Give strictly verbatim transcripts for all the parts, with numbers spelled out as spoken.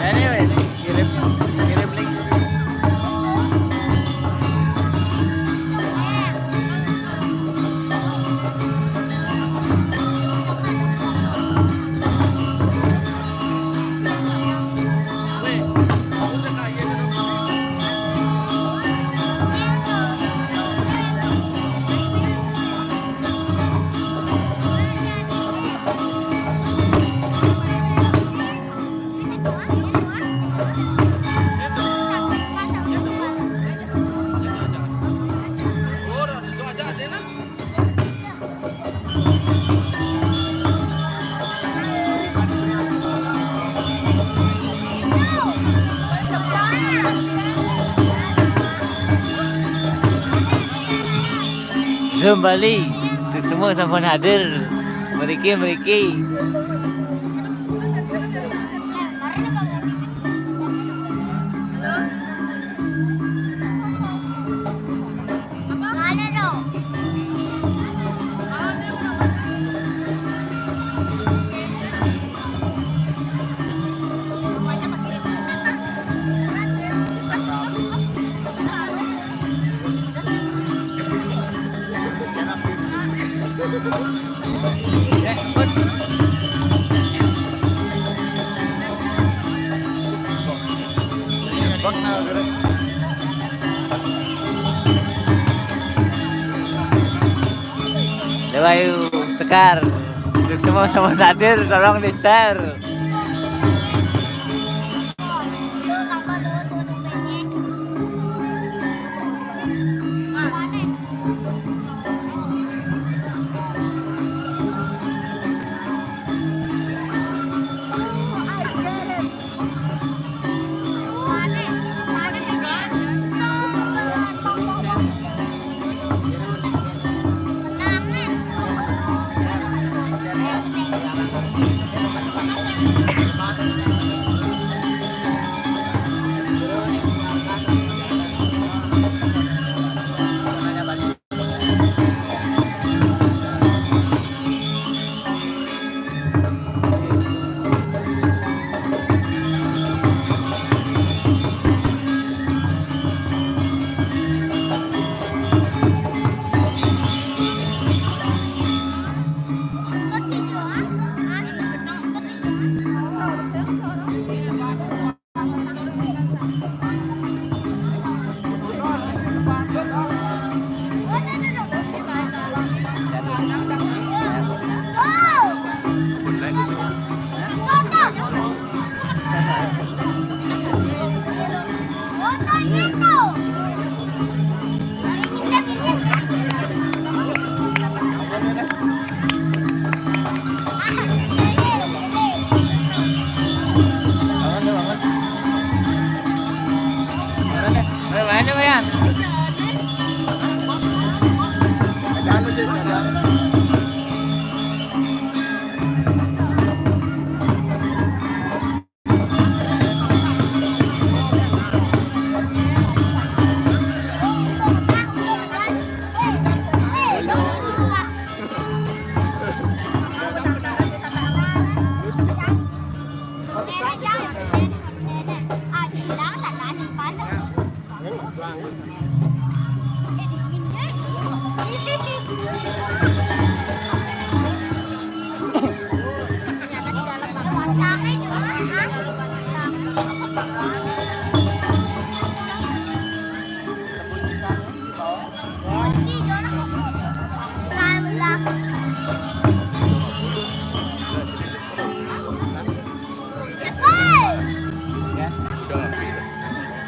Anyway, kirim, kirim link. Zoom Bali, suksma sampun hadir. Mriki, mriki. Dewa Ayu Sekar, suksma sampun hadir, tolong di-share.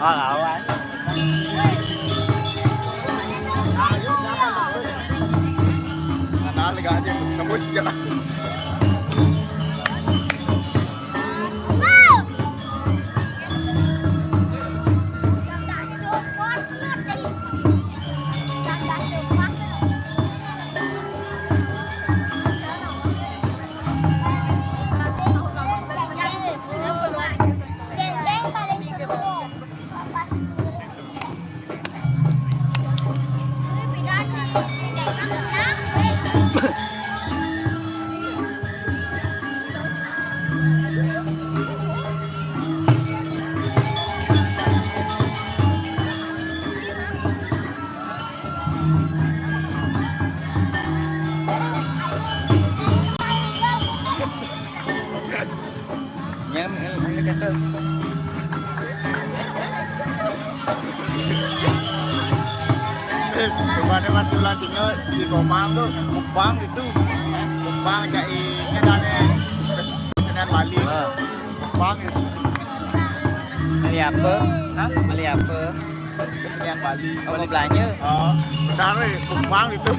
Lawan. Nah, lega aja. Kamu sih jalan. Nyam, el, el, kata. Coba deh, Mas, tulah singa di Komang tuh, mukbang itu. Mukbang cai, ini ada nih, kesenian Bali. Ah. Mukbang itu. Beli apa? Hah? Beli apa? Kesenian Bali. Oh, mau belanja? Oh, bentar, weh, mukbang itu.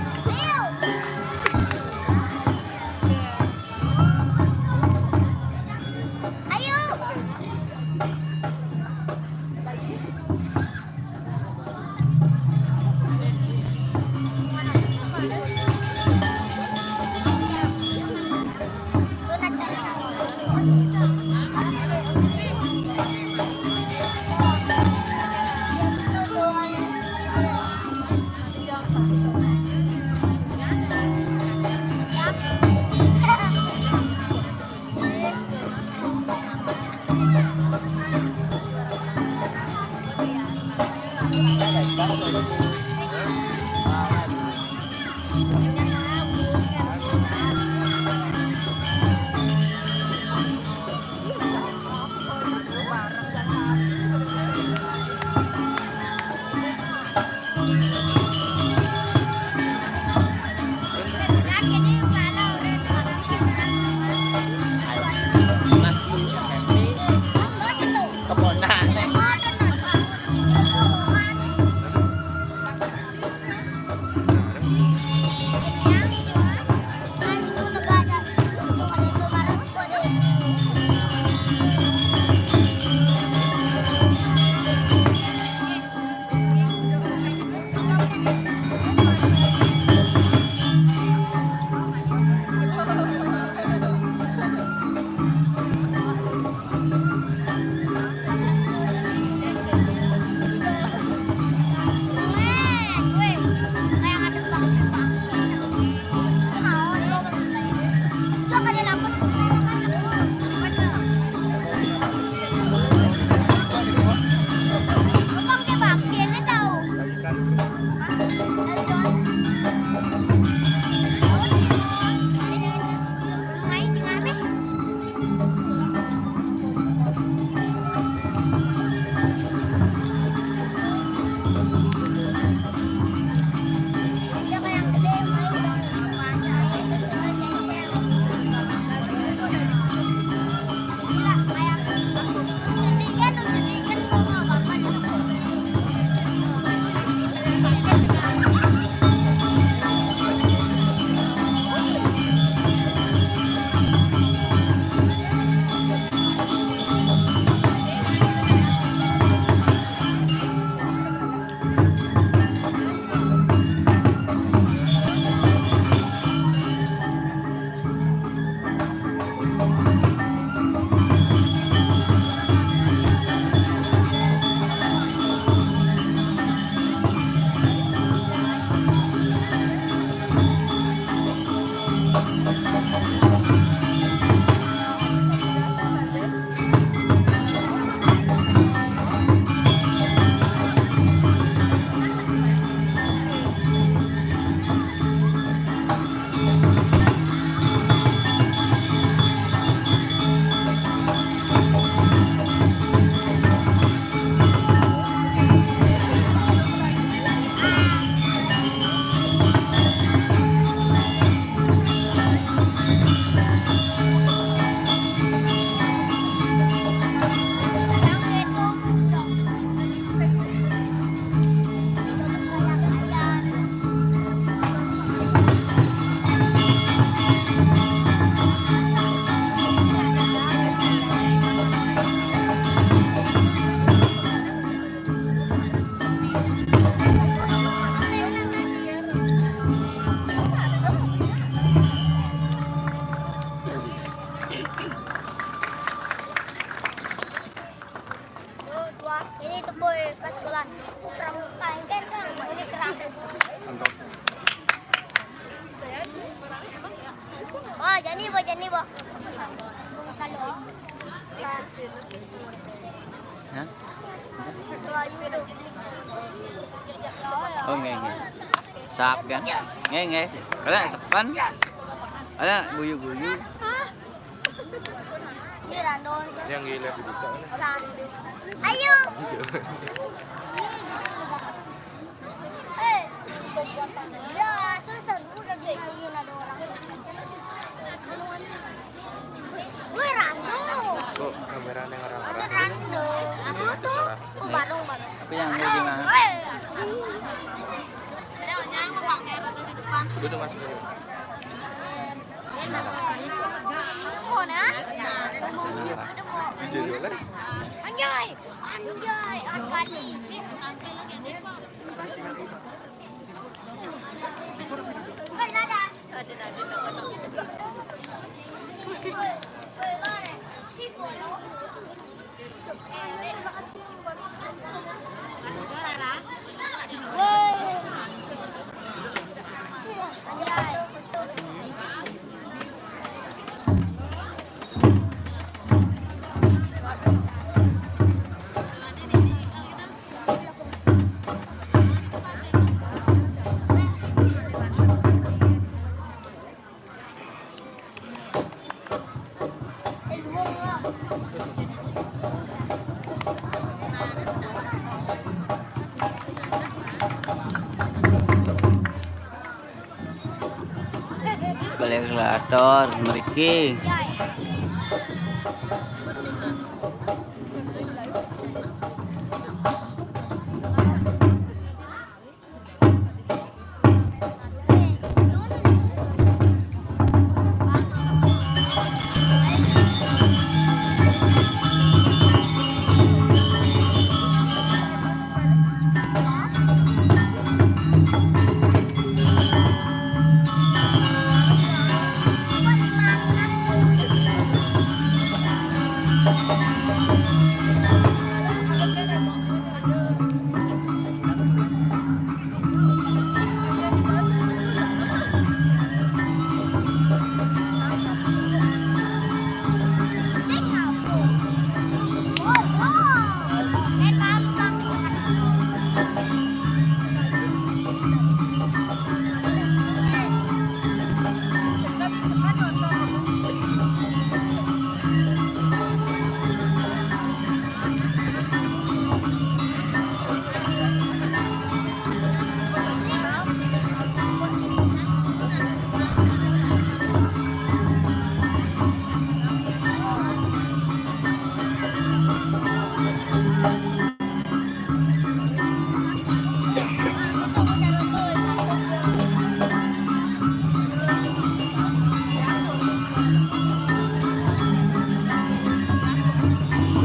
Jani, Bo, jani, Bo. Hah? Oh, nggih, nggih. Sap kan? Nggih, nggih. Kena sepan. Ada guyu-guyu. Ini random. Yang gila di buka. Ayo. Eh, ya, susah dulu udah gila-gila ada orang. Gue random. Kok kamera yang orang-orang? Random. Aku tuh, aku bareng, bareng. Tapi yang lu gimana? Eh. Udah tuh masuk dulu. Mau nah? Video dulu lah. Anjay, anjay, anjay. Balik relator mriki.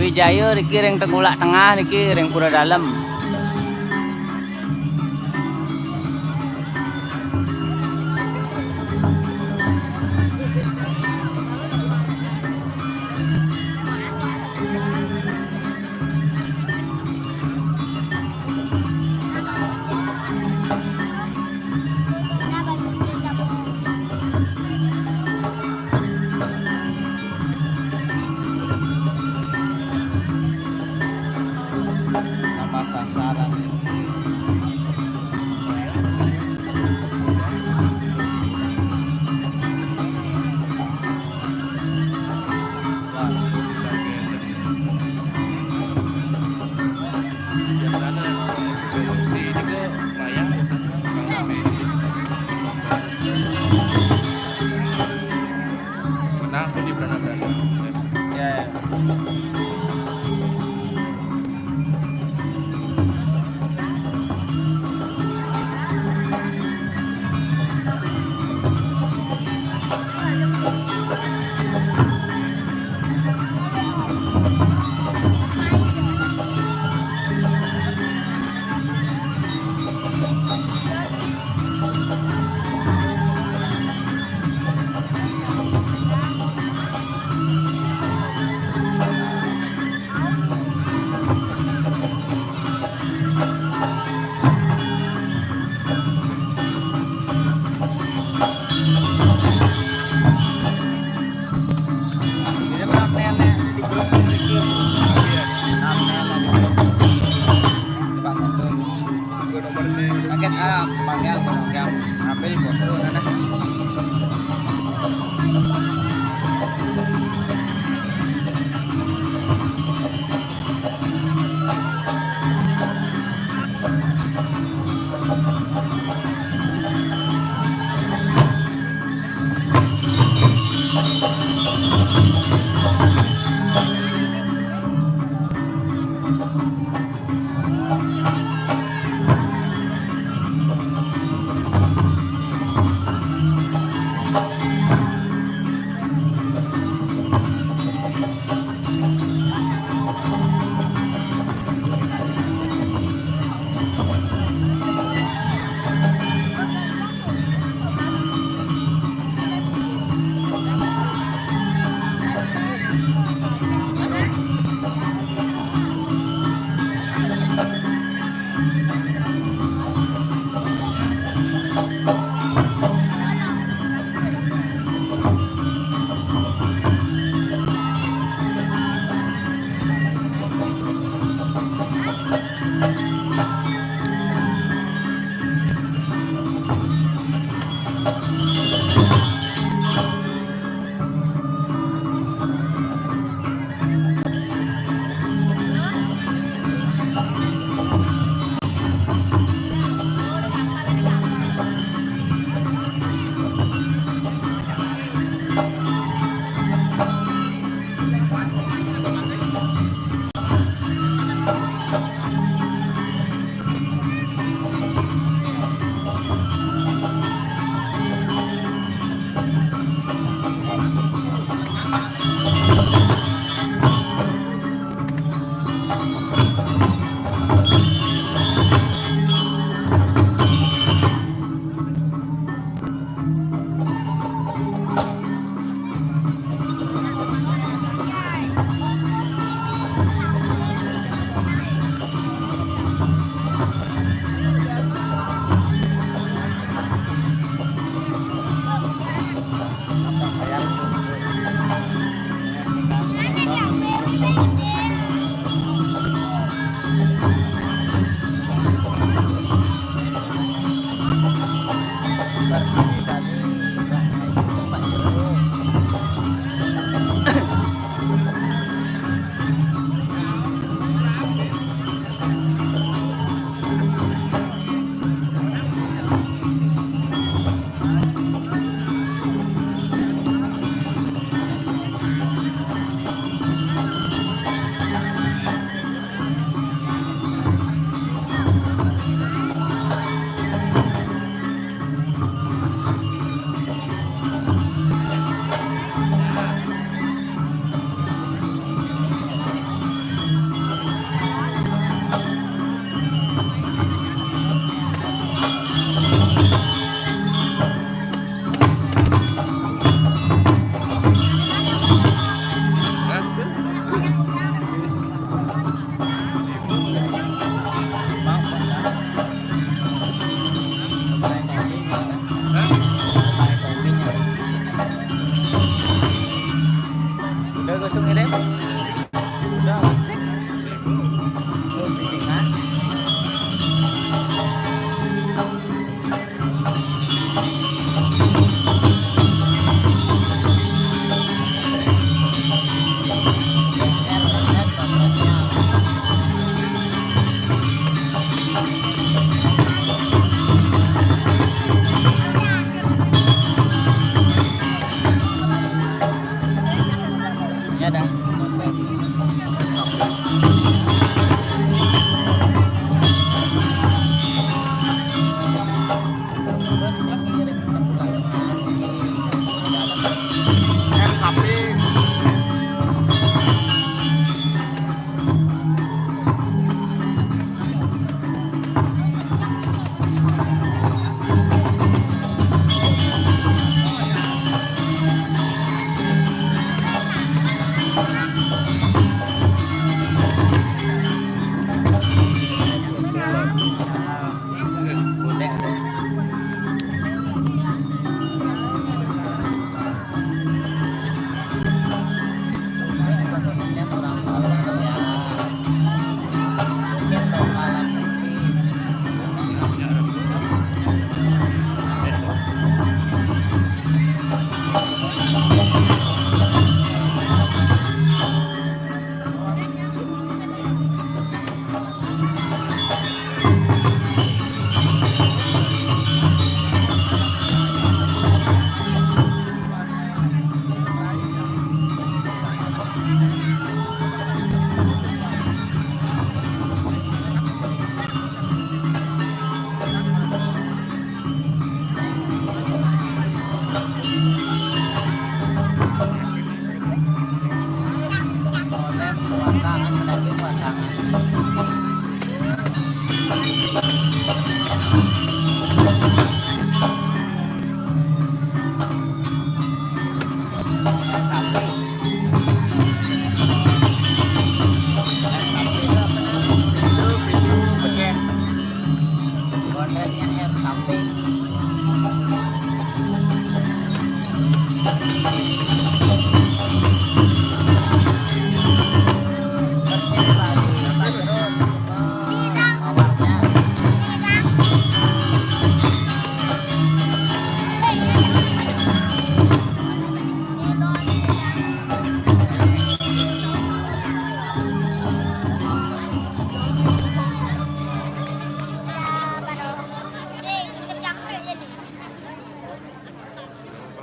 Wijaya niki ring Tengulak Tengah niki ring Pura Dalem.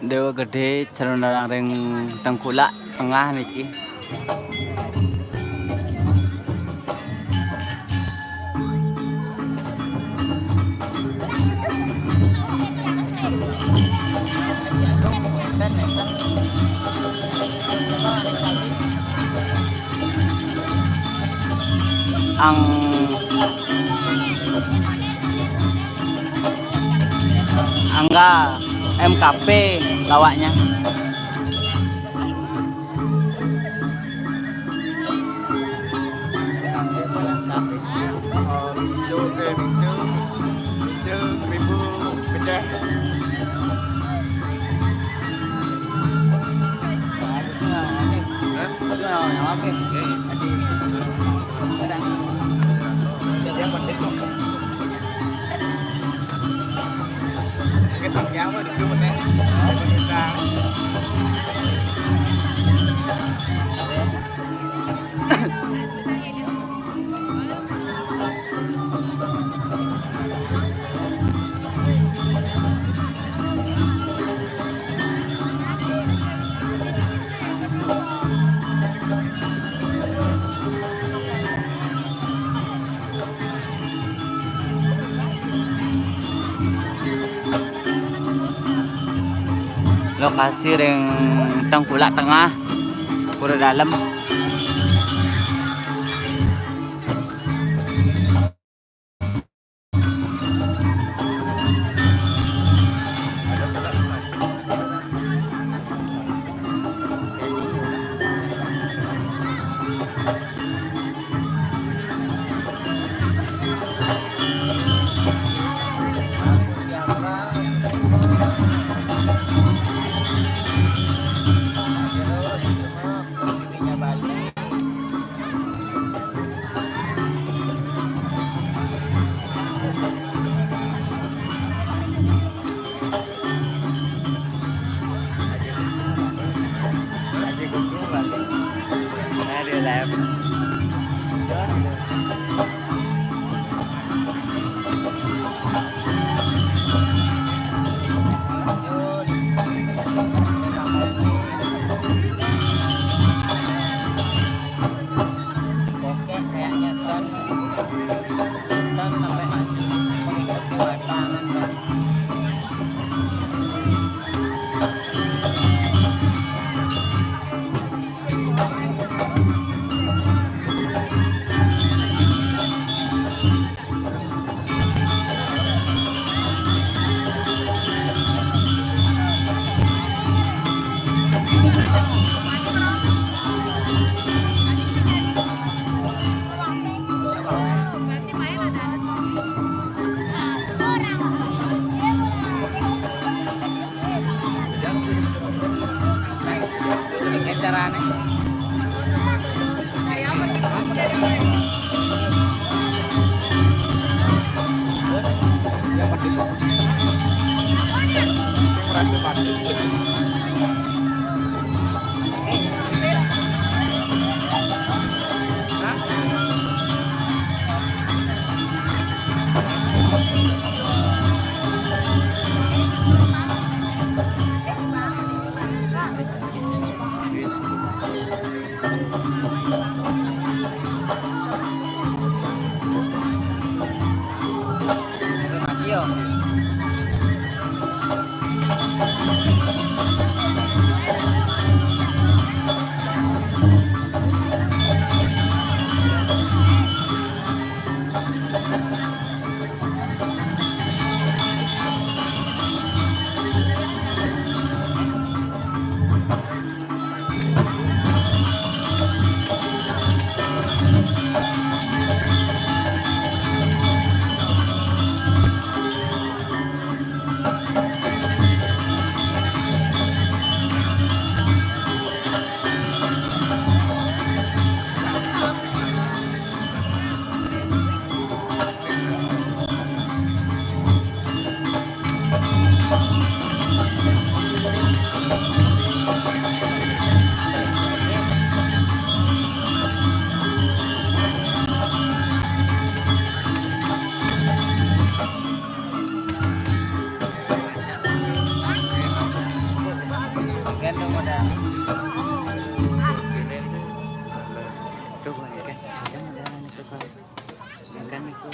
Dewa Gedé calon ring Tengkulak Tengah niki. Ang-, angga M K P lawaknya. Minggu, eh, minggu, minggu, minggu, pecah. Hah? Yang penting. Lokasi ring Tengkulak Tengah, Pura Dalem. Tuh, oke. Jangan, jangan itu, Kak. Jangan itu.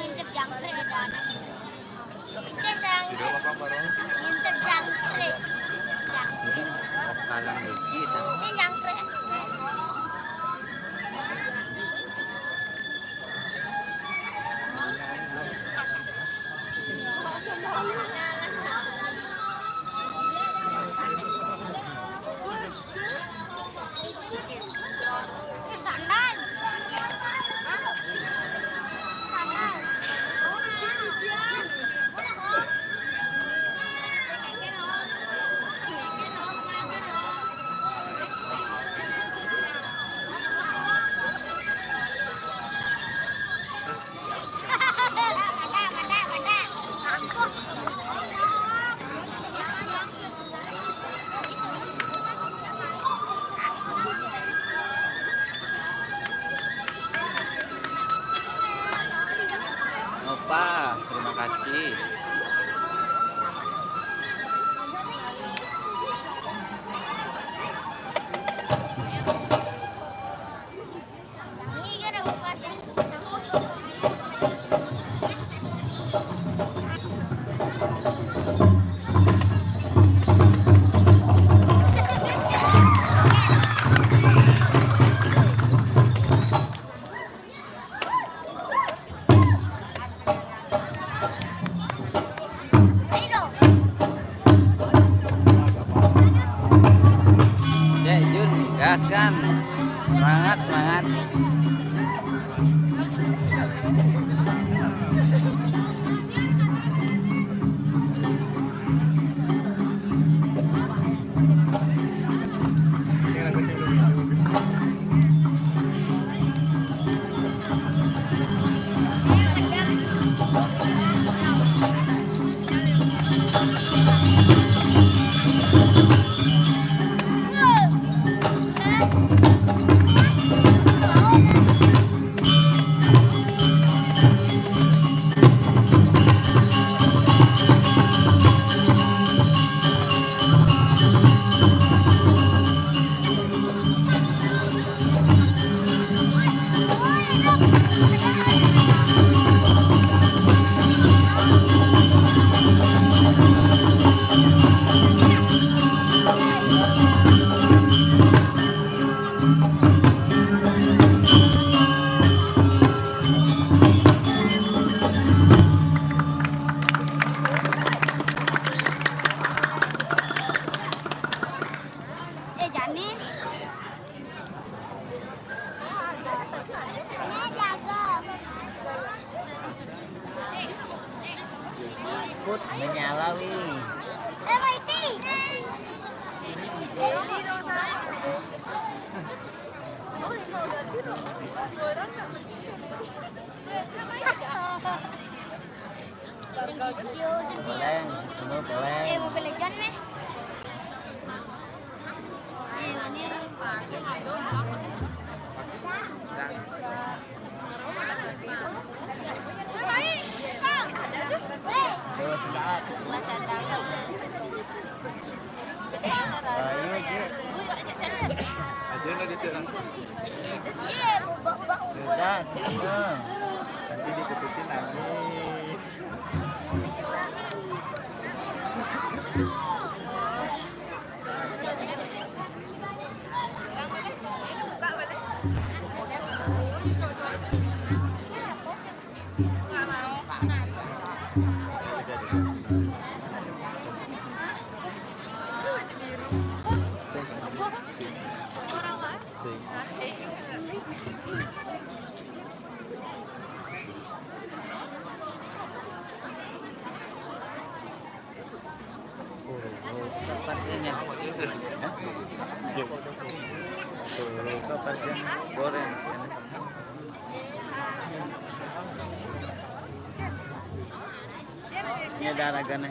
Ngintip jangkrik ada anak. Ngintip jangkrik. Ngintip jangkrik. Jangkrik. Ini jangkrik. Opa, terima kasih. Dek Jun, gas kan. Semangat, semangat. Eh, Jani. Put, menyala, wi. Eh, Maiti. Ini ide. Oh, ini udah tidur. Orang Boleh, semua boleh. Eh, Mobile Legend nih. Terus, Mbak. Ayo, Cik. Aja lagi sih. Sudah, sudah. Nanti diputusin nangis. Tuh, kapan dia goreng? Ini ada harganya.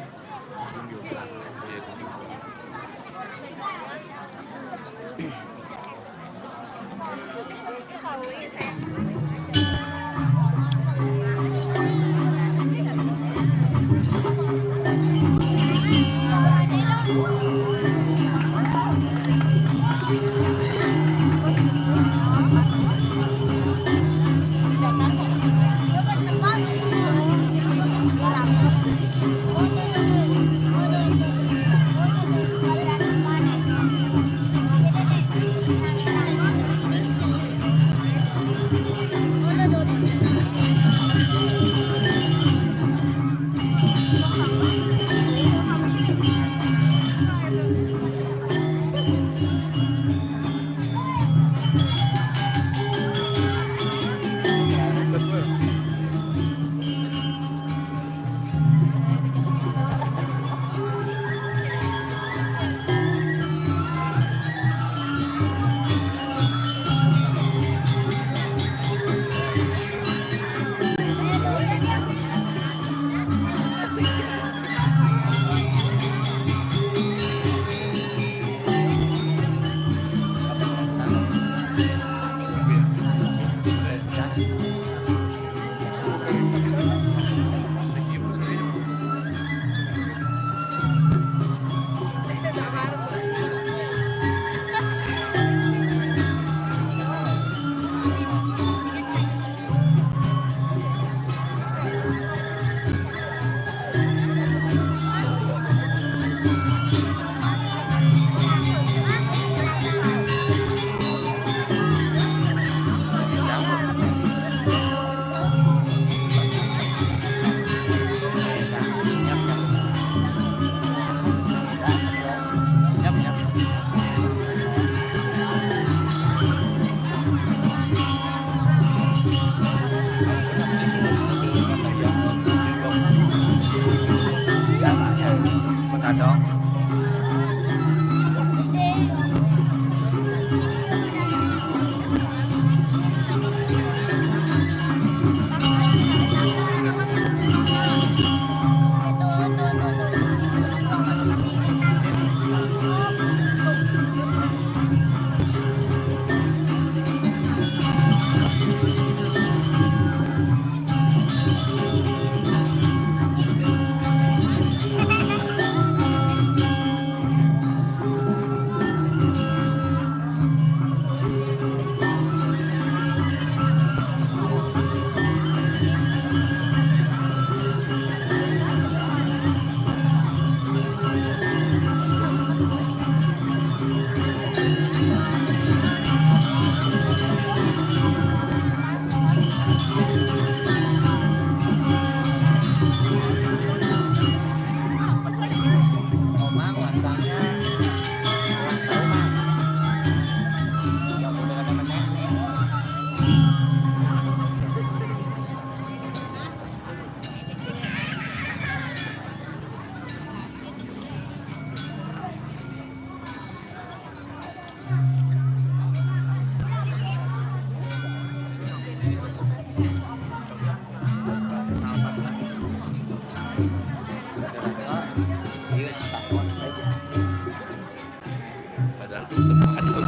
Aduh,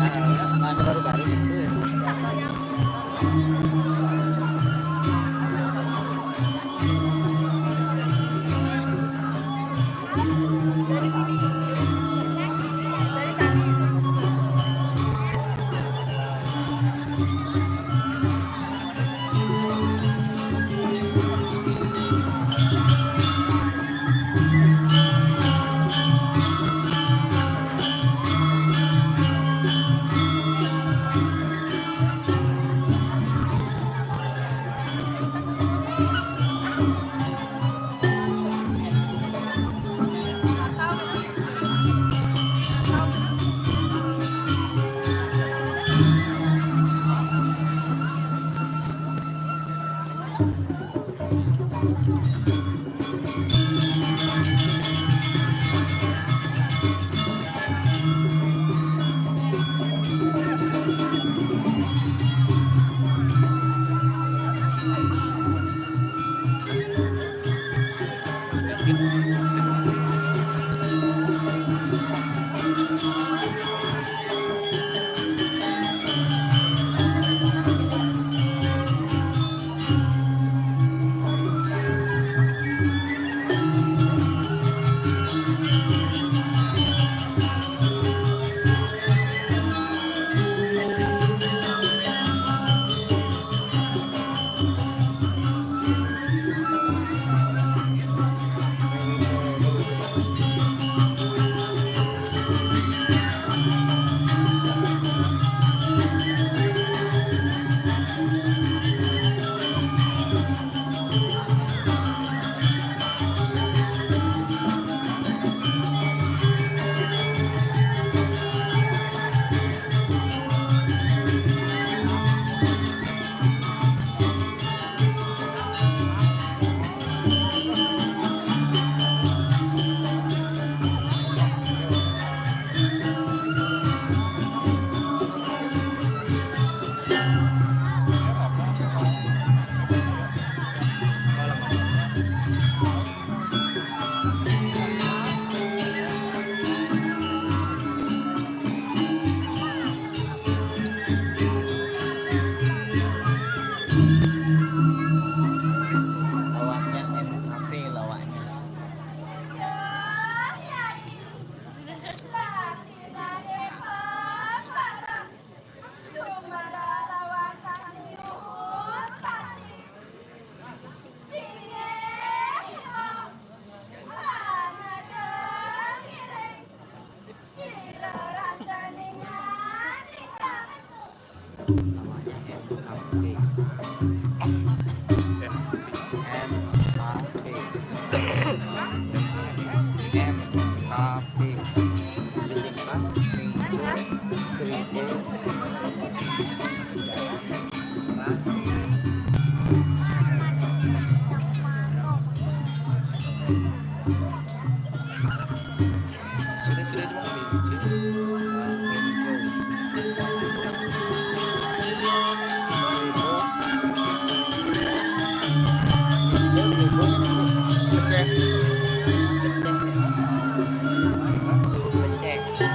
baru-baru itu. Lawaknya M K P lawaknya. Namanya M K P. M K P. M K P. Disingkat Minggu Kribo. Sudah, sudah, cuma ini. Pecah. Pecah.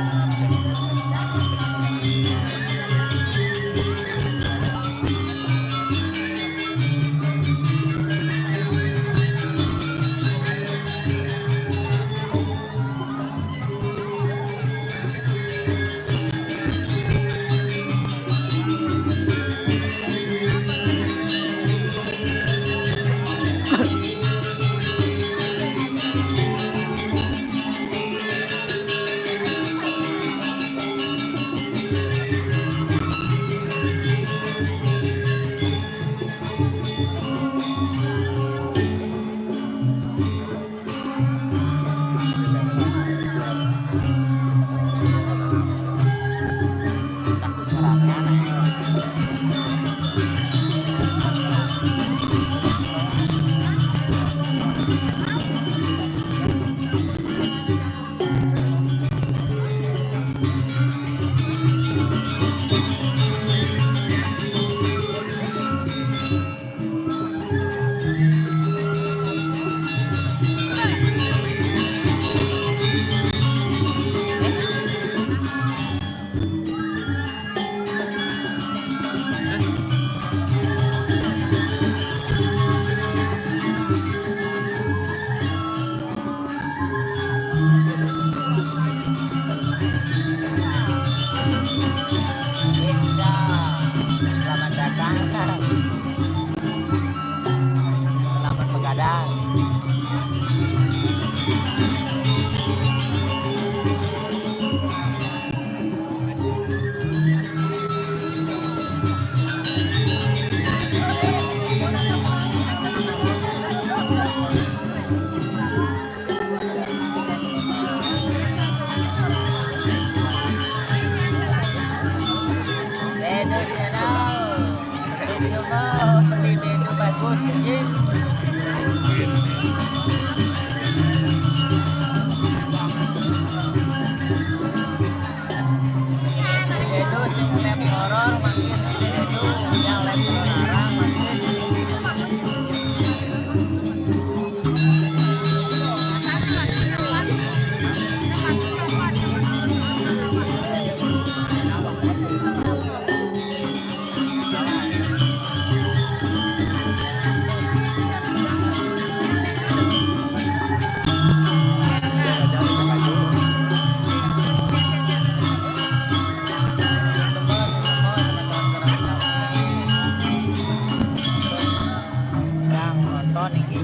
Sedang nonton iki.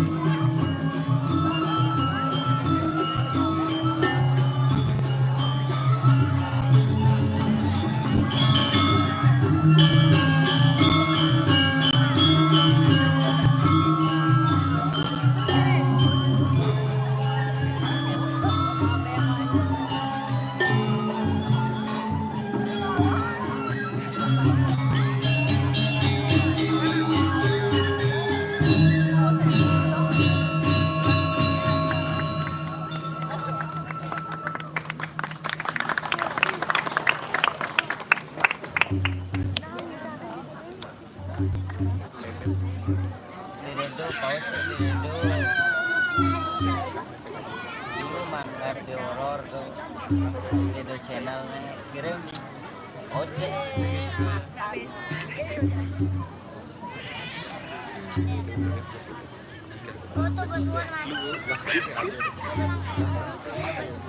Dirindu, paus, dirindu. Dulu man live di horor tuh. Dirindu channel kirim. Paus. Foto bos Wan, Mas.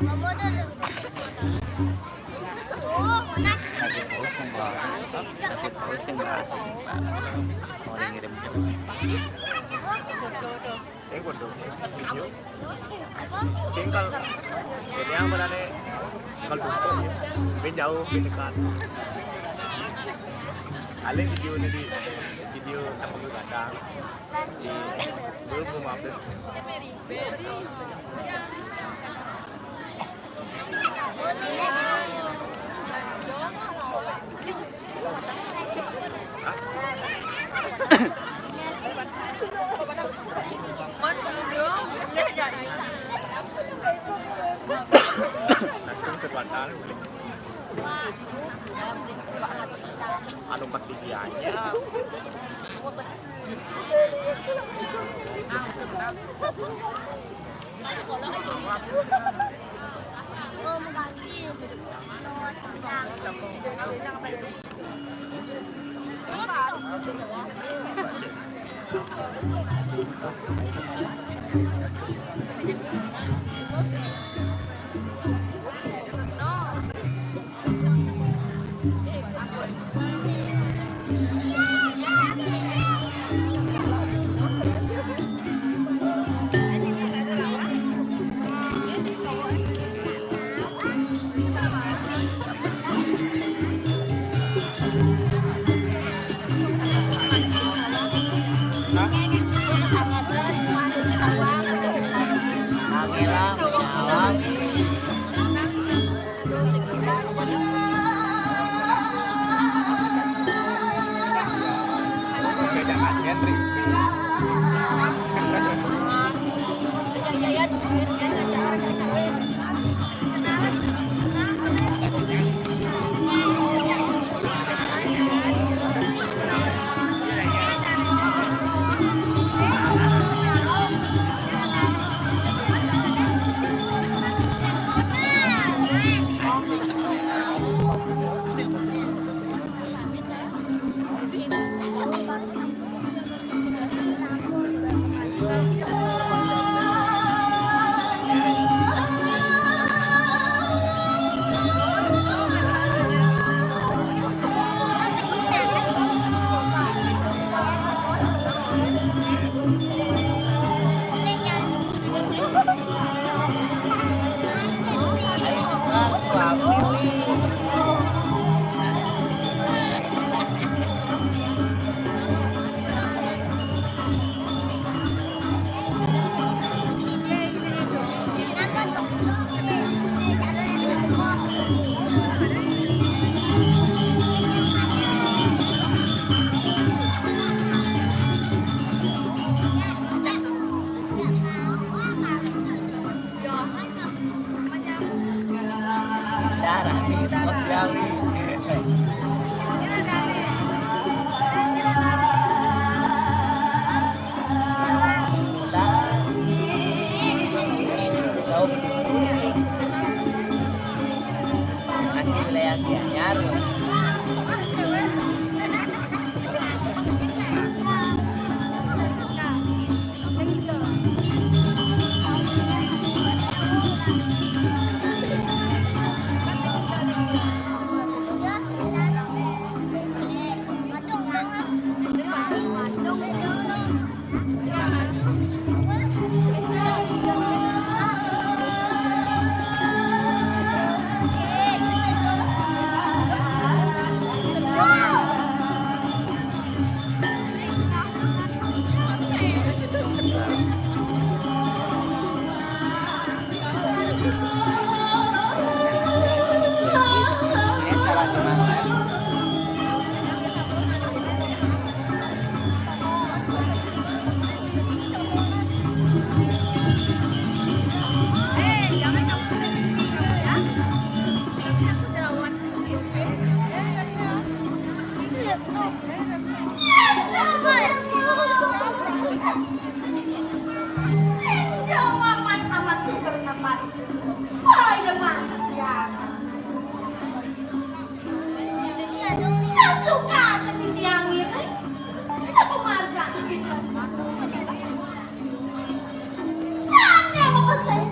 Foto tuh. Oh, enak. Lagi pusing, Bang. Lagi pusing, Bang. Mau ngirim terus. Eh, foto. Video. Singkal. Jadi yang berani kalau dukung, ben jauh, ben dekat. Alih video ini di video campur gadang. Di dulu mau mampir. Langsung sebuah kali. Anu empat tinggi aja. Sing jauh amat, amat sugeng napan. Hai, depan. Ya. Sasuka titiang ngiring. Sapamarga kita. Sane mapesen.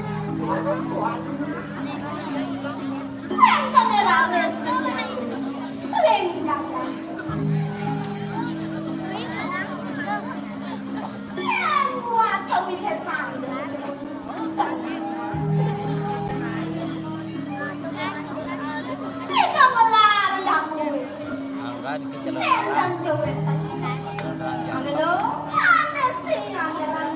Wénten ira resi. Ring jagat. Yén kuat kawisésan. Ida ngelar dawuh. Mangga niki jalan. Nénten jawétan. Halo, anés sing ngageran.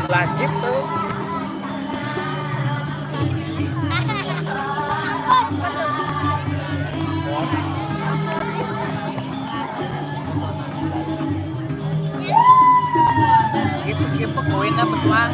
Lagi tuh. Gitu, gitu, koin apa, Suang?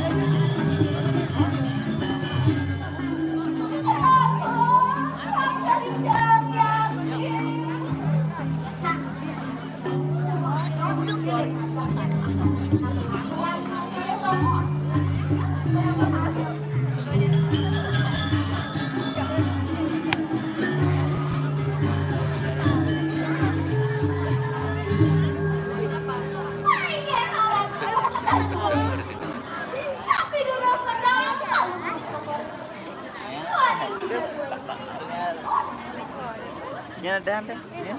Ya, ada, ada. Ya.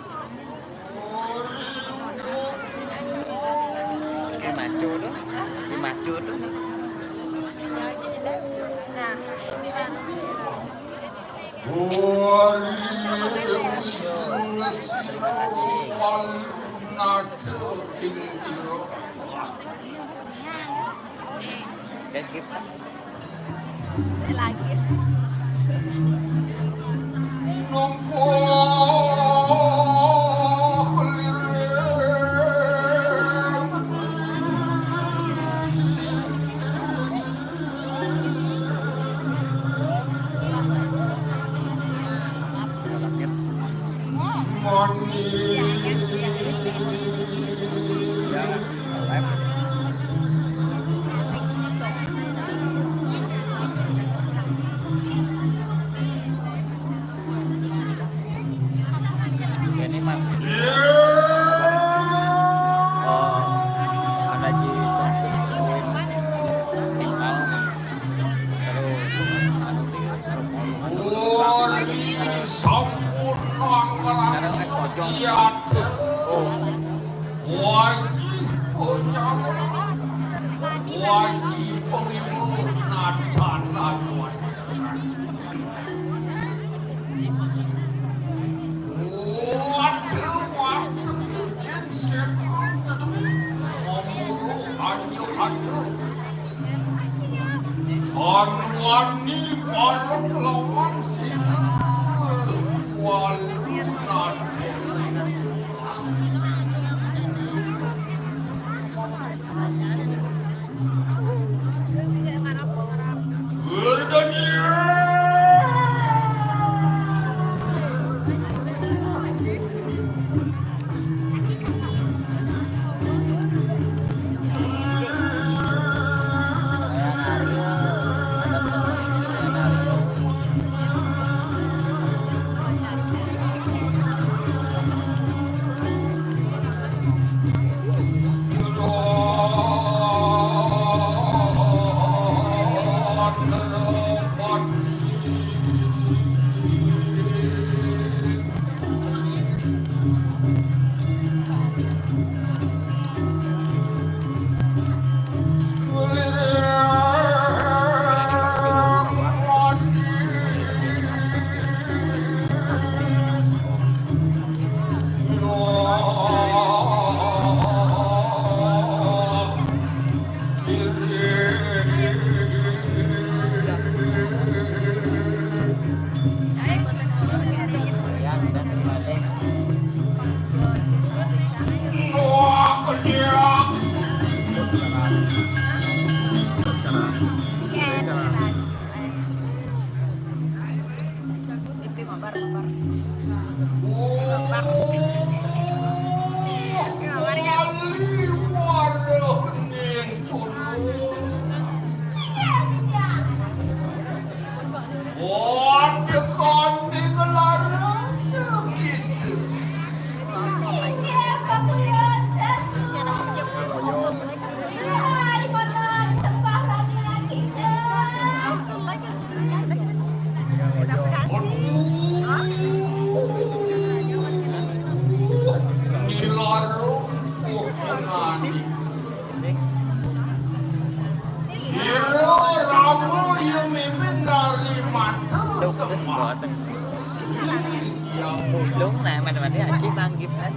Dimacu tuh. Dimacu tuh. Kayak gitu. Lagi. Ini mah. Oh, ada di seratus poin. Terus, anu, sampun nang ngerang. Sekarang naik pojok. Oh. Wajib penyaluran, wajib pemilu, nadan lawan. Waduh, waduh, jin setan, tetepi, memuru hanya-hanya. Tan wani parek lawan sira. Walu najeng. Sira rama ya mimpin nari mata sembah. Mulung nah, mana-mana aja tanggip kan.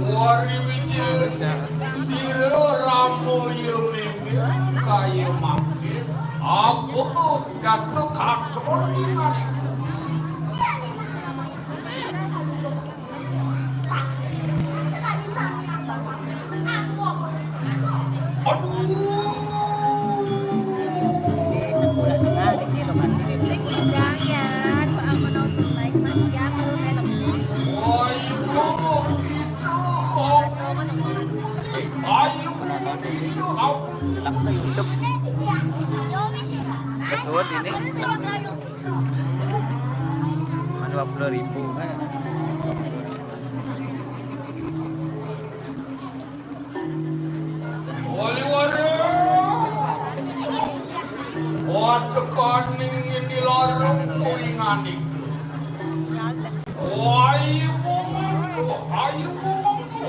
Wari wijil sira ramoya meme kaya mangke. Apa gatra katon ing anika? Aduh. Ayo, kita. Ayo, kita. Ayo, kita. Kesuwun ini. Cuma dua puluh ribu kan. Wali wara. Watekaning ing larung kuingan iku. Ayu monggo, ayu monggo.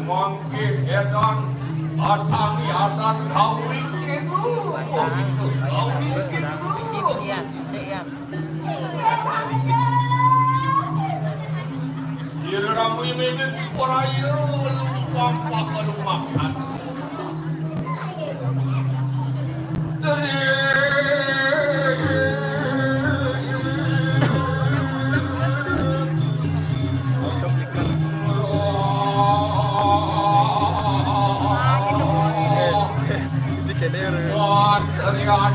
Mangke edan, atangi adan kawingking lu. Kawingking lu. Sira ramu mimit paraya lumpang pakalumaksan. Isi kene ora? Kene ora?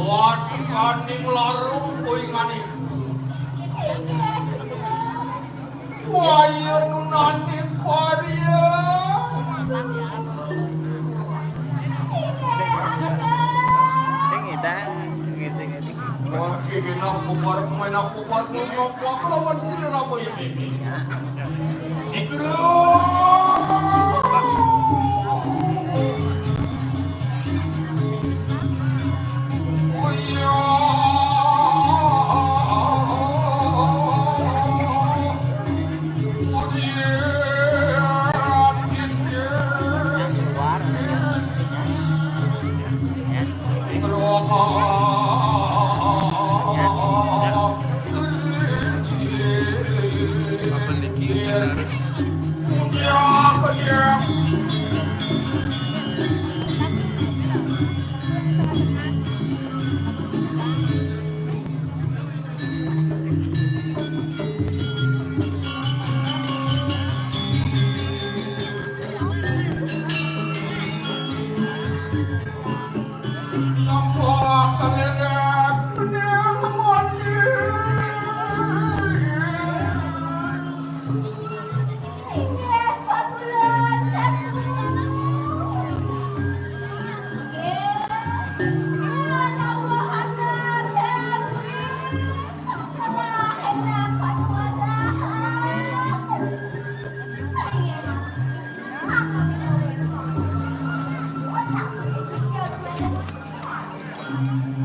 Watekaning larung kuingane. Waya nunane paria. Sing ngidang, sing ngidang. Wah, iki nak kubar, main aku kubar, ngomong lawan sira ramoya meme. Sigra. Oh iya. Oh iya. Yang keluar. Ya.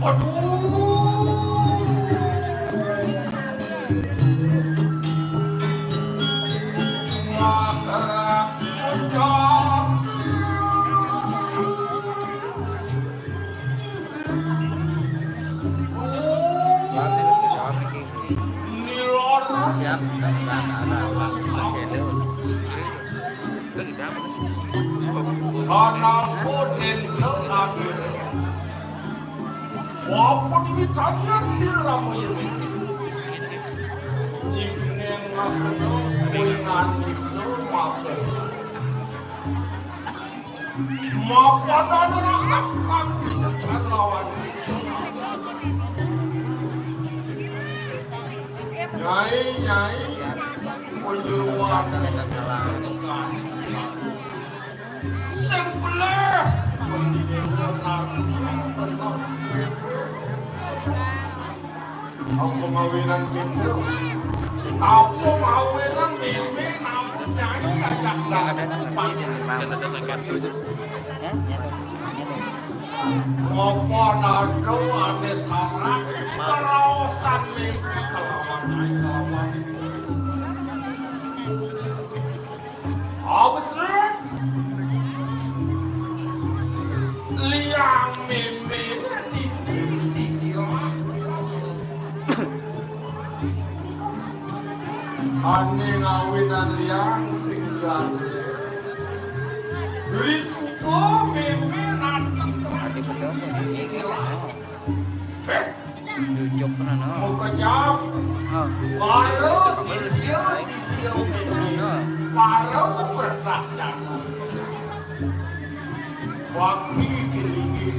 Aduh. Siap, siap, siap, siap. Masih ada. Anangku dentel akhirnya. Wapun ini tanian siram ini. Ini ngaku kuingan itu makan. Mapanan rakat kang dinejar lawan. Nyai, nyai, kunjuruan ketekan. Sing pelih. Apa mawinan gitu? Apa mawinan meme namun nyai ajak Yang ada seperti di rumah. Yang ada sangkar. Ya, ya, ya. Ngopo nado ane salah keraosan mimpi kelawan ai kelawan. Apa sih? Liang mimine di di di ilang. Ane ngawinan liang sing gane. Risudo meme nanteng terakhir. Heh, Jujuk mana, no? Mukejam. Oh. Paro sisio, sisio meme. Paro berkah. Wakti kelingi.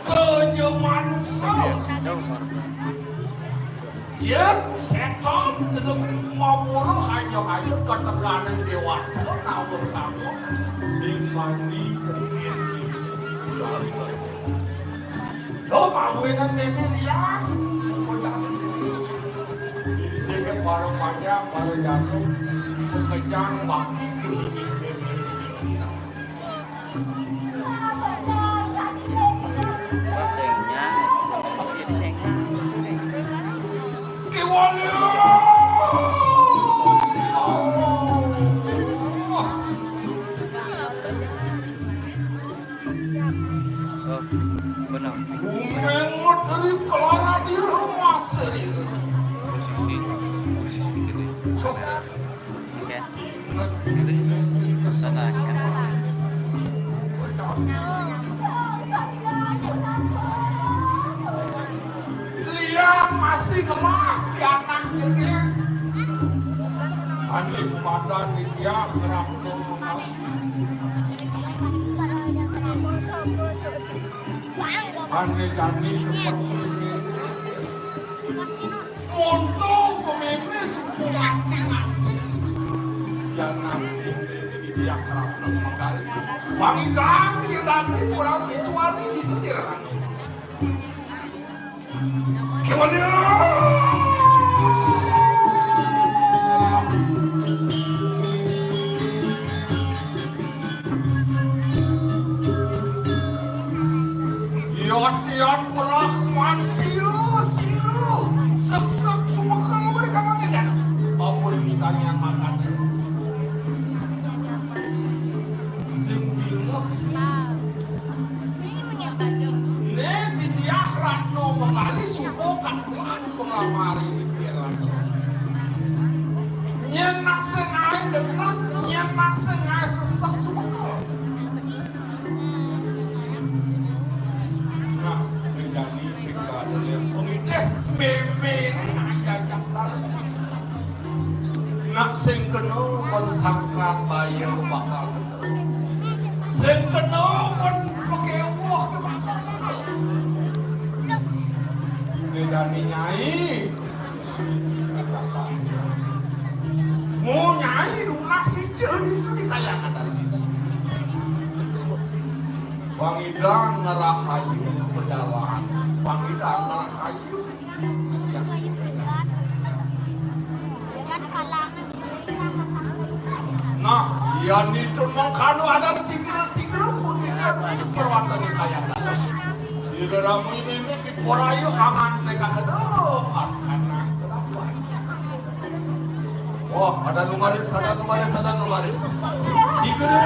Kerja manusia. Jep setan, tetapi mamuru hanya-hanya ketegangan dewata, nah, bersama. Sing mandi, kerja. Tuh, mawinan meme liang. Sing ke para panjang, para jatuh. Kejang, wakti kelingi meme. Sing nyang, jadi sing nyang. Oh, benar. Umengut ri kelara di rumah seri. Posisi, posisi gitu. Oke. Jadi, sana ya. Liang masih lemah di anak dia. Andai pada dia kerap. Andai jadi seperti ini. Muntung pemimpin suku mati-mati. Yang nanti dia kerap menggali. Pangikan dia nanti kurang visual itu dia. Gimana? Yotian berah mantiu siu sesek sumekel mereka makan. Ampun, ditanya makan. Sing bingung. Nek di diah Ratno mengali sudo kan Tuhan pengamari pikiran. Nyen nak sengai dekat, nyen nak sengai sesek sumekel. Nah, menjadi sing ada yang pengitih meme ini ayah jak tahu. Nak sing kena pun sangkan bayar bakal kena. Sing kena pun pekewuh ke bakal kena. Bedani nyai. Mu nyai lunas sijil itu di kayangan tadi. Bang Idang ngerahayu pedalaan. Bang Idang ngerahayu. Nah, yan itu mengkanu adat sigera-sigera pun ini perwata di kaya tadi. Sigera ini diporayu angan teka kedok. Anak kelakuan. Wah, ada numaris, ada numaris, ada numaris. Sigera.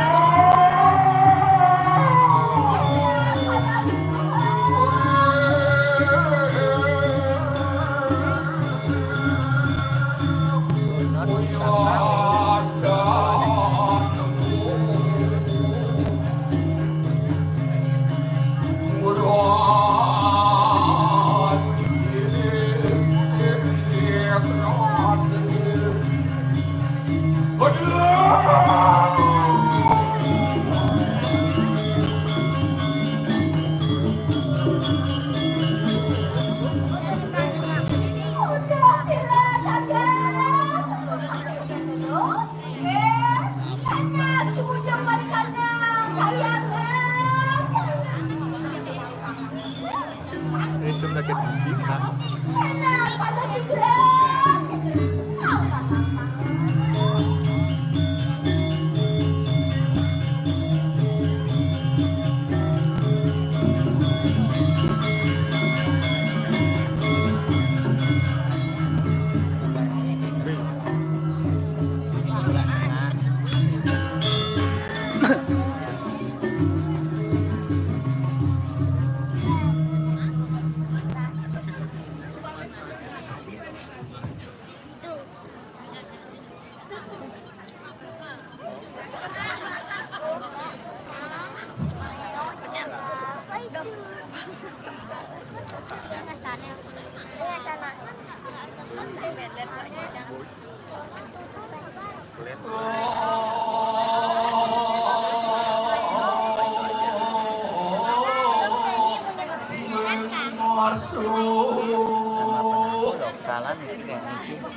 Ini sudah ke dinding, nah. Jalan ya, kayak gitu.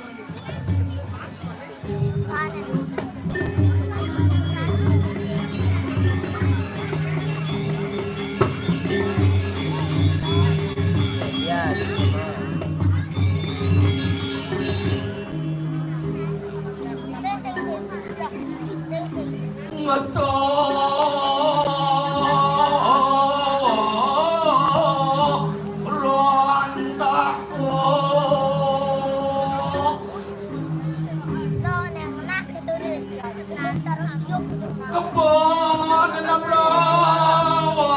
Iya, gitu. Ngeso rontak. Kebon enam rawa.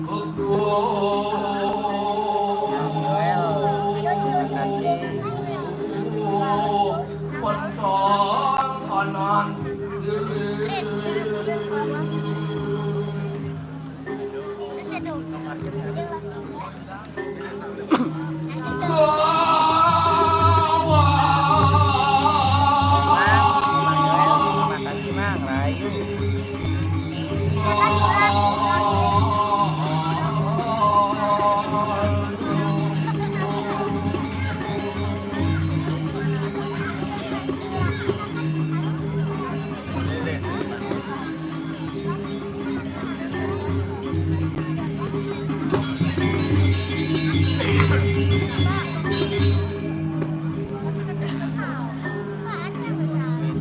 Kebon. Pentang kanan. Terima kasih, Mang. Rayu.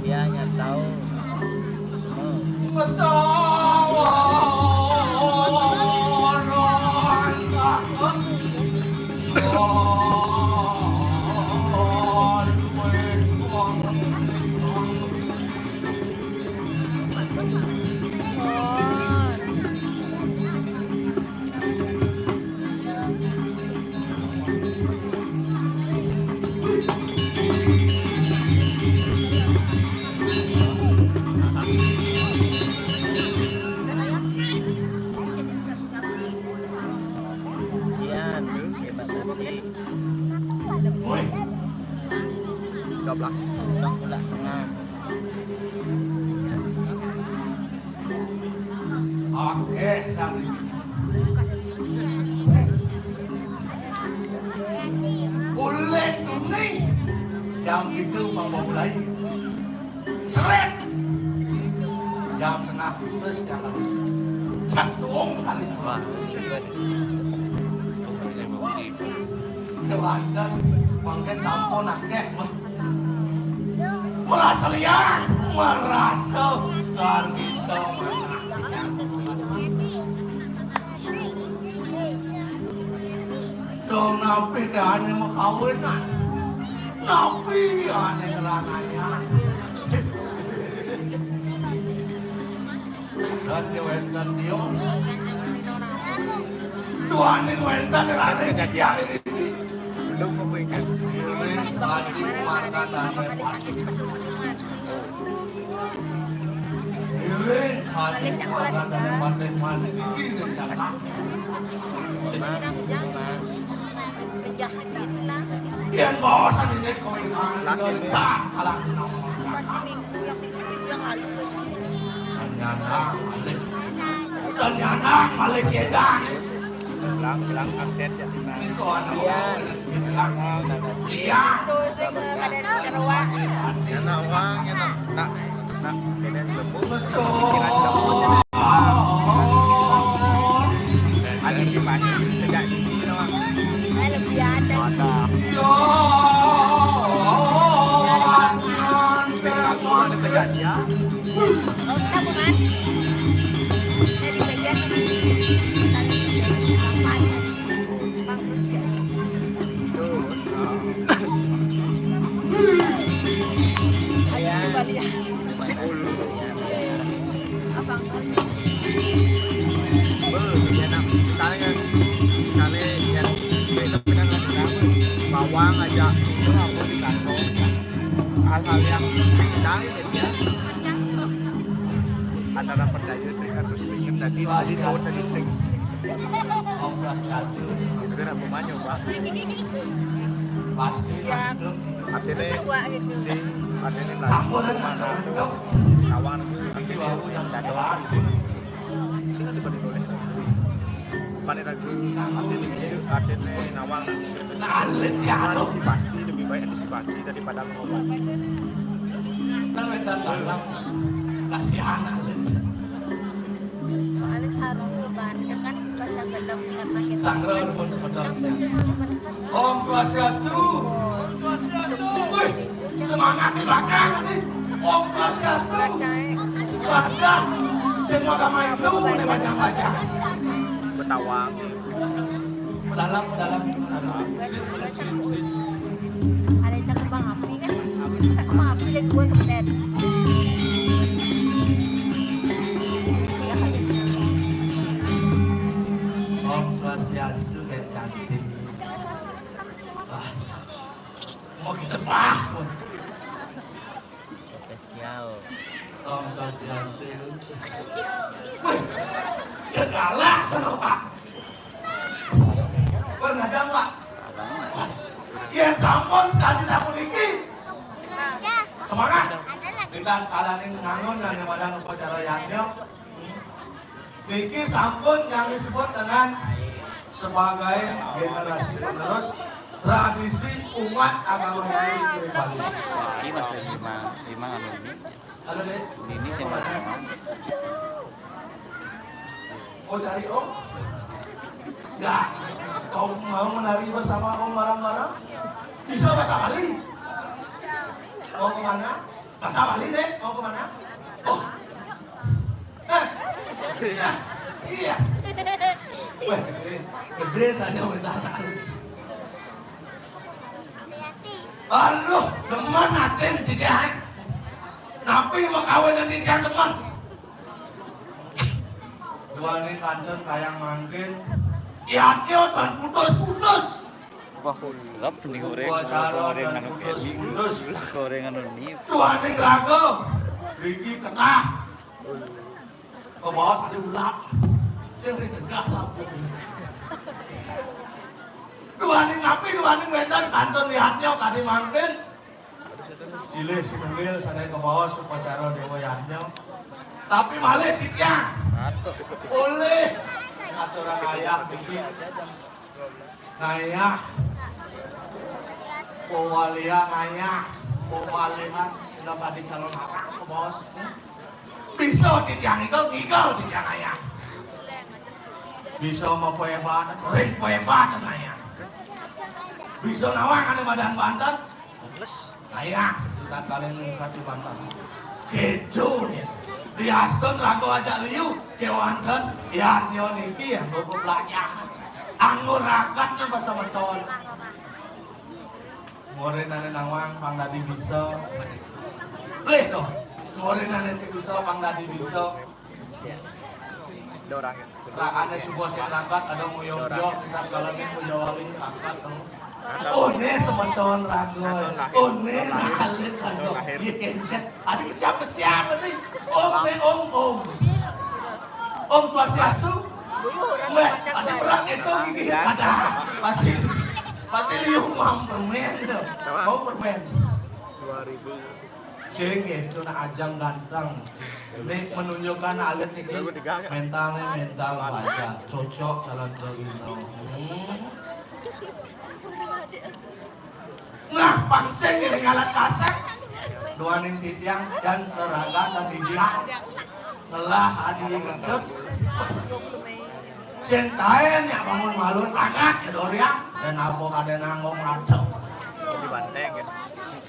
Dia nyatau semua. Sekian, terima kasih. Woi. Tiga belas. Bang, ulah tengah. Oke, sang. Boleh tuh nih. Jam itu mau mulai. Seret. Jam tengah putus jalan. Cak suung kali. Wah. Kelantan, mangken sampun akeh, mah. Merasa liar, merasa kan kita. Dong, napi deh ane mau kawin, nah? Napi ane ngerananya? Dan di wénten Dios. Tuhan ning wénten rane sediane iki. Belum apa ingat? Iring ati margane Pak. Iring ati margane Pak Teman iki ning jalan. Yen bosen ini kowe kangen. Pasti minggu yang minggu, minggu yang lalu. Nyana malih. Nyana malih kedang. Bilang, bilang update ya, Bang. Iya. Iya. Itu sing kada keruan. Nyana wang, nyana. Nak, nak, kene lebu. Ada sih masih tegak di sini, Bang. Eh, lebih ada. Ada. Ada kejadian. Tahu kita bukan? Dari bagian apa? Bang, terus ya. Ayo, coba lihat. Abang. Bel, ya, nak. Misalnya, misalnya, ya, tapi kan ada bawang aja, itu apa di kantong. Hal-hal yang misalnya, ya. Antara percaya dengan sing, tadi, tadi tahu tadi sing. Om Swastiastu. Itu kan apa banyak, Pak? Pasti. Ya. Artinya, sing, artinya, sampun, kawan, itu, iki wau yang jadwal. Sing kan dibanding oleh. Balik lagi, artinya bisa, artinya nawang bisa. Nah, alit ya, anu. Antisipasi, lebih baik antisipasi daripada mengobati. Kalau éta dalam kasihan alit. Soalnya sarung urban, ya kan, pas yang gelap karena kita Sanggra kan demen sebentar. Langsung kita panas-panas. Om Swastiastu. Om Swastiastu. Wih, semangat di belakang nih. Om Swastiastu. Baca, eh. Baca. Semua agama Hindu nih baca-baca. Betawang. Dalam, dalam. Ada yang cakep Bang Api kan? Cakep Bang Api dan dua tempat. Om Swastiastu, kayak cantik. Wah, mau kita bah. Spesial. Om Swastiastu. Wih, segala sana, Pak. Pernah ada, Pak? Ya sampun, sekali sampun iki. Semangat. Kita kalaning ngangun dan yang ada upacara yadnya. Niki sampun yang disebut dengan sebagai generasi penerus tradisi umat agama Hindu di Bali. Ini masih lima, lima anu ini. Halo, Dek. Ini sih mau. Oh, cari Om? Enggak. Om mau menari bersama Om bareng-bareng? Bisa bahasa Bali? Mau kemana? Bahasa Bali, Dek. Mau kemana? Oh. Eh. Iya. Iya. Wah, gede, gede saya minta. Aduh, demen atin tidak. Napi mau kawin nanti jangan demen. Duane kantun kayang mangkin. Yatnya tan putus-putus. Wah, ulap nih goreng, goreng anu putus-putus. Goreng anu nih. Duane raga. Riki kena. Ke bawah ada ulap. Sing dicegah lah. Duane napi, duane wénten kantun yatnya kadi mangkin. Silih sinunggil sadaya kabaos upacara déwa yadnya. Tapi malih titiang. Aduh. Oleh aturan ayah iki. Ngayah. Pawalia ngayah. Pawalihan. Ina tadi calon anak kabaos. Bisa titiang ngigel, ngigel titiang ayah. Bisa mapaébatan, ring paébatan ayah. Bisa nawang anu badan banten. Ayah, kita kalian satu banten. Gitu ya. Diastun raga ajak liu, kéwanten, yadnya niki ya, buku belajar. Anggur rakat nih pas semeton. Morénané nawang pang dadi bisa. Lih to. Morénané sing bisa pang dadi bisa. Rakané subuh sing rakat ada nguyong-nguyong, kita kalau nih Jawali rakat to. Oné semeton raga. Oné alit raga. Iya kéncét. Adi kesiap-kesiap nih. Om né om om. Om Swastiastu. Wéh, ada berat itu gigi ada. Pasti pasti liu mau permen. Mau permen. Dua ribu. Sing itu nak ajang ganteng. Ini menunjukkan alit ini mentalnya mental baja. Cocok calon Trogino. Hmm. Nah, pang sing ini ngalat kasek. Duaning titiang dan teraga tadi dia. Ngelah adi ngecut. Sing taén nya bangun malun angkat ya doriang dan apa kadé nanggung ngaco. Di banteng ya.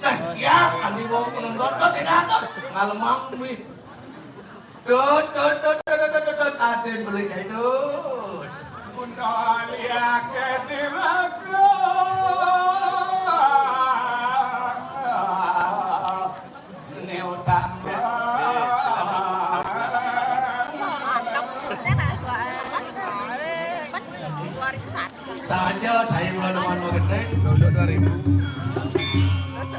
Eh, ya, kan dibawa penonton, tot, ya, tot. Ngalemang duit. Tut, tut, tut, tut, tut, tut, tut, atin beli kayak tut. Mun lihat ke diraku. Ini utang. Mantap. Kita nak suara. Kan dua ribu satu. Saja saya bulan depan mau gede. Dodok dua ribu.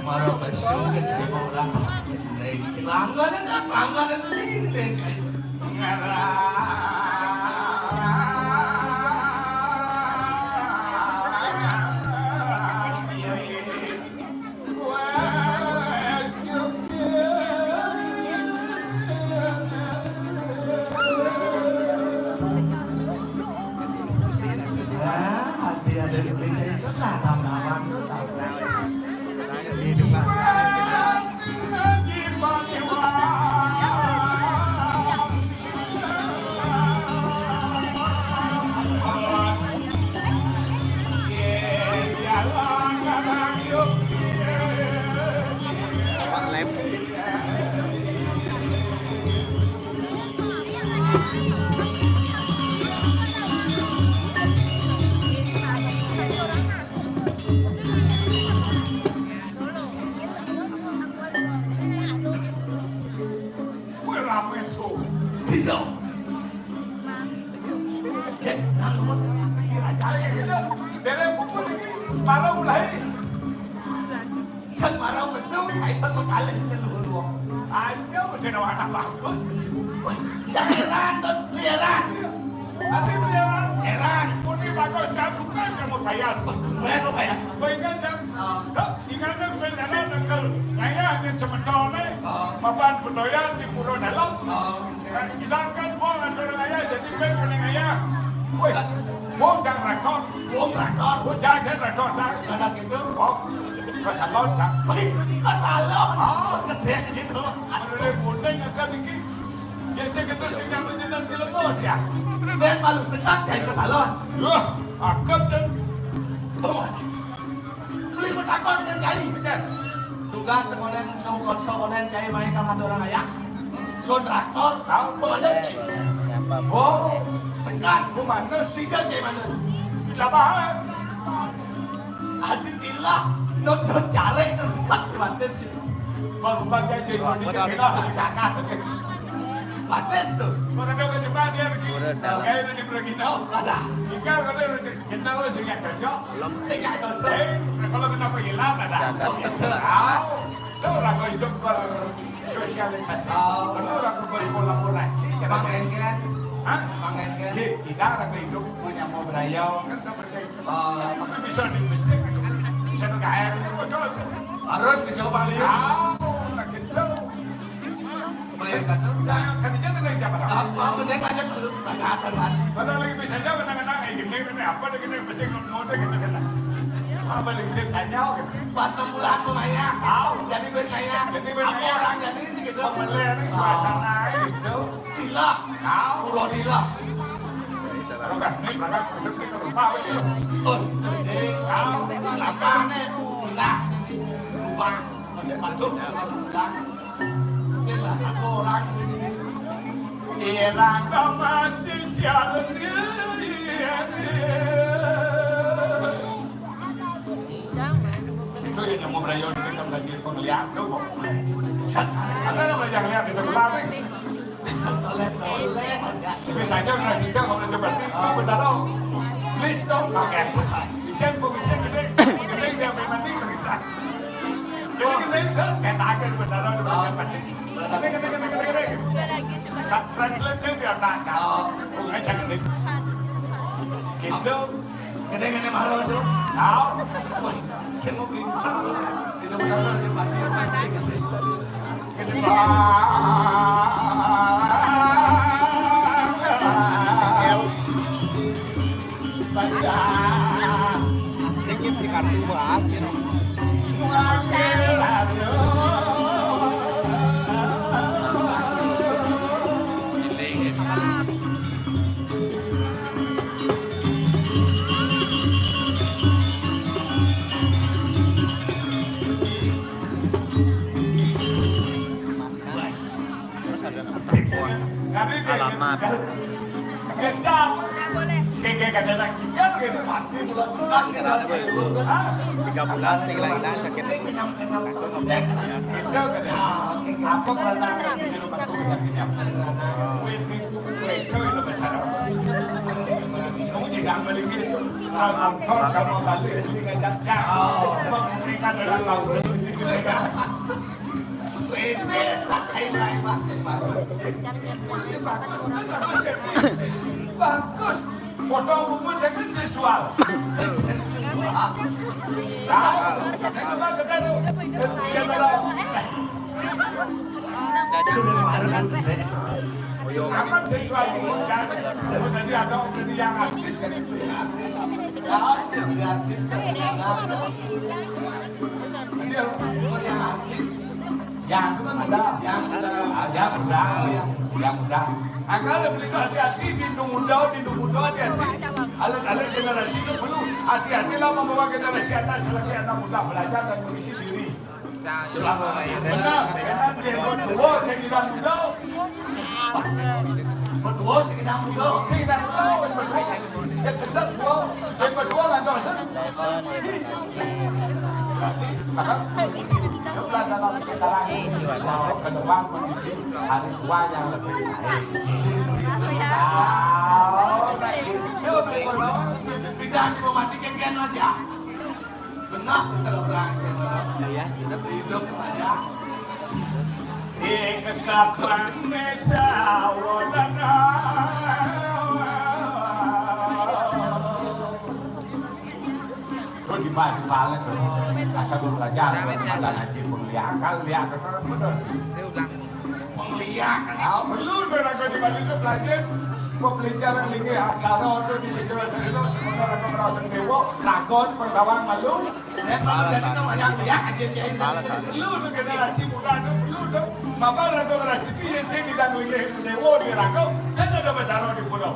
Maro besu ke saya mau orang. Langganan, langganan ini. Iya. Ya, nang lumut. Iki aja ya, gitu. Dene puput iki, para mulai. Sing marang mesu, saiki kok kalih telu wong. Ayo, wis ana anak bagus. Wah, ya heran, Dut. Heran. Ati heran. Heran. Putih bagus, jago kan, jago bayas. Bayar kok bayar? Kok ingat, Jang? Ah. Dok, ingatnya gue jalan nangkel. Ngayah, ingin semetone. Ah. Papan bedoyan di Pura Dalam. Ah. Sedangkan wong ado ngayah, jadi ben kuning ngayah. Woi, wong jangan rakor. Wong rakor. Wong jangan rakor, Cak. Ada situ. Oh, kesalon, Cak. Wih, kesalon. Oh. Gede di situ. Menurut Bundeng akan iki. Ya, saya kata sing nang jenengan film, ya. Ben malu sekat dari kesalon. Wah, akan, Cak. Oh. Beli bertakon dengan kai. Betul. Tugas sekonen, sekonen, sekonen kai main kalau ada orang ayak. Sun raktor, tahu, pemandes. Oh, sekat, pemandes, tiga cai mandes. Labahan. Adit ilah, not, not care, not kat pemandes. Bang, bang, jadi, wah, jadi, benar. Kita, sangat. Mandes tuh. Makanya, kan, cuma dia begini. Udah, dah. Kayak udah di Bergina. Ada. Tinggal, kan, udah kenal, udah sejak cocok. Belum. Sejak cocok. Eh, kalau kenapa hilang, ada. Jangan. Oh, gitu. Tahu. Itu orang hidup bersosialisasi, oh, benar orang berkolaborasi, Bang kadang-kadang. Engken. Hah? Bang Engken. Di, kita orang hidup punya mau berayau, kan udah percaya. Oh. Tapi bisa di musik, bisa ke air, itu betul. Harus bisa balik. Tahu, nak gitu. Bayangkan. Saya, kan dia kena jam berapa? Ah, ah, bener aja dulu. Padahal lagi bisa aja kena-kena kayak gini, ini apa, ini musik, mau, mau, gitu, kena. Apa lagi saya tanya, gitu. Pas nang pulang tuh, Ayah. Tahu. Jadi ben, Ayah. Jadi ben, apa Ayah. Orang jadi sih gitu. Pemelih ini suasana gitu. Sila. Tahu. Pura Sila. Kalau kan ini berangkat, masuk ke rumah, gitu. Oh, sih. Tahu. Apa nih? Sila. Rumah. Masih masuk. Sila satu orang ini. Irang masih sial. Itu yang mau berayo di dalam lagi penglihat tuh, kok. Sana, sana, apa yang lihat itu, kenapa? Soleh, soleh aja. Misalnya udah kita kalau udah berarti itu benar. Please dong, pakai. Bisa, kok bisa gede, gede dia main mandi, kita. Jadi gede, kita aja benar, udah pakai mandi. Tapi gede, gede, gede, gede. Sa-, translate kan biar tak, oh, bukan aja gede. Gitu. Kene-kene maro tu. Tau. Woi, sing mau pingsan. Tidak benar di pantai. Kene. Baca. Sing di kartu, Bang. Alamat. Kayak, kayak kata lagi, kan, kayak pasti pulang sekarang, kan, ada dulu, kan? Hah? Tiga bulan, saya hilang-hilang sakit. Ini kenyang, kenyang, sakit, kan? Gitu, kan? Ah, oke, oke. Apa pernah di rumah tuh, kenyang, kenyang? Waiting to play, coy, lo, kan? Kamu tidak balik gitu. Kalau nonton, kamu balik, beli ngajak, cak. Oh. Memberikan dalam laut. Ini, ini, ini, ini, ini, ini, ini, ini, ini, bagus, bagus, bagus. Potong buku jadi seksual. Seksual. Tahu? Nah, coba kita tuh. Dia bilang, apa seksual buku jadi? Jadi ada orang yang artis, jadi artis. Tahu, jadi artis. Dia punya artis. Yang ada, yang ada, yang udah, yang, yang udah. Angkal beli hati-hati di muda, di muda hati-hati. Alit-alit generasi itu perlu hati-hati lah membawa generasi anak selagi anak muda belajar dan mengisi diri. Selama ini. Benar, benar dia buat dua saya bilang muda. Berdua sing nang muda. Sing nang muda, berdua. Ya, kedek dua. Yang berdua ngantosen. Maka, hiduplah dalam sekarang, ke depan menuju hari tua yang lebih baik. Nah, nah, itu, tidak hanya mematikan kan aja. Benar, salah orang. Iya. Hidup aja. Ikut sapran desa wadana. Terus dibalik-balik, asal belum belajar, belum belajar ngaji, belum lihat akal, lihat akal, bener. Pengliak. Ah, perlu tuh raga dibalik tuh belajar. Pepelajaran linggih aksara tuh di sekolah-sekolah, sekolah raga merasa dewa, raga penggawa malu. Dan kalau jadi tuh banyak lihat aja, jadi perlu tuh generasi muda tuh, perlu tuh. Bapak raga merasa itu yang saya tidak linggih dewa di raga, saya nggak ada bicara di pulau.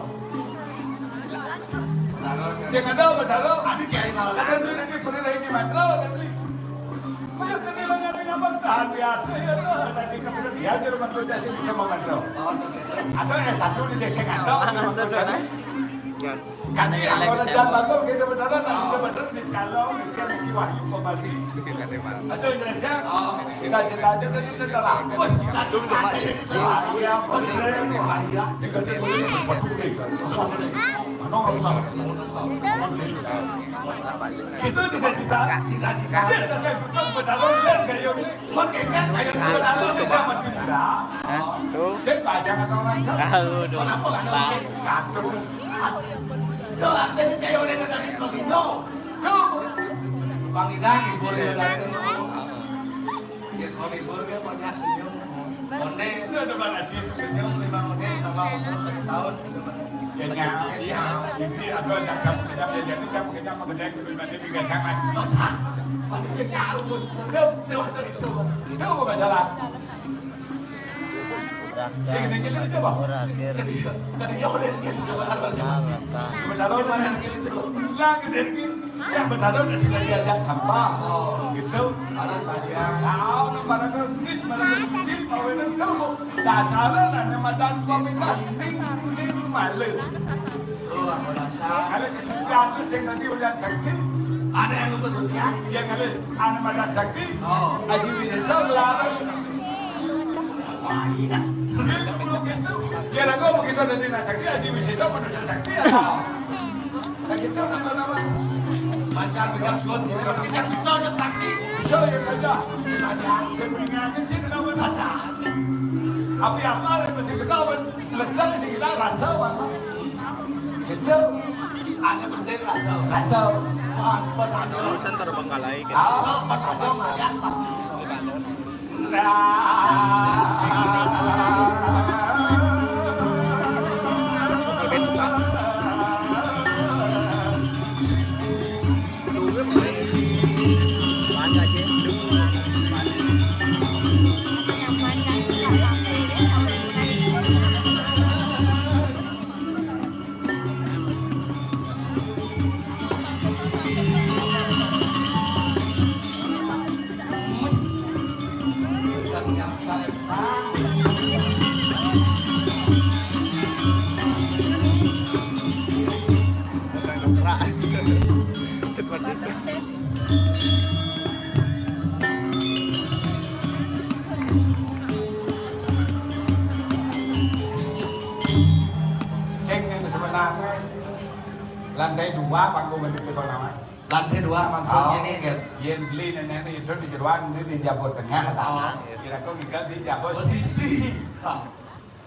Sing ada, padahal ada kiai salah. Kadang dulu di puri lagi mantra, tapi cek ini lo nyari ngapa tahan biasa ya tuh. Tadi kemudian dia di rumah kerja sih bisa mantra. Ada S satu di desa Kandok, di rumah kerja. Kan ya, kalau jalan bagus, kita beneran, nah, kita beneran di Skalong, kita di Wahyu Komadi. Ada yang kerja, oh, cita-cita aja kan kita telah. Wah, cita-cita aja. Wah, iya, bener, wah, iya. Kita di sini, waduh, nih. Kita juga cita, cita-cita. Dia kan betul, betul, betul, kayak ini. Makanya kayak betul, betul, betul. Hah? Tuh. Saya baca kata orang sana. Tahu dong. Kenapa kan orang kayak kado? Tuh, artinya kayak orang yang dari Pagino. Tuh. Pangidang, ibu dia dari. Iya, kalau libur dia banyak senyum. Onde itu ada banget sih. Senyum lima menit tambah umur satu tahun. Ya, ya, ya. Ini apa, yang kamu kerja, ya, jadi kamu kerja, mau kerja, lebih banyak tiga zaman. Masih jauh, Bos. Itu, itu masalah. Ini, ini, ini, ini, Bang. Tadi, tadi, Bang. Lah, gede, gede. Ya, benar, udah sudah diajak sampah. Oh, gitu. Mana saya? Tahu, mana kermis, mana suci, mau itu tahu. Dasarnya, nanya madan komika, ting, ting, malu. Oh, aku rasa. Kalau kesucian itu, sing tadi udah sakti. Ada yang lupa sucian? Ya, kalau ada madan sakti. Oh. Lagi bisa, larang. Iya, kalau gitu. Ya, aku begitu ada di sakti, lagi bisa, manusia sakti, ya. Nah, gitu nama-nama. Baca bilang suat, bilang kita bisa aja sakti. Bisa ya aja. Aja. Dia mendingan aja dia kenapa baca. Tapi apa yang mesti kenal, kan? Legal sih kita rasa, Pak. Gitu. Ada penting rasa. Rasa. Pas, pas ada. Dulu saya terbengkalai, gitu. Rasa, pas ada, makan, pasti bisa. Sing yang sebenarnya lantai dua panggung itu, Pak, nama. Lantai dua maksudnya. Oh, nih, Gert. Yen beli nenek itu di jeroan, ini di jabo tengah, oh, tanah. Kira kok kita di jabo sisi. Sisi. Ah.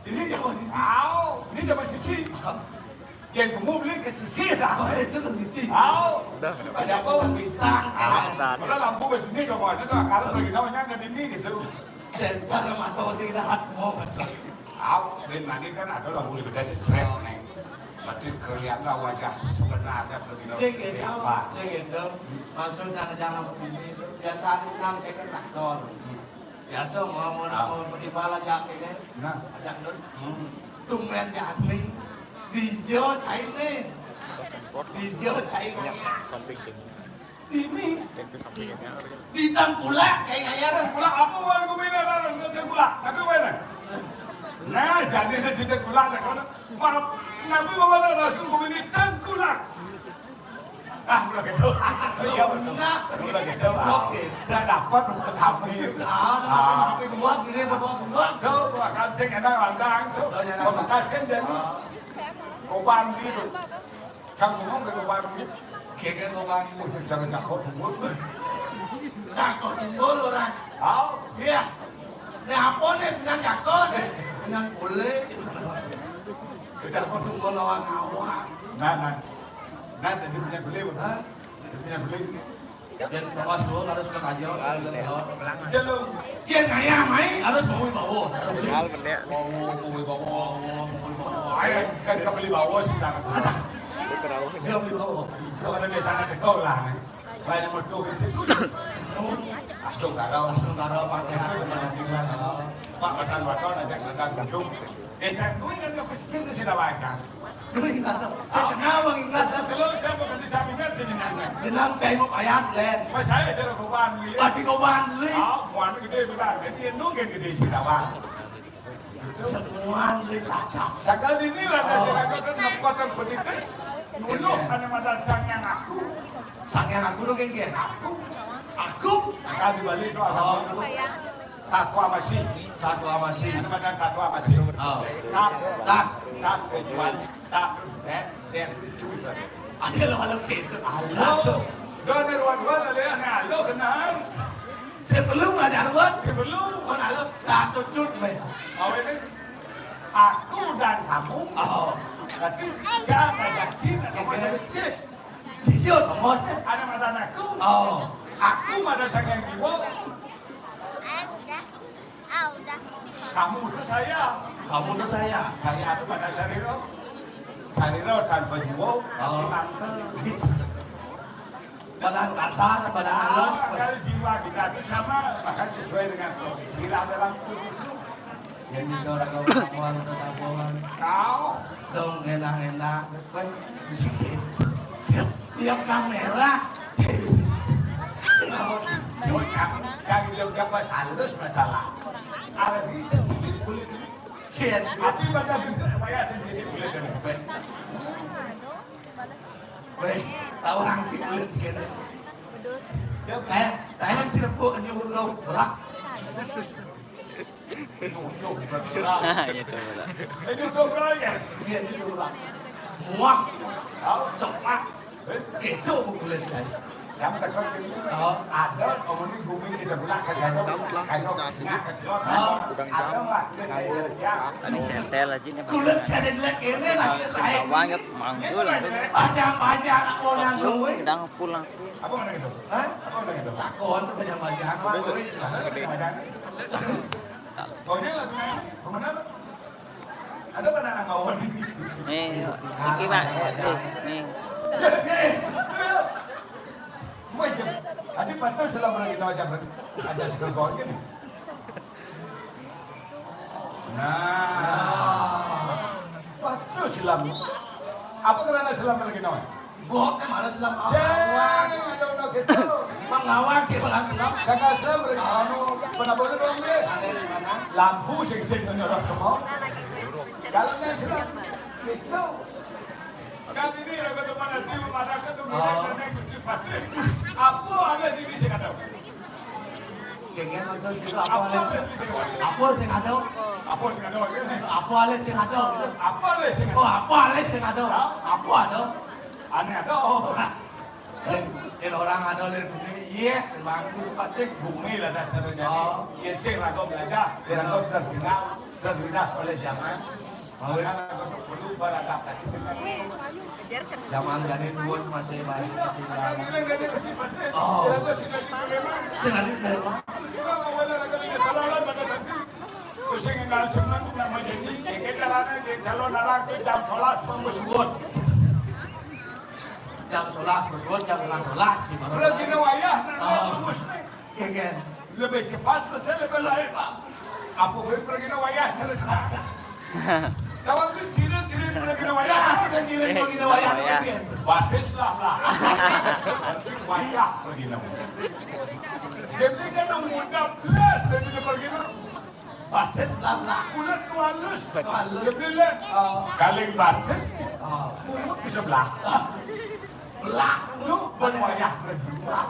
Ini jabo sisi. Au, ini jabo sisi. Yen kamu beli ke sisi, dah. Oh, itu ke sisi. Au. Udah, udah. Ada apa? Pisang. Alasan. Padahal lampu bes ini, coba aja tuh, kalau lagi tahu nyangka di ini gitu. Center mata masih kita hak mau betul. Au, ben lagi kan ada lampu lebih dari stres, Neng. Berarti kelihatan wajah sebenarnya begini. Sing itu, apa? Sing itu. Maksudnya jangan begini itu. Biasa nang cek kan dol. Biasa mau, mau, ah, mau pergi bala jak ini. Nah. Ajak dol. Hmm. Tumben jak ni. Dijo cai ni. Dijo cai ni. Samping ini. Ini. Yang ke samping ini. Di tengkulak cai ayar. Tengkulak apa, wan, aku bina, wan, tengkulak. Tapi mana? Nah, jadi saya di tengkulak, dah, kawan. Maaf, nabi bawa dah, Rasul, aku bina tengkulak. Ah, mula gitu. Iya, betul. Mula gitu. Oke. Saya dapat mula kami. Ah, tapi buat ini, buat, buat. Tuh, buat kami sing enak landang tuh. Oh, iya, iya. Bekas kan jadi. Ah. Koban gitu. Sang ngomong ke koban gitu. Kira koban gitu. Jangan takut dulu. Takut dulu orang. Oh. Iya. Ini apa nih? Dengan jakon? Dengan boleh. Jakon tunggu lawan awak. Nah, nah. Nah, tadi punya beli, hah? Tadi punya beli. Dan bawa dulu harus ke kajo. Jelum. Iya, ngaya, mai, harus mau bawa. Tinggal beli. Mau, mau bawa, mau bawa. Ayo, kan kita beli bawa sudah. Ada. Dia beli bawa. Itu ada di sana, di kau lah, nih. Banyak motor di situ. Astungkara. Astungkara, Pak. Itu dengan bilang, Pak, Matan Waton, ajak Matan Gedung. Eh, jangan gue kan ke pesisir di sini, Pak, kan? Lu ingat, Pak. Saya kenal, Bang, ingat. Kalau saya bukan di sampingan, di jenengan. Jenengan kayak mau payas, Len. Mas, saya jalan ke Bangli. Wah, di Bangli. Ah, Bangli gede, bilang. Jadi, itu kan gede sih, Pak. Semua dicacah. Sakal dini lah, oh, saya katakan, kekuatan politis. Dulu, iya, ada madan Sang Yang Aku. Sang Yang Aku tuh, geng, geng. Aku. Aku. Akan dibalik tuh, oh, aku. Tatu Amasi. Tatu Amasi. Ada madan Tatu Amasi. Oh. Tak, tak, tak, kecuali, tak, eh, eh, cuy, tak. Ada lo, halo, gitu. Halo. Halo. Doner wan wan, ada yang halo, kenal. Sebelum ada Arwet. Sebelum. Mana lo? Dah tutup, weh. Awalnya aku dan kamu. Oh. Berarti saya ngajak Cina, kamu, oke, saya sih. Jujur, kamu sih. Ada madan aku. Oh. Aku madan Sang Yang Jiwa. Ah, udah. Ah, udah. Kamu itu saya. Kamu itu saya. Saya itu madan Sariro. Sariro tanpa jiwa, oh, tapi mangkel. Gitu. Badan kasar, badan halus. Ah, kalau jiwa kita itu sama, maka sesuai dengan kondisi lah dalam tubuh itu. Yang bisa orang kau kawan, tetapuan. Kau? Dong, enak-enak. Weh, bisikin. Tiap, tiap kamera. Bocah, cari jauh-jauh pas halus masalah. Ada di sensitif kulit. Kian. Tapi pada gede, apa ya sensitif kulit? Weh, tahu orang sih kulit gitu. Kayak, kayak si Rebuk ini udah berak. Ini udah berak. Nah, iya, coba lah. Ini udah berak ya? Iya, ini udah berak. Muak. Tahu, cepat. Gitu kulit saya. Yang tekan ini, oh, ada, ngomongin bumi kita pula ke kayu, kayu, nah, ke telur, oh, ada lah, kita saya kerja. Ini sentel aja nih, Pak. Kulit saya jelek ini lagi saya. Banget, manggul. Panjang-panjang anak orang tuh. Udah pulang. Apa mana gitu? Hah? Apa mana gitu? Takon, panjang-panjang, Pak. Udah, udah. Ada panjang-panjang. Kau ini lagi mana? Kau mana? Ada mana anak kau ini? Nih, iki, Pak. Nih, nih. Ya, nih. Wah, iya. Tadi patut salam lagi, no, aja, aja sekerbau gini. Nah, patut silam. Apa kerana silam lagi, no? Gua kan malas silam. Ceng, awak. Ada orang gitu. Mengawak ke orang silam. Jangan silam lagi. Anu, pernah boleh dong dia. Lampu sing-sing menyorot ke mau. Kalau nang silam, gitu. Kan ini lagu depan nanti masyarakat tu, oh, dia naik kursi patut. Apa ada di sini kata? Kengken maksud juga apa, apa ada di sini? Apa sing ada? Apa sing ada? Apa ada sing ada? Apa ada sing ada? Oh, apa ada sing ada? Hah? Apa ada? Aneh ada. Oh. Lain, lain orang ada lain bumi. Iya, sebangku sepatut. Bumi lah dasar jadi. Oh. Iya, sing ragu belajar, sing ragu tertinggal, terlindas oleh zaman. Zaman dari tuan masih banyak ketinggalan. Oh. Sengaja dari mana? Pusing enggak senang nama jadi. Kita lana di calon anak jam sebelas pembesuat. Jam sebelas besuat, jam setengah sebelas sih, baru. Berarti wayah, oh. Iya, kan? Lebih cepat selesai, lebih lain, Pak. Apa boleh pergi nak wayah cerita? Kawan tu ciri-ciri pergi nak wayah. Ah, ciri-ciri pergi nak wayah. Batis belah-belah. Berarti wayah pergi nak wayah. Jadi kan muda plus dan kita pergi nak. Batis belah-belah. Kulit tu halus. Halus. Dia bilang, oh, kaling batis, oh, mulut di sebelah. Lah, lu berwayah berdua.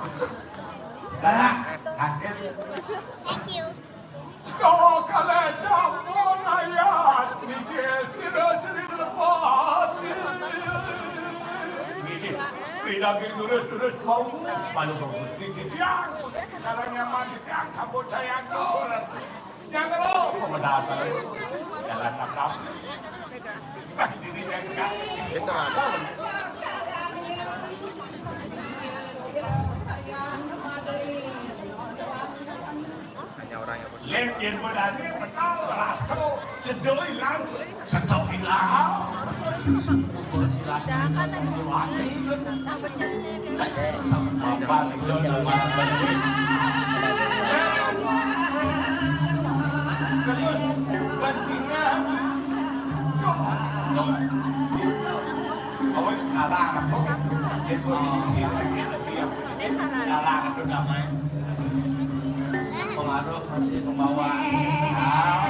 Lah, hadir. Thank you. Kau kalah sama ayat, Miguel, sira sering lepas. Ini, ini lagi terus-terus mau, malu bagus di tiang. Salah nyaman di tiang, sambut saya tuh. Yang lo, pemenang. Jalan apa? Ini kan, kan. Hanya orang yang Lek yen berani menang raso sedo ilang, sedo ilang. Bapak Ridho Darmawan. Terus bajingan. Cok, cok. Awak kalah apa? Yen berani sih, yen berani. Kalah apa damai? Pengaruh masih pembawa. Ah.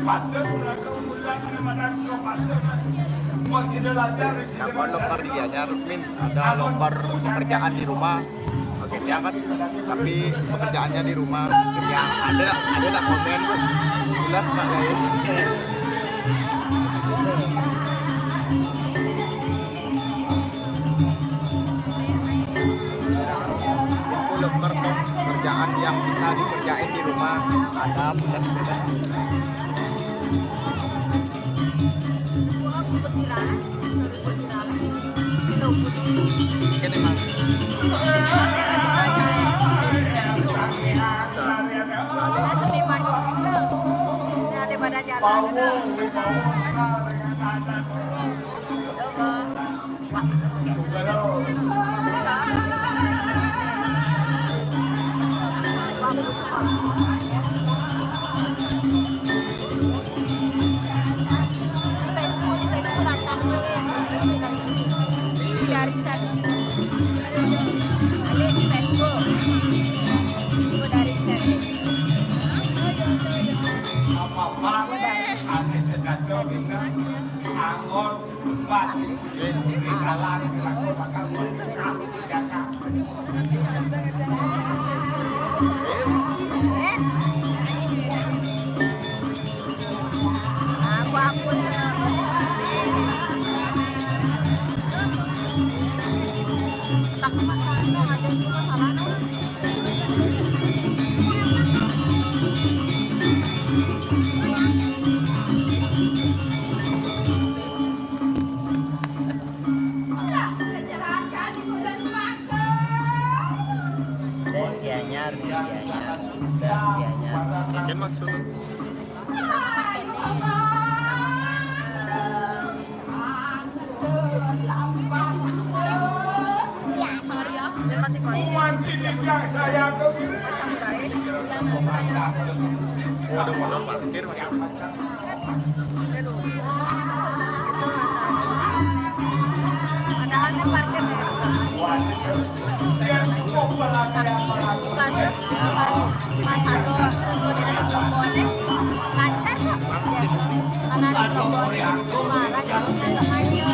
Lakon. Lakon lokar di Gianyar, Min. Ada lokar pekerjaan di rumah. Oke, dia kan, tapi pekerjaannya di rumah. Ya, ada, ada lah komen, Bu. Jelas, Pak, ya. Aku lebar dong kerjaan yang bisa dikerjain di rumah. Ada, punya sepeda. Kan emang. Seniman. Daripada jalan. Coba. Apa-apa, ane sedato bintang, anggon. Gianyar, Gianyar, Gianyar. Mungkin maksudnya. Oh, ada motor parkir, Mas. Padahal dia parkir ya. Bagus, Mas, Mas Agus, sebelum ada rombongannya, lancar kok. Karena ada rombongan, semua lagi ada maju.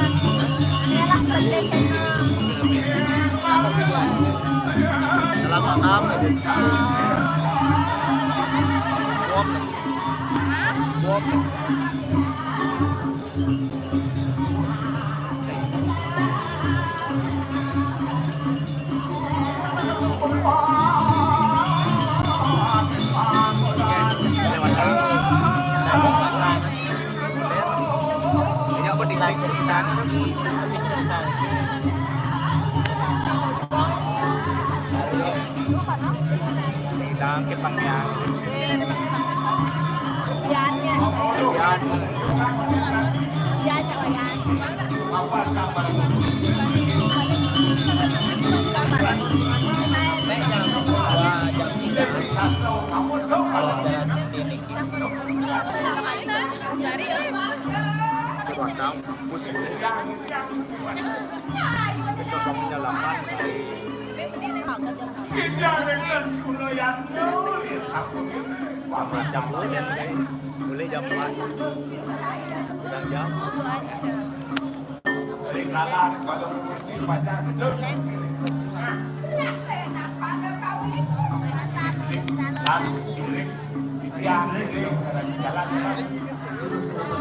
Inilah kerja saya. Dalam makam. Wop. Wop. Tangkit lang yan. Yan. Yan. Yan, tsaka yan. Jari, eh. Suatu kampus ini. Besok kamu nyalakan dari. Tidak ada yang kuno yang nol, ya, aku ini. Jam boleh, boleh jam empat. Udah jam. Ringkalan, kalau mesti baca gedung. Nah, diri. Tiang, diri. Jalan, jalan. Terus, terus.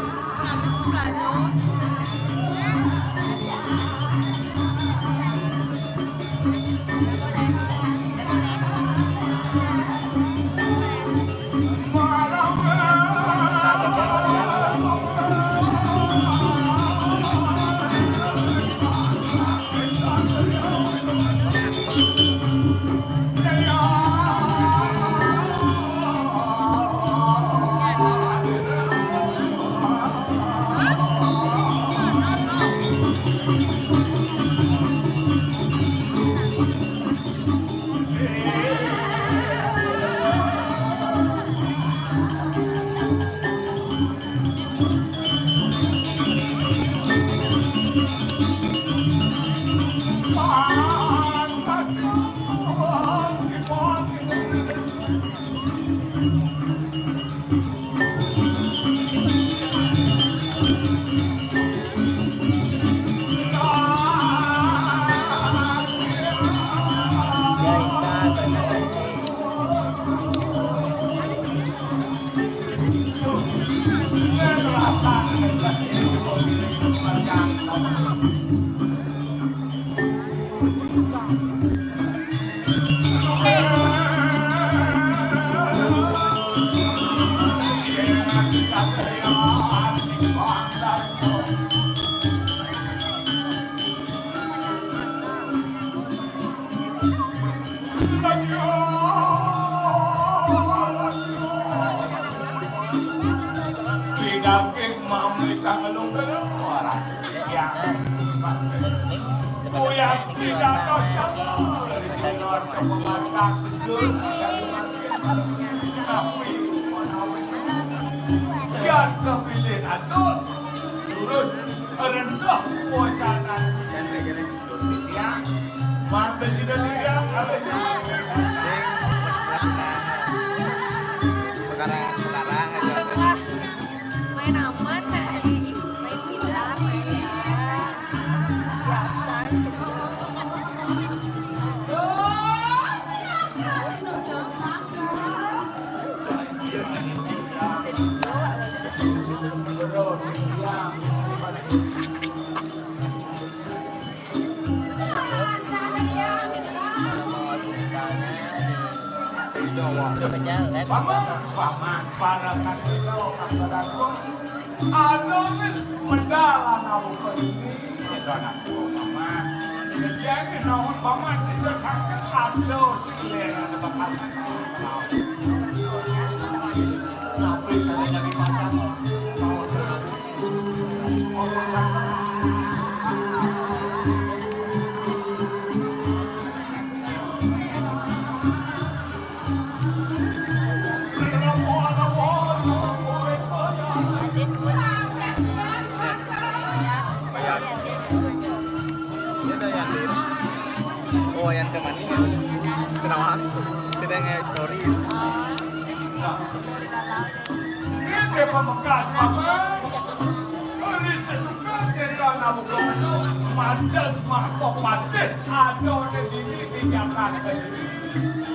Daging mami kang lu keluar. Ya. Kuyang tidak tahu dari sini luar sama makan. Tapi menawi. Yang kepilih atur. Terus rendah wacana. Ya. Mangga sida tiang kalih. Sing perkara sekarang aja. Main aman, main pintar, main biasa gitu. Paman, paman, para kandilo, kang Badakun. Anu medal anaku ini, itu anakku, paman. Kesiannya naon, paman, cita kakek, aduh, si Glenn ada bakal. Tapi saya jadi pacar. Oh, yang ke mana? Kenapa? Sedang story. Ini pamungkas, Paman. Ri sesuka dera namu kono, mandeg mahko patih, adone dini dinyatakan diri.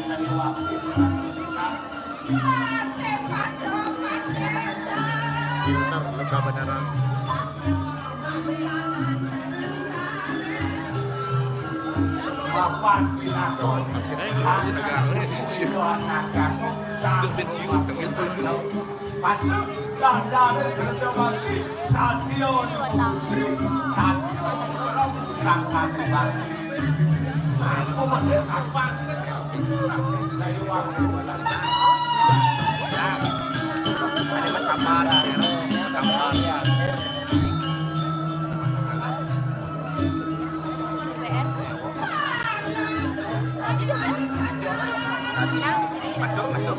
Saliwati. Pinter, lega beneran. Papan pinakon. Anak, anak, anak, anak, anak, anak, anak, Patut dasare Sendrawati satya putri, satya putra sang Adipati. Aku mesti apa? Saya waktu. Nah, ini mah sabar, sabar. Masuk, masuk.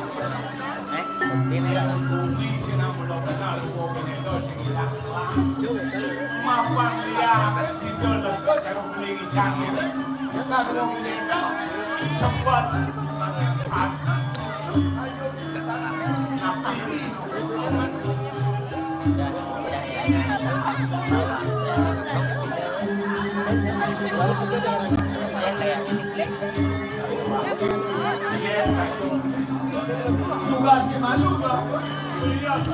Eh, ini ya. Sempat. Juga si malu, Pak. Serius.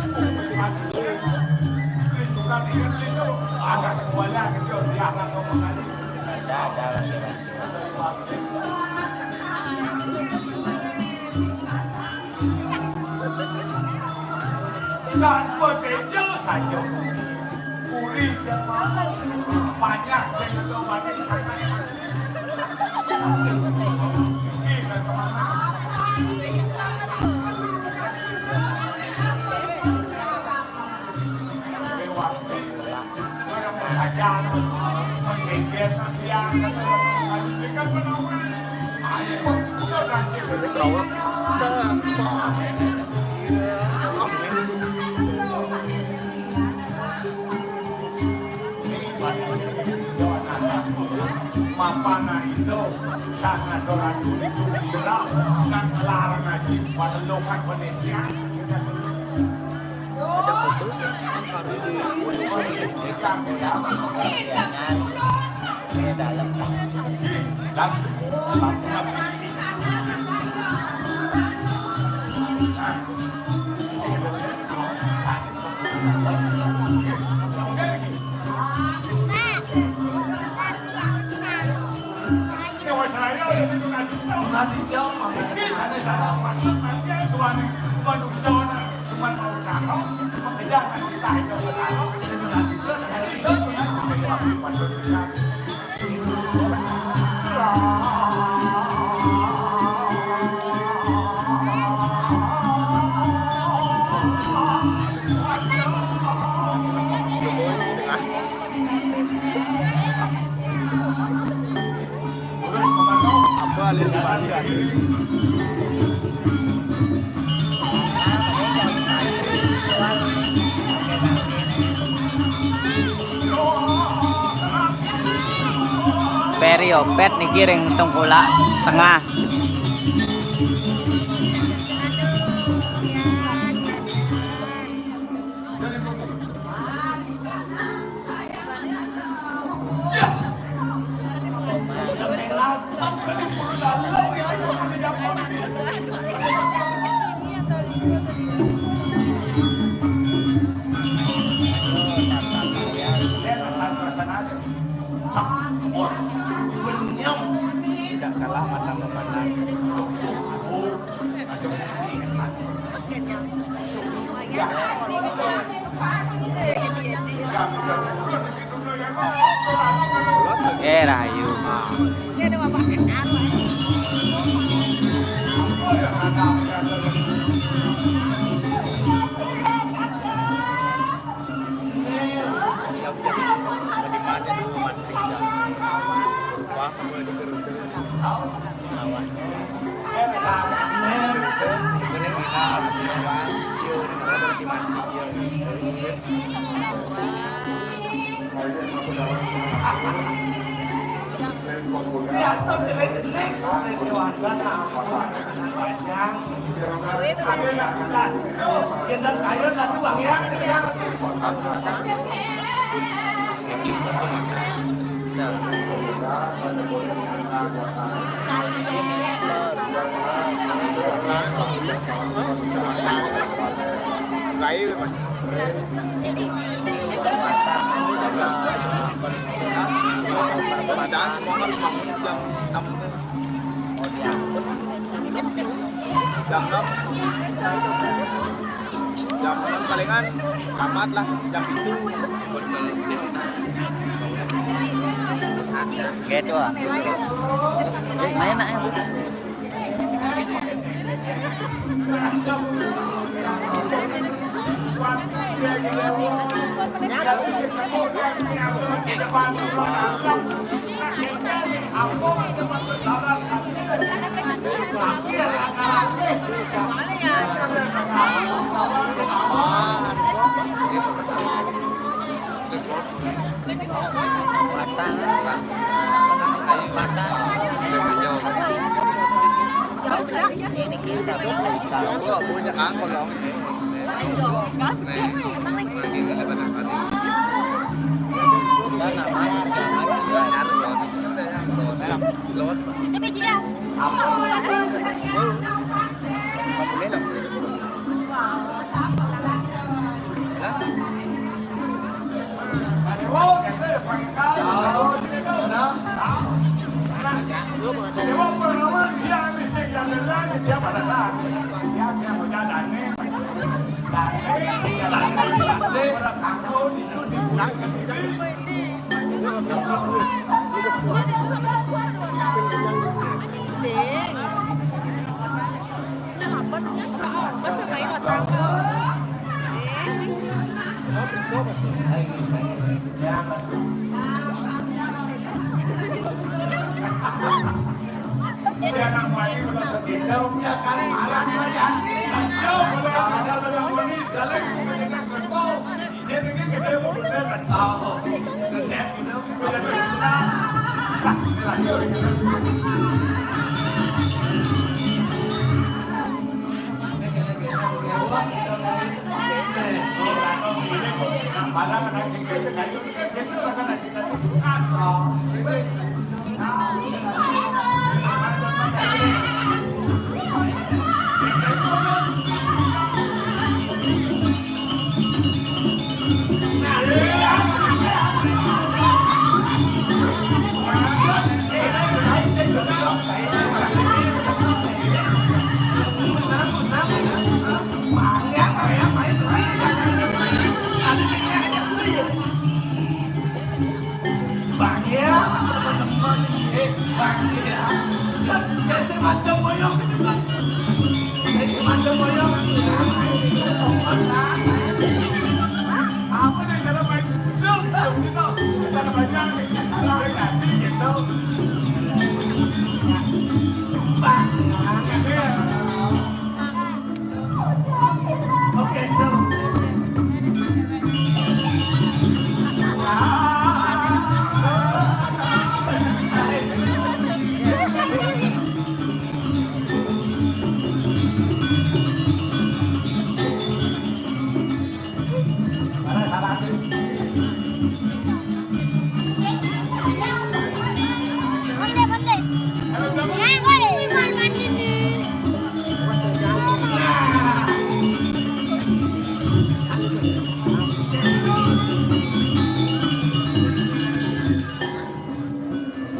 Suka pikir itu, agak sekolah gitu, dia akan ngomong tadi. Ada, ada, ada. Dan berbeda saja. Kulit yang mau banyak saya sudah mati sangat. Ini saya teman. Lewat. Mapana itu sangat orang tulis, nang kelar ngaji pada lokat Malaysia. Ada putus. Cuman mau cakep, pekerjaan kita itu benar. Generasi itu dari itu, Peri opet niki ring tengkulak tengah. Eh, rahayu. Jam enam palingan tamat lah, jam itu. Gitu ah. Main nak ya. Gua punya akun dong. Nih, lagi ini pada hari. Dan apa? Udah nyari loh. Udah ya, loh. Lewat. Itu media. Apa? Apa? Sing. Nah, apa tuh, Nyak? Apa sih, kayu atau apa? Eh? Jadi, Bang ya, eh, Bang ya. Jadi macam boyong gitu kan. Jadi macam boyong. Apa yang cara main? Cara banyak, cara ganti gitu. Bang, ya. Oke, so.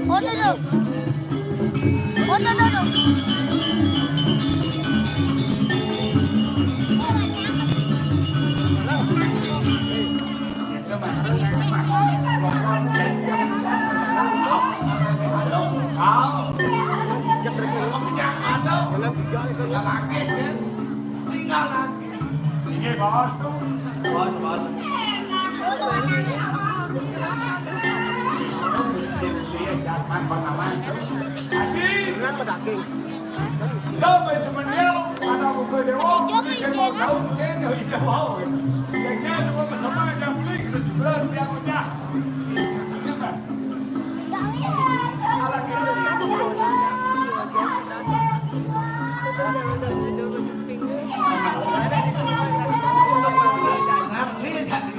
Foto dong. Foto dong. Ini bos tuh. Bos, bos. Ini jangan pada daging. Yo, main semenil, ada buka dewa, bisa mau tahu, mungkin nggak bisa mau. Kayaknya cuma bersama yang beli, kita juga biar pecah. Gitu kan? Alat kita satu. Nah, ini satu.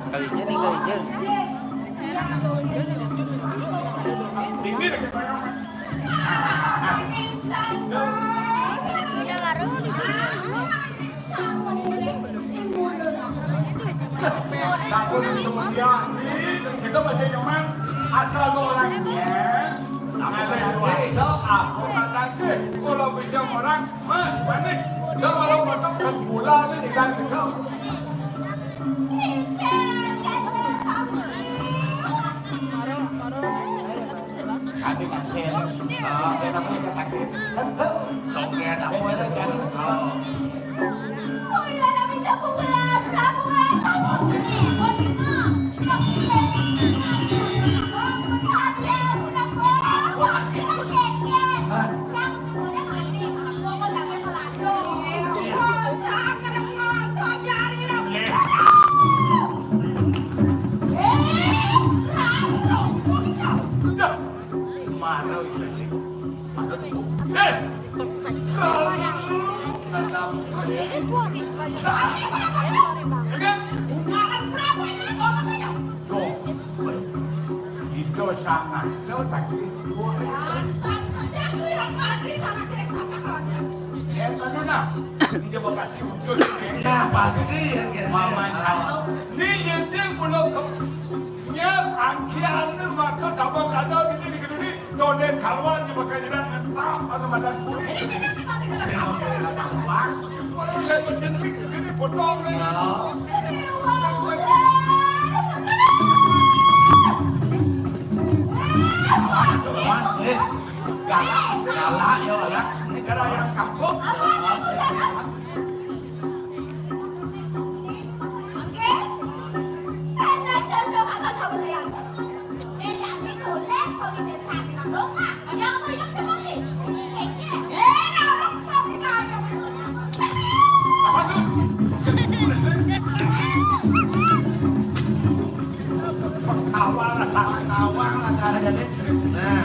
Kali Jen nih, kali Jen. Udah baru. Takut semendia. Masih nyoman, asal orangnya. Namanya dewasa, apa matanya? Kalau bisa orang, Mas, panik. Udah kalau potong kan gula nih, tinggal gitu. Ada kan, Ken? Ah, kenapa kita sakit? Kan tahu. Joget, apa ada kan? Oh. Marah ini. Eh, kalau lu tetap begini, enggak. Tuh, itu sangat jauh tadi. Eh, mana nah? Ini dia bakal diutus. Nah, pasti yang kira. Mama tahu. Ini yang sih belum ke-, nyet, angkian, maka tabang ada di sini, di sini. Tonden kawan di bakal jalan, entah, anu madan kulit. Ini potong nih. Galak, galak, ya, galak. Negara yang kampung. Awang lah, salah awang lah, salah jadi. Nah.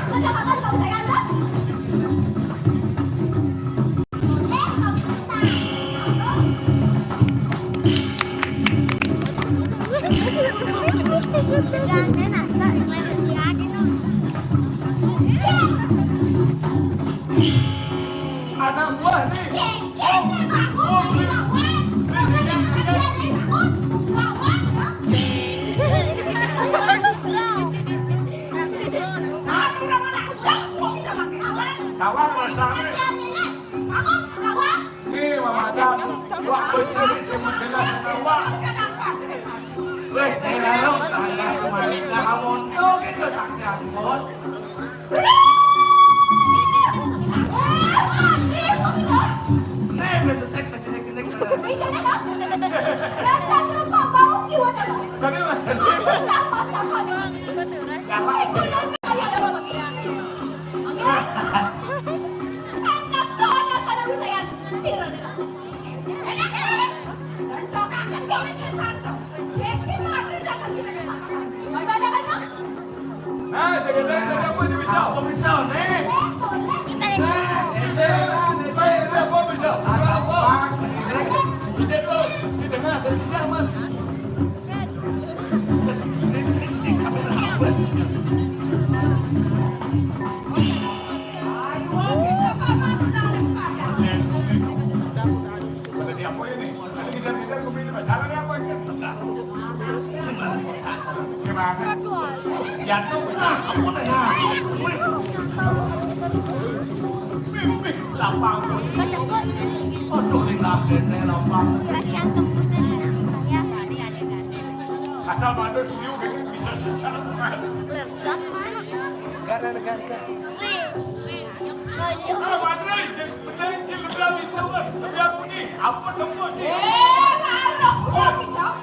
Anak buah nih. Tawang rasanya. Nih, Mama Dan. Wah, betul, cuma jelas, Wak. Weh, eh, lalu, tangga kemarin, kamu tuh gitu, sakit, Bos. Nih, betul, saya kecil-kecil. Tadi, Mas. Galak. Nah, jaga, jaga, jaga, apa dia bisa? Apa bisa, nih? Nah, ente, ente, ente, apa bisa? Apa? Bisa tuh, di tengah, di tengah, Mas. Pada dia apa ini? Tadi kita, kita, gue pilih masalah nih apa ini? Gimana? Jatuh. Nah, ampun, nah. Wih. Mimpi lapang. Aduh, ini lapang. Kasihan temen saya. Asal manis, you bisa sesat. Gara-gara. Wih, wih. Ah, Madrid, bener sih, lebih habis coba. Lebih aku nih, apa nemu sih? Eh, taruh, udah, Cok.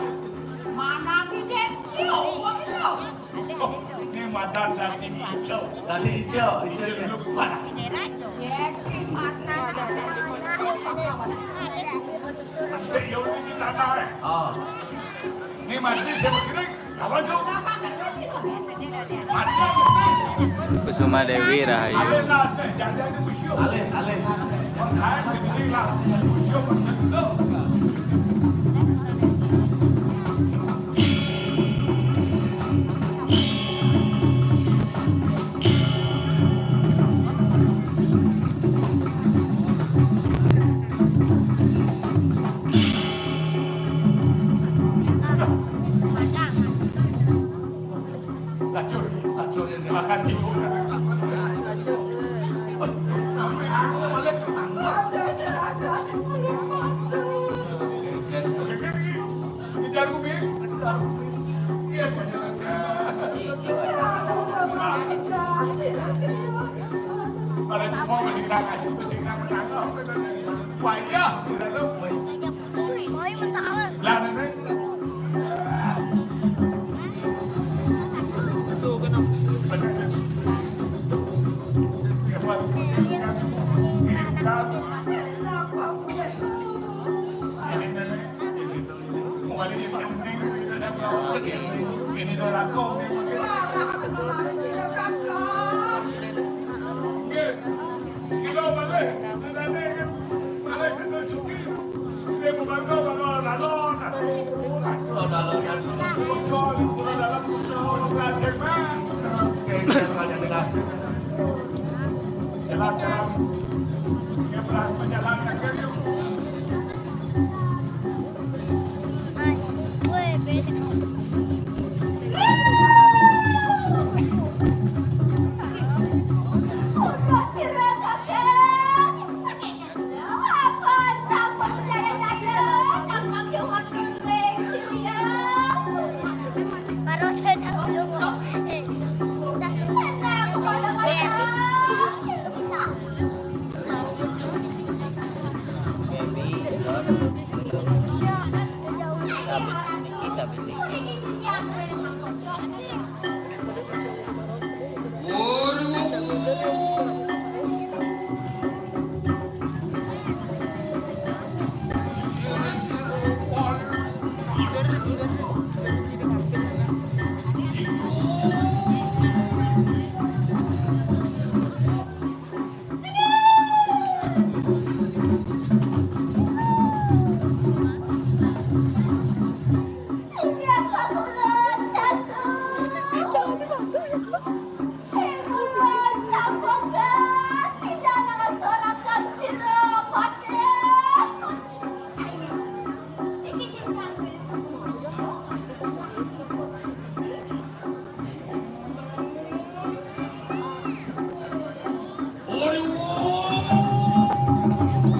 Mana nih, Dek? Yo, begitu. Ini madan dari hijau. Dari hijau, hijau dia. Lupa. Dek, mata. Nanti ya udah di tanah, eh. Oh. Ini masih saya begini. Kusuma Dewi Rahayu. Wah, iya, lah,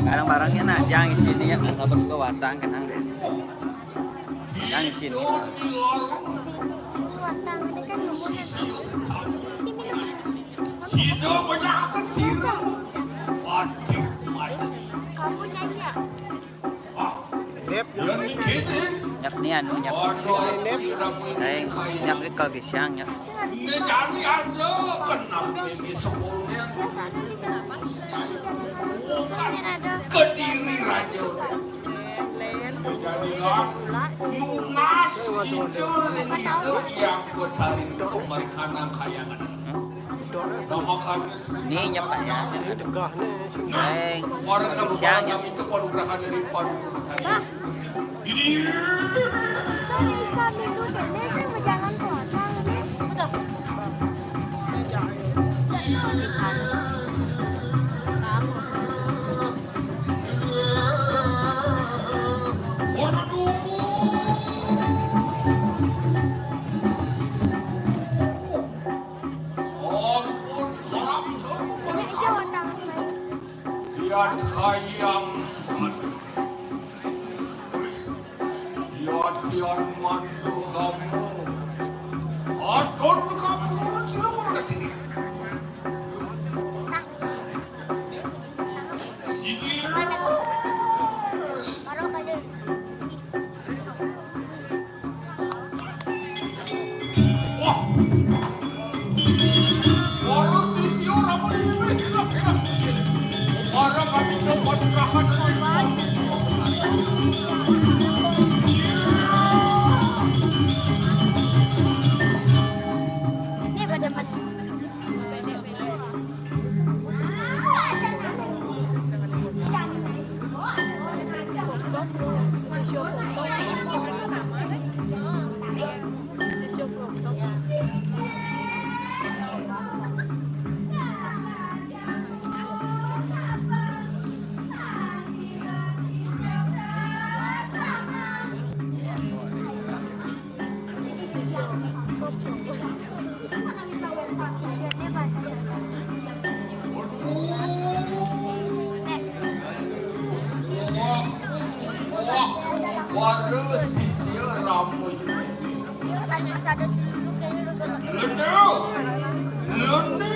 Barang-barangnya nah, jang isini ya, sabar juga watang kenang deh. Jang isini. Sida bacakan sira. Waduh, waduh. Kamu nanya. Nyak ni anu, nyak. Aing, nyak ni kalau gisiang, nyak. Ini jani ada kena ini sekolahnya. Bukan Kediri Raja. Jadilah nunas hijau ini yang bertaring di pemeriksaan kayangan. Ni nyak ya. Aing, kalau gisiang, nyak. Sorry, kami dulu deh. Ini kan berjalan puasa, ini. Sampun, sampun. Yan kayang. Yan, yan mantu kamu. Atur tu kamu, suruh orang sini. Sini. Wah. Baru si Sio rambut ini, ini, ini, ini. Orang kami dapat makan. Ini pada mati. Waduh, sisir rambut. Lene, lene,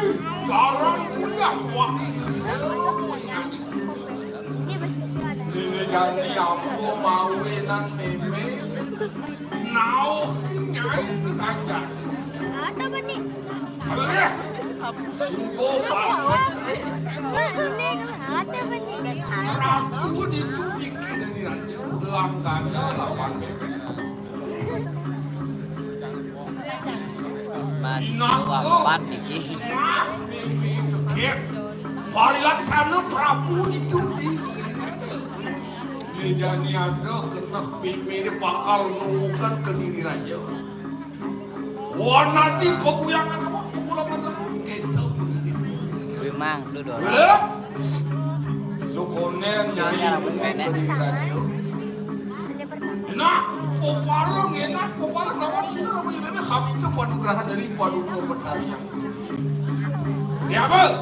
jarang kuliah, wah. Ini jani ambo mawinan mémé. Nauh nyai saja. Ada apa nih? Subo pas. Ada apa nih? Ratu itu bikin dari raja. Langkahnya lawan mémé. Terus masih empat niki. Nah, ini tegep. Parilaksana Prabu itu di Mejani ada kena pimpin bakal nunggukan ke diri raja. Wah, nanti peguyangan apa? Pegulangan apa? Kita. Memang, lu dorong. Sukonen nyai ke diri raja. Enak, popareng, enak, popareng lawan sira, kami itu panugrahan dari Paduka Betarian. Ya, Bang.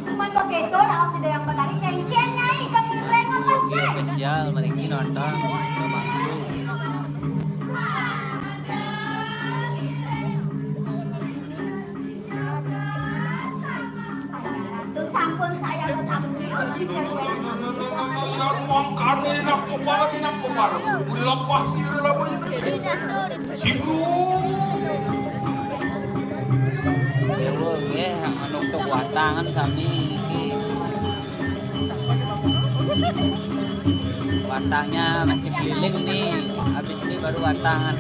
Cuman begitu, laos sudah yang Betari, kengkian nyai, kami mereka pesen. Spesial, mari kita nonton. Tuh sampun saya ke sampun. Yang mangkane enak kepala, enak kepala. Udah lepas sih, udah lama ini. Siku. Dewa nggih, anu kebuatangan sami iki. Watangnya masih keliling nih, habis ini baru watangan.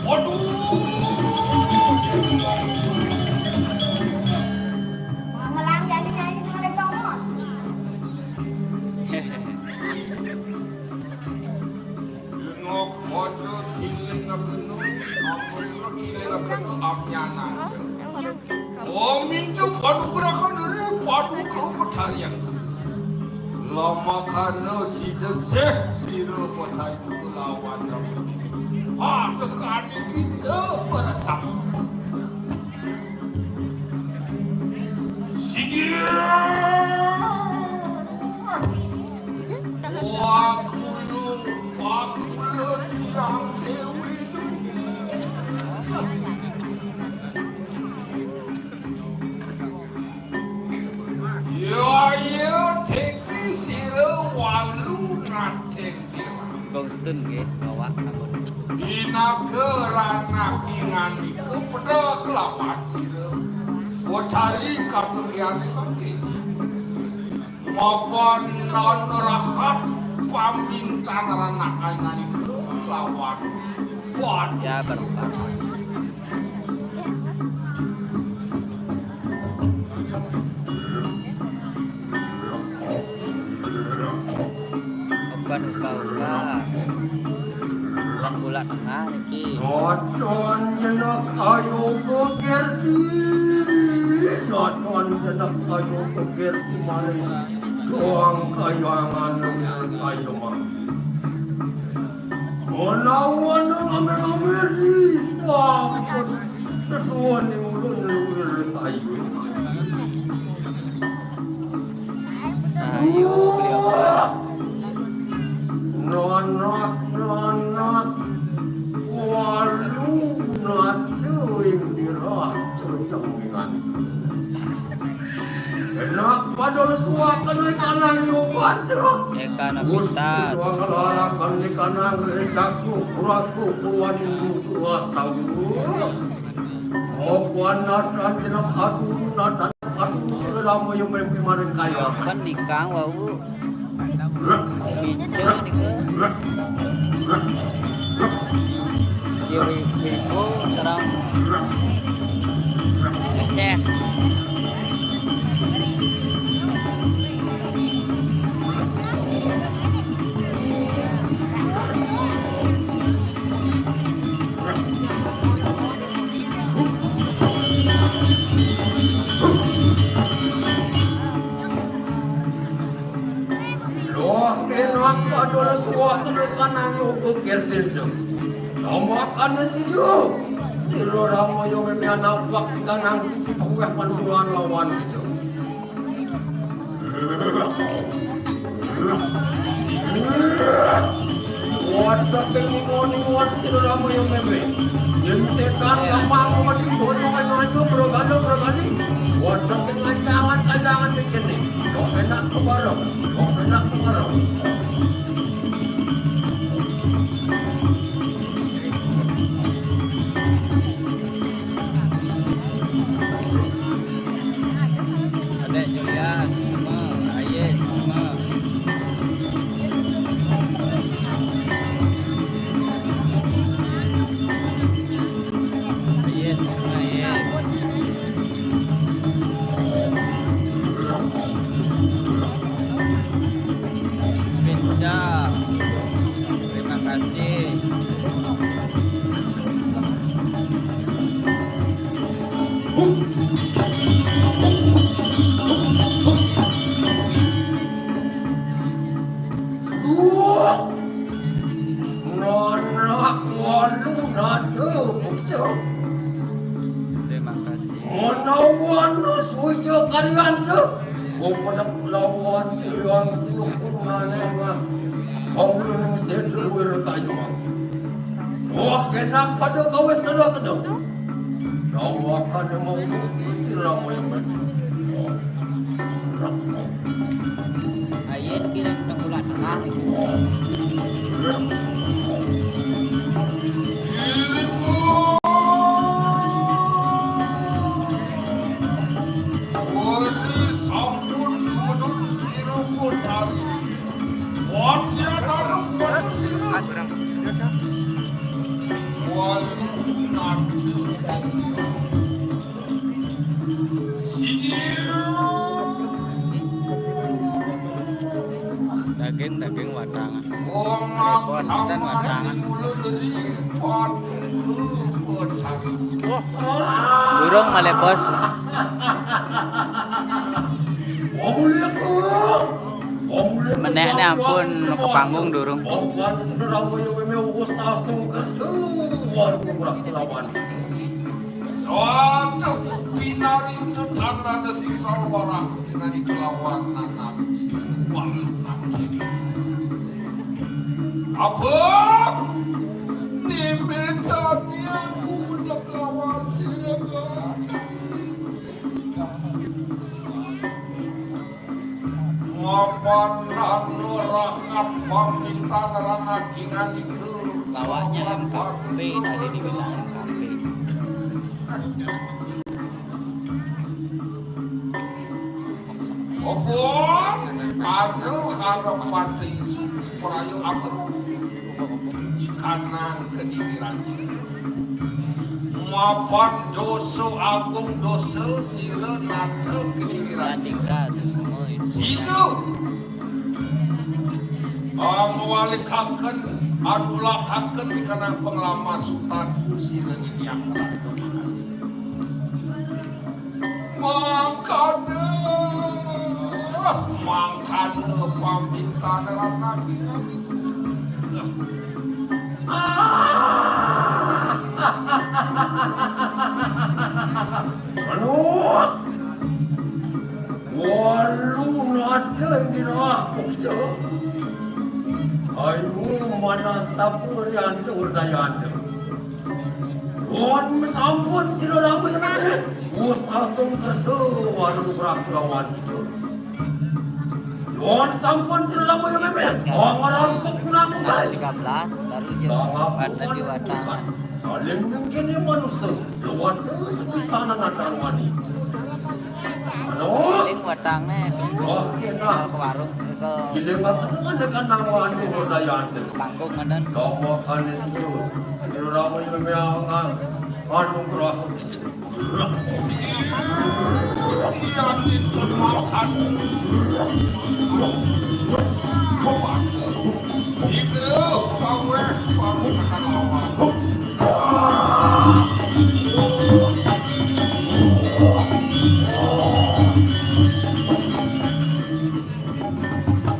Waduh. Ngelang jadi nyai, ada tongos. Nok mojo ciling ngakeno, amun ciling ngakeno amnyanan. Om itu panugrahan dari Paduka Betarian. Lamakana sida seh sira Betari lawan. Patekane kita bersama. Sigi. Wakulu, wakulu yang dewi. Yo, yo, teki sira walu nateng dewa. Gong Stun nggih, bawa ampun. Pinaka ranah ingandika pedha kelawan sira. Wacari katukiane mangke. Mapan rahat pamintan ranah ingandika lawan. Pan. Ya, berempat. Bukan uga-uga. Bulan tengah niki. Nonton jenak ayo begerti. Nonton jenak ayo begerti maring doang kayangan dengan kayo mangki. Menawa nang ame-ame risang. Ketuan ning ulun luwih ayu. Ayo, beli apa? Nanak, nanak, walu nate ing dirah tercengingan. Enak pada lesuaken ikanang nyobat. Eka Napitas. Gusti Dua ngelaraken ikanang rejaku kuraku kuwan kuasa. Opan natan jenak adu natan adu lama yang mimpi maring kaya. Kan nikang wau. Ijo niku. Yo, ibu terang. Aceh. Loh, enak adalah suatu rekanane uga gerdenjeng. Namakane sida, sira Ramaya memehan awak di kanang sisi kuweh panduan lawan kita. Waduh, sing ningon-ningon sira Rama ya meme. Yen setan gampang mati boyo kaya ayu, bro, galo, bro, kali. Waduh, sing lancangan-lancangan mikirne. Kok enak kebareng, kok enak kebareng. Adek Julia, Susuma, Aye, Susuma. Aye, Susuma, Aye. Pinca. Terima kasih. Terima kasih. Menawa suja karyanca, gumedhek lawan silang sinukun manengan. Pangulun sing luwir kayuh. Wah, kenak pada kawis kedua-kedua. Dawakan mangku sira moyong. Ayen kirang tengkulak tengah. Wani sampun tudun sira Betari. Wajah taruh wajah sira. Walu nanti. Sini. Daging, daging watangan. Wong dan watangan. Durung malih, Bos. Menekne ampun ke panggung durung. Suatu pinarintu tandane sing salwarah dengan kelawan anak sing kuat nanti. Apa? Nimitani aku bedek lawan sira. Mapan anu rahat pamintan ranakingan iku. Bawahnya M K P tadi dibilang M K P. Apa? Anu harap pati isu prayo amru. Ikanang kediri raja. Mapan dosa agung dosa sira nata kediri raja. Sida. Angwalikaken, anulakaken ikanang penglamar sutan sira niniah. Mangkana, mangkana pamintan lan naging. Aduh, walu nada ngira. Ayo, mana sapa riantur dayana. Pun sampun sira rama ya meme. Wus asung kerja walu nugrah kulawan kita. Pun sampun sira rama ya meme. Wong ora kok pulang kembali. Tiga belas baru dia buat di watangan. Saling mungkin ya manusia. Lewat terus pisanan antar wani. Halo? Paling watange ke warung, ke Giling aku kan dengan nang wani berdaya ande. Panggung ngenen. Domo kane sira. Sira rama ya meme angan. Anu kerasa.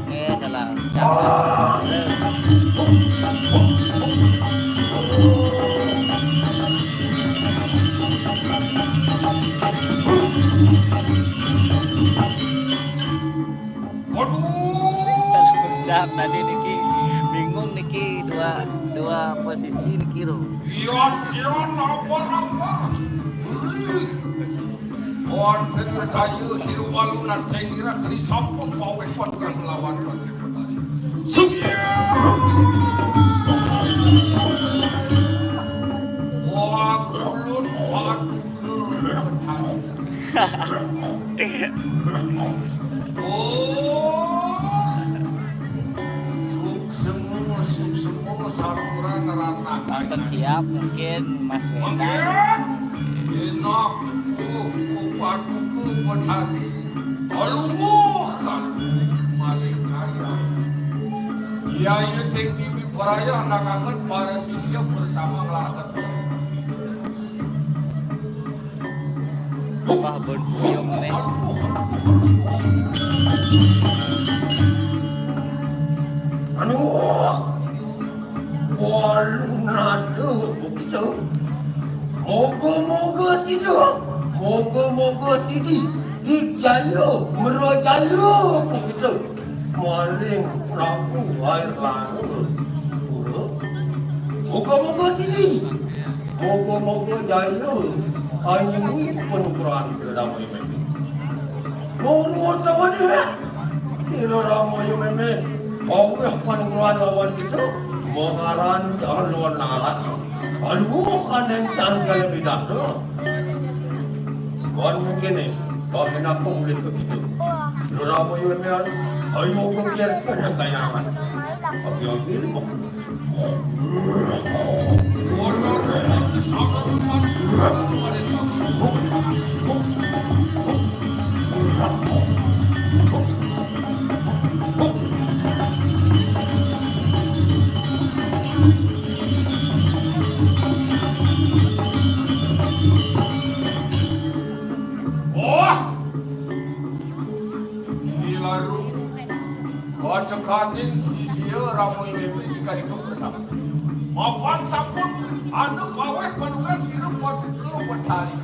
Eh, salah. Waduh, Posisi kiro. Ion, ion, apa, apa? Wih. Wonten daya sirup alun-alun kira keri sampun paweh patugas lawan Patri Betari. Sing. Wah, ulun paduka Betari. Oh. Suksema, suksema saturan ranah. Wonten tiap mungkin Mas Wedan. Mungkin. Enak. Oh, oh, paduka Betari. Aluh, maling kaya. Iya, iya, tinggi miparayah nangaken para sisya bersama nglaket. Wah, bun puyung nih. Anu, walu nada begitu. Moga-moga sida, moga-moga sidi dijaya, merajaya begitu. Maring Prabu Air Langit. Pura. Moga-moga sidi. Moga-moga jaya. Anyuwun panugrahan Sira Rama Yumeme. Nurun sawadya. Sira Rama Yumeme. Paweh panugrahan lawan kita. Mengaran calon anak. Aduh, aneh canggal bidang tu. Kon mungkin nih, kau kenapa boleh begitu? Sira Rama Yumeme, ayo pikir kena kayangan. Oke, oke, lima. Wah! Dilarung kacekaning sisia Rama Yumeme dikadika bersama. Mapan sampun anu paweh paduka sirup paduka Betari.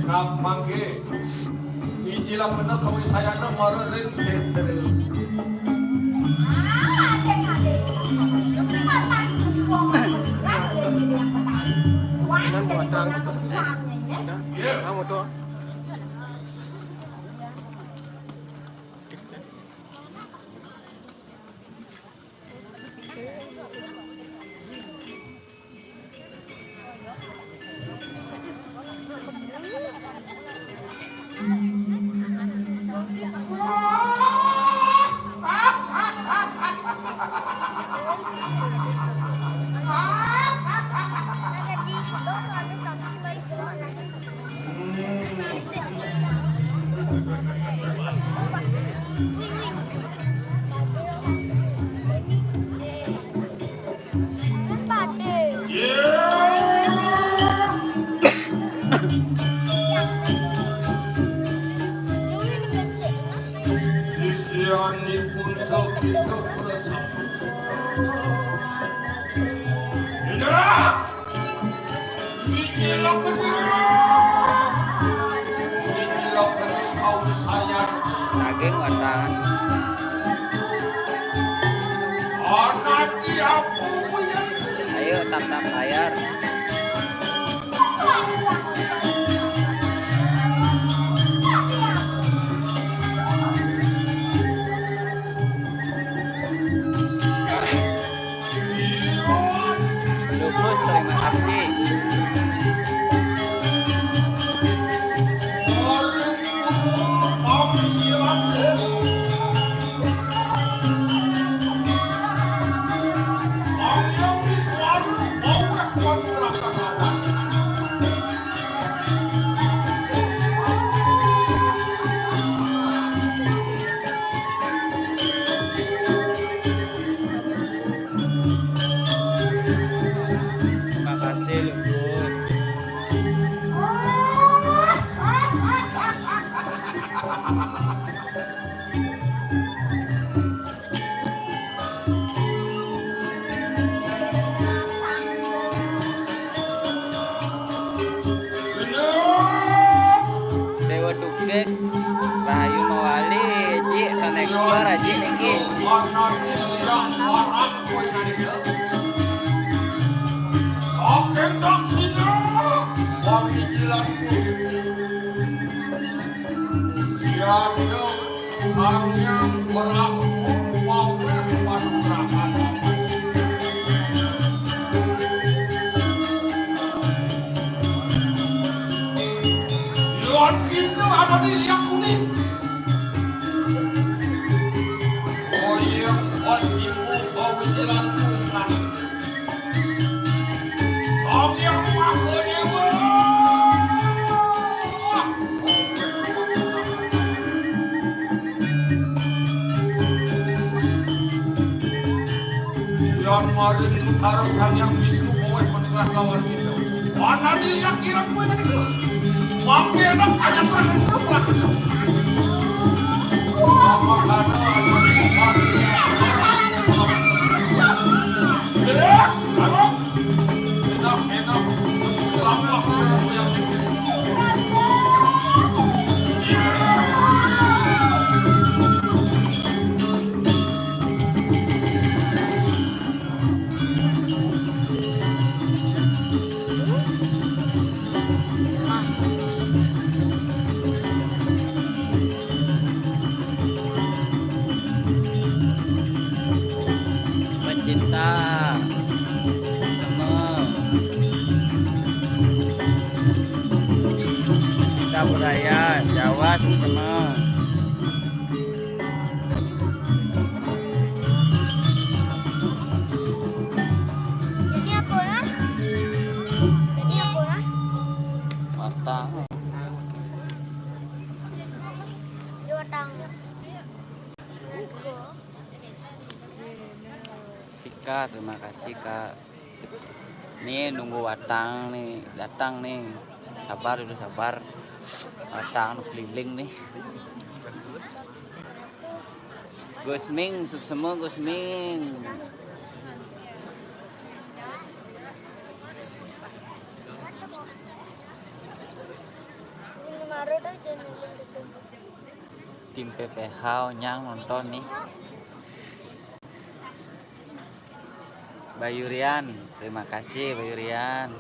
Nak mangke, ijilakena kawisayana mara ring sentre. Iya. Sisianipun Sokito Prasama. Indra! Wiji Lokadira. Wiji Lokadira kawisayan. Daging watan. Anadi apa puyalku? Ayo, tap-tap layar. Lukus, terima kasih. Makasih, Lukus. Dewa Tugek, Rahayu Mawali, Ji, tanek suara, Ji, niki. Siap, Sang Hyang Brahma, mau panugrahan. Liwat kita ada di liak kuning. Oh iya, kau sibuk, kau jalan bukan. Sang Hyang Maha Dewa. Yan marin tutaro Sang Hyang Wisnu baweh menikah lawan kita. Mana dilihat kira kue tadi ke? Mampir nak ada pernah sebelah. Apa karena ada di. Eh, apa? Enak, enak. Apa? Pencinta semua, pencinta budaya Jawa semua. Jadi apa lah? Jadi apa lah? Matang. Dia matang. Tika, terima kasih, Kak. Nih, nunggu watang nih, datang nih. Sabar dulu, sabar. Watang keliling nih. Gus Ming, suksema Gus Ming. Tim P P H nyang nonton nih. Bayurian, terima kasih Bayurian.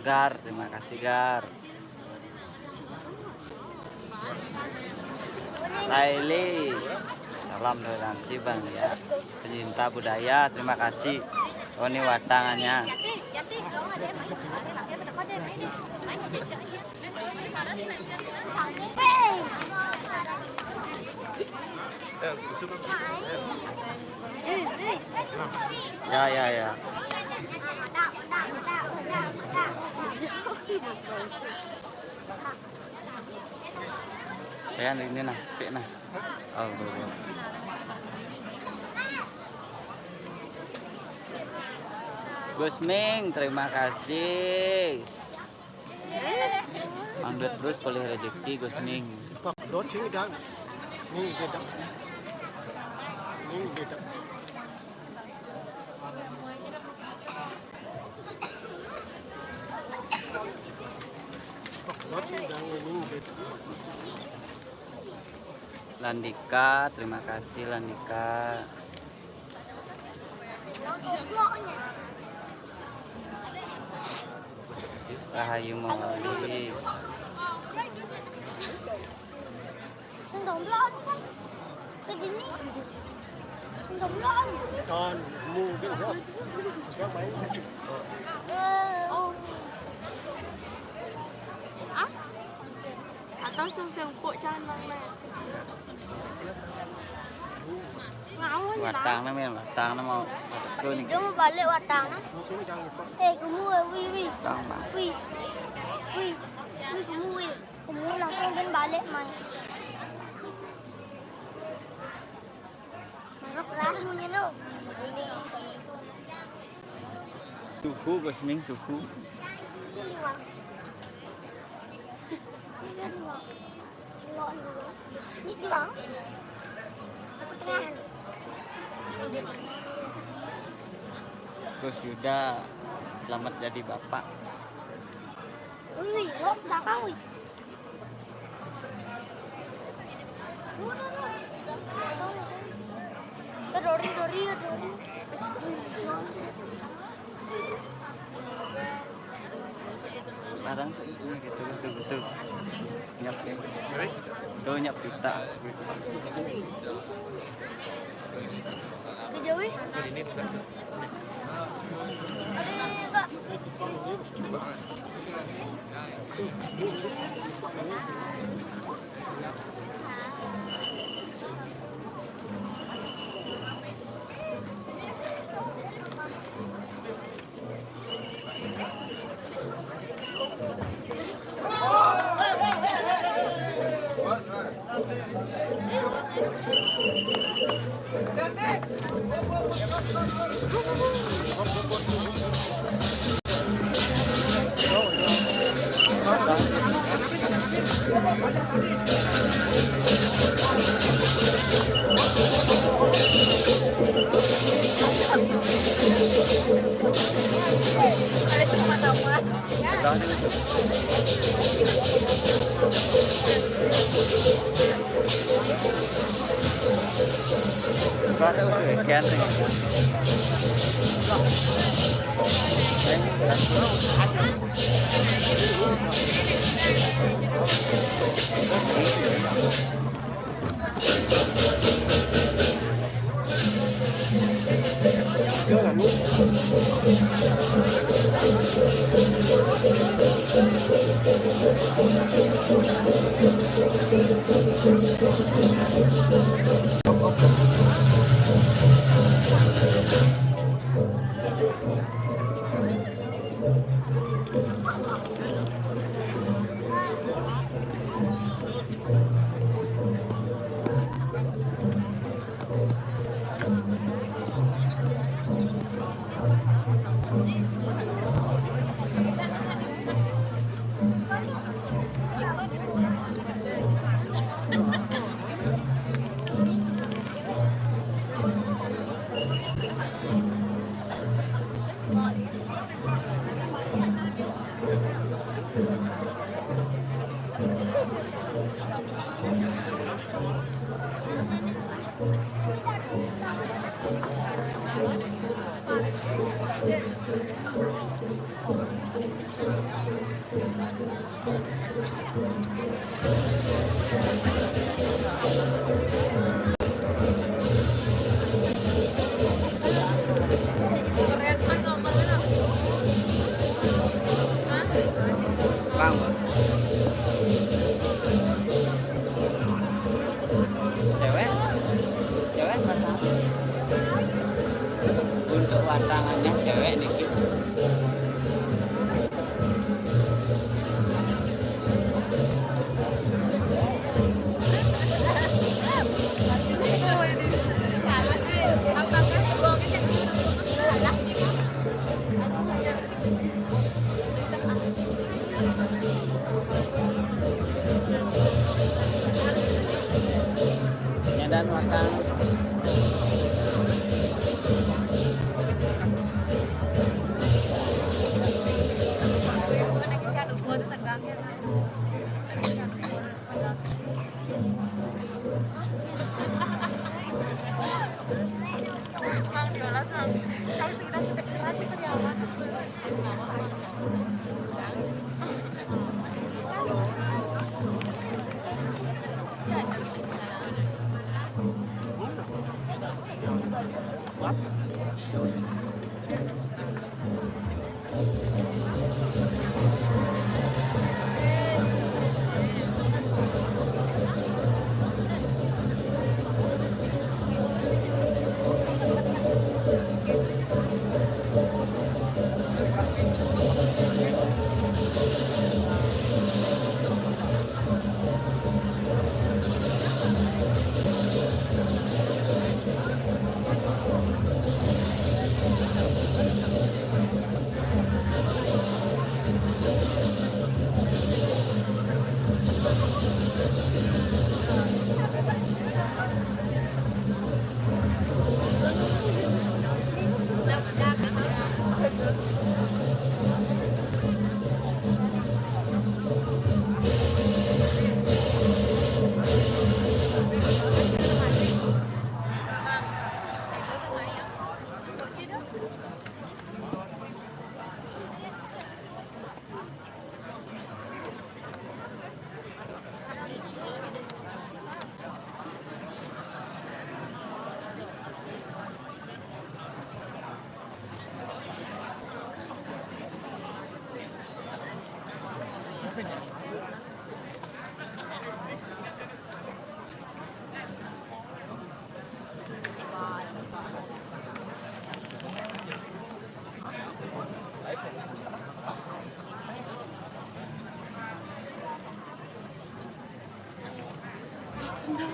Gar, terima kasih Gar. Laili, salam toleransi Bang ya. Pencinta budaya, terima kasih. Oh, ini watangannya. Ya, ya, ya. Ayan, ini nah, sik nah. Oh, dulu. Gus Ming, terima kasih. Mangga terus polih rezeki, Gus Ming. Pak, dot sini dan. Ini beda. Ini beda. Landika, terima kasih Landika. Rahayu Mauli. Sing goblok kan? Ke gini. Sing goblok kan? Don, mu, dia, dia. Dia main. Eh. Oh. Ah? Atau sing sing empuk jangan bang. Ngawur. Watang nih, men, watang nih mau. Tuh nih. Dia mau balik watang nih. Eh, kamu, eh, wih, wih. Watang, Bang. Wih. Wih. Wih, kamu, wih. Kamu langsung kan balik, man. Marah keras punya lo. Suhu, Gus Ming, suhu. Ini, Bang. Ini, Bang. Ini, Bang. Aku tengah. Gus Yuda, selamat jadi bapak. Wih, wih, lo belakang, wih. Dori, Dori, ya, Dori. Barang sih, gitu, gitu, gitu. Nyap, ya. Tuh, nyap pita. Kejauh, ya? Ada, Kak. Bahasa usul ganteng. Bang. Cewek? Cewek pasangan? Untuk watangannya cewek niki. Ngedan makan. Heng,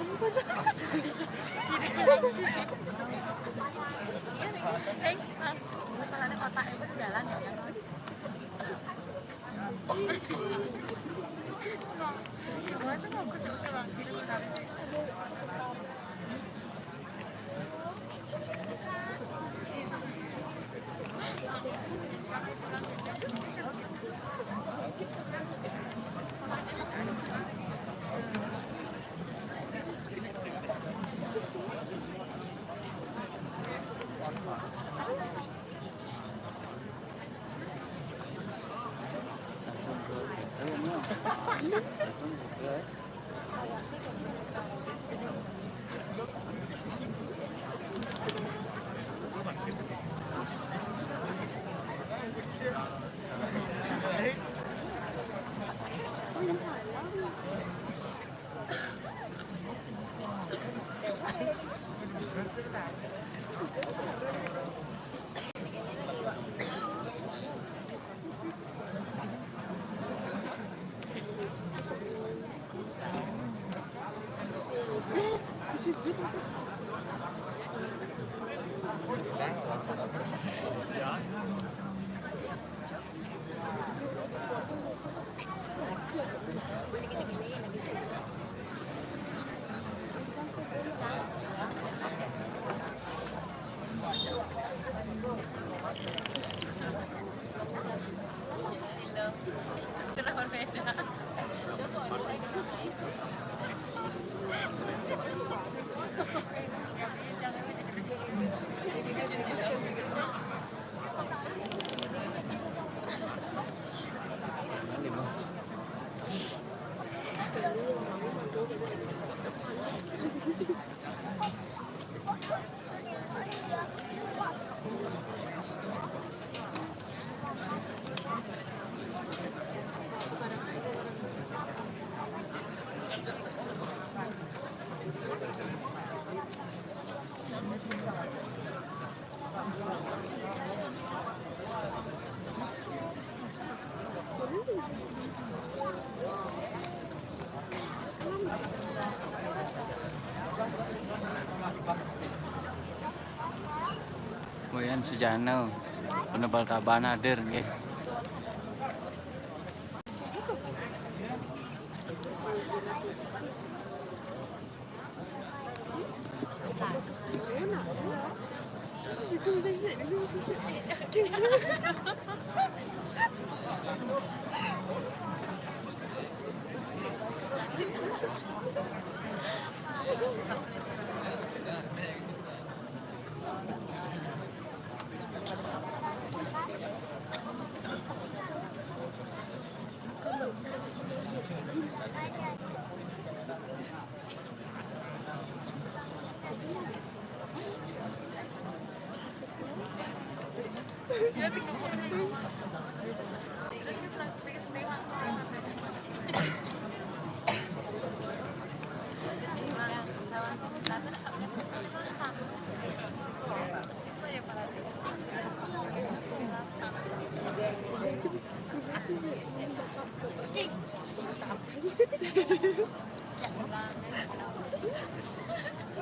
Mas. Masalahnya otak itu jalan ya, ya. Boyan Sujana, penebal kaban hadir nggih.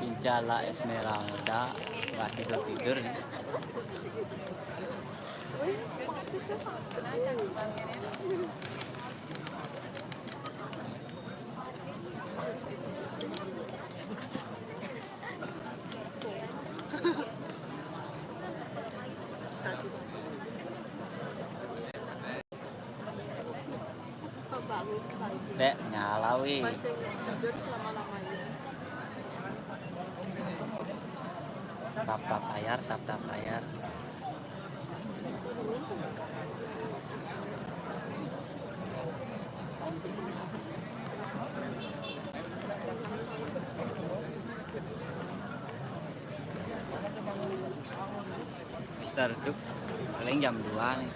Pincala Esmeralda nggak tidur-tidur nih. Dek, nyala wih. Tap tap layar, tap tap layar. Wis ta redup, paling jam dua nih.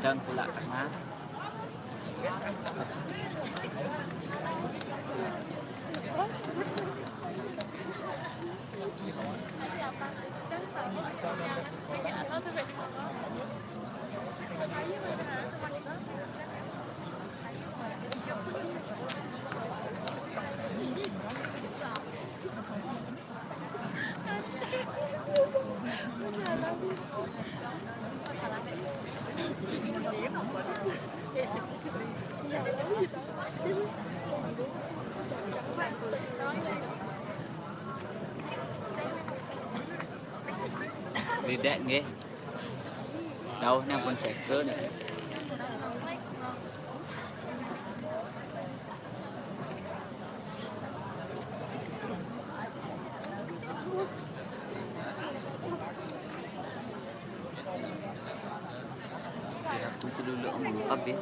Dan pula tengah. Lidek nggih. Dauhnya pun seket niki. Aku tu dulu mengungkap ya.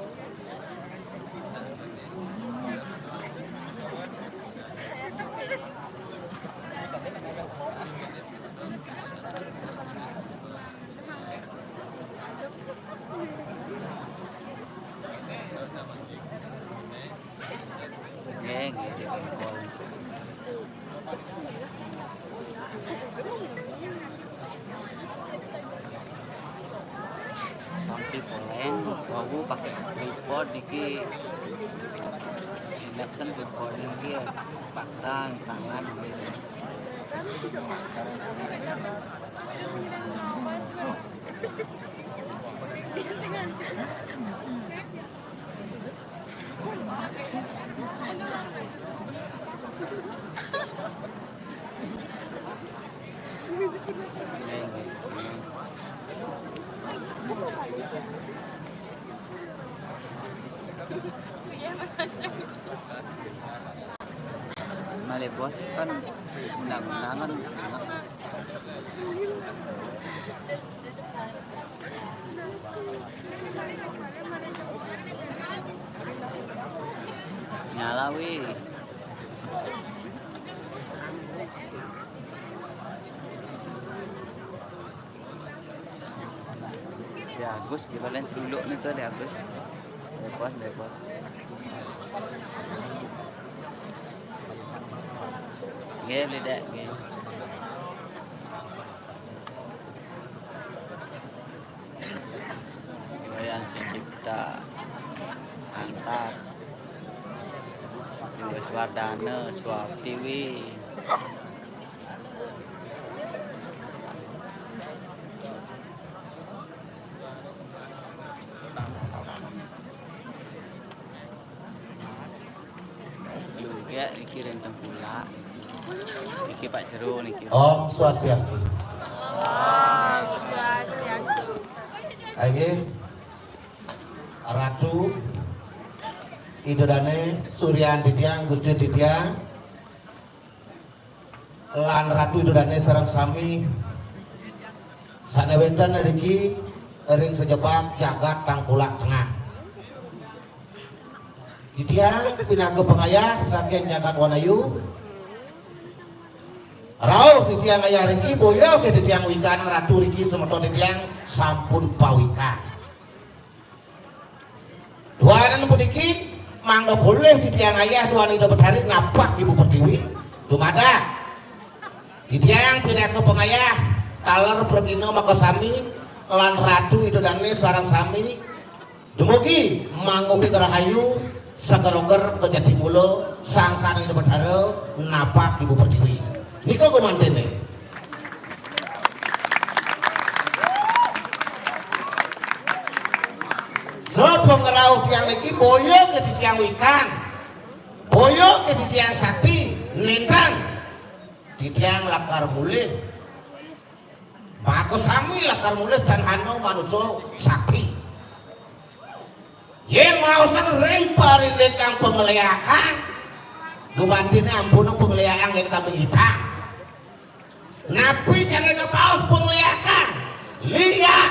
Nggih, nggih, nggih. Sampai poleng, wau pakai tripod niki. Induction tripod niki paksa tangan. Malih bos kan undang-undangan. Nyala wih. Di Agus, di balen celuluk ni tu di Agus. Lepas, lepas. Nggih, beli dek, nggih. Wayan Sicipta, Antar, Wardana, Suap Tiwi. Juga niki renteng pula. Niki Pak Jero niki. Om Swastiastu. Om Swastiastu. Ayo. Ratu Ida Dane, Suryan titiang, Gusti titiang, lan Ratu Ida Dane sareng sami sane wenten riki ring sajebag jagat Tangkulak Tengah. Titiang pinaka pangayah saking jagat Wanayu. Rauh titiang ayah riki, boya ke titiang wikan ratu riki semeton titiang sampun pawikan. Duaning puniki mangda polih titiang ayah duaning Ida Betari napak Ibu Pertiwi. Dumadak titiang pinaka pangayah taler pragina makasami lan Ratu Ida Dane sareng sami. Dumugi mangugi rahayu sageroger ka jati mula sangkan Ida Betara napak Ibu Pertiwi. Nika gumantene. Sapangrauh tiang niki boya ke titiang wikan, boya ke titiang sakti, nentang titiang lakar mulih. Maka sami lakar mulih tan hana manusa sakti. Yen maosan ring parindikan pangliakan, gumantine ampun pangliakan yen kami ngitang. Napi sane kabaos pangliakan? Liak,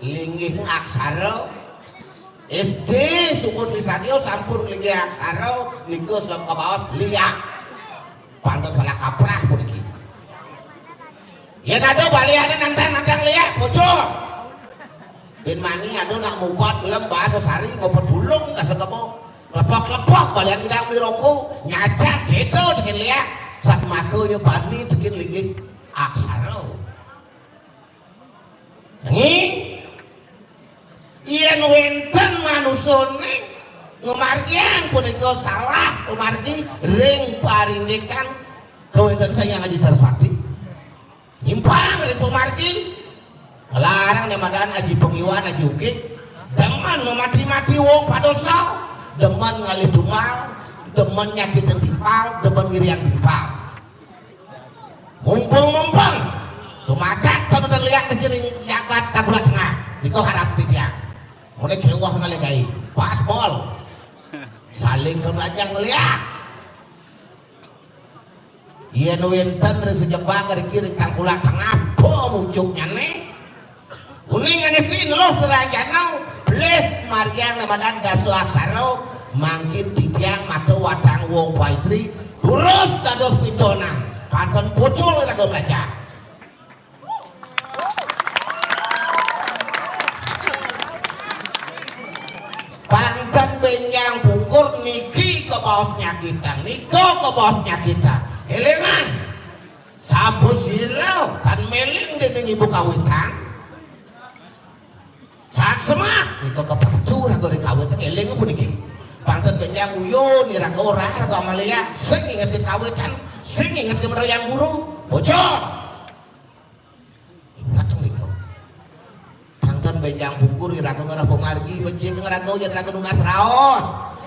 linggih aksara, S D sungut lisannya sampun linggih aksara nika sing kabaos liak. Pantun salah kaprah puniki. Yén ada baliané nantang-nantang liak, bocor. Bin mani ada nak mubat lem bahasa sari ngopet bulung dasar kebo. Lepok-lepok balian idang miroko, nyajat cedo dingin liak. Sat maka ya bani dingin linggih aksara. Nggih. Yén wénten manusané ngamargiang punika salah pamargi ring parindikan kawéntenan Sang Hyang Aji Saraswati. Nyimpang ring pamargi, nglarang né madan aji pangiwan, aji ukik, demen mamati-mati wong padosa, demen ngalih dumal, demen nyakitin timpal, demen ngiriang timpal. Mumpung-mumpung dumadak ten liak niki ring jagat Dagulat Tengah. Nika harap titiang. Mulai kéweh ngalih gai. Pas pol. Saling kemlajang liak. Yén wénten ring sajebag riki ring Tangkulak Tengah, apa mucuknyané? Uning anisti neluh geranjana, pelih margiang né madan dasa aksara, mangkin titiang mata watang wong paistri, durus dados pintonan, pantun pucul iraga mlajah. Pantun bénjang pungkur niki kabaos nyakitang, nika kabaos nyakitang. Élingang, sapasira tan méling déning ibu kawitan. Saat semak, nika kapacu raga ring kawitan, éling puniki. Pantun bénjang uyun, iraga ora, raga amalia, sing inget kawitan, sing inget marang guru. Bocor. Ingat nika. Pantun bénjang pungkur iraga ngrah pamargi, becik ngraga yén raga nunas raos.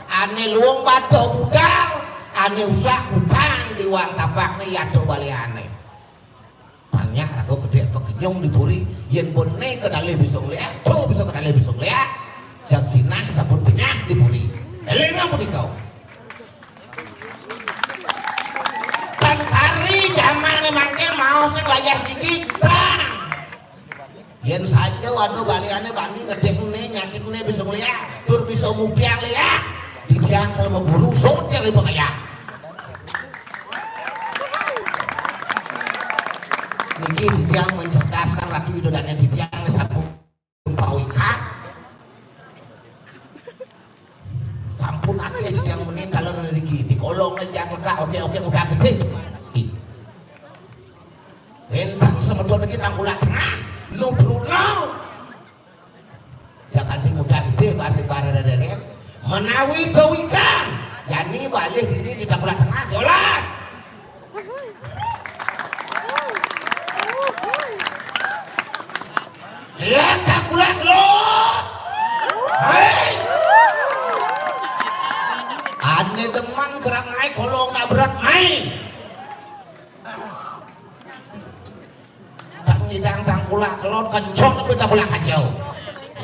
Ané luung bata budal, ané usak kutang diwang tapakné yata baliané. Pang nyak raga gedé apa kenyung di puri, yén boné kedalih bisa ngléak, to bisa kedalih bisa ngléak. Jag sinah sabut penyah di puri. Élingang punika. Tan kari jamané mangkin maos sing layah gigi, bang. Yén saja waduh baliané bani ngedékné nyakitné bisa ngléak, tur bisa mupiang léak. Titiang kalau mau guru sot yang lebih kaya. Niki titiang mencerdaskan Ratu Ida Dané titiang sabun. Pawikan. Sampun akéh titiang menin taler ngriki. Di kolong jang lekak oké-oké udah gedé. Wénten semeton niki Tangkulak Tengah. Nudruna. Sakanti udah gedé basé barérérét. Menawi kawikan. Jani balih ini di Tangkulak Tengah. Jolas. Lihat tak kulak lo. Hai. Ané demen kerang ai kolong nabrak ai. Tang ngidang tang kulak kelon kencok tapi tang kulak kacau.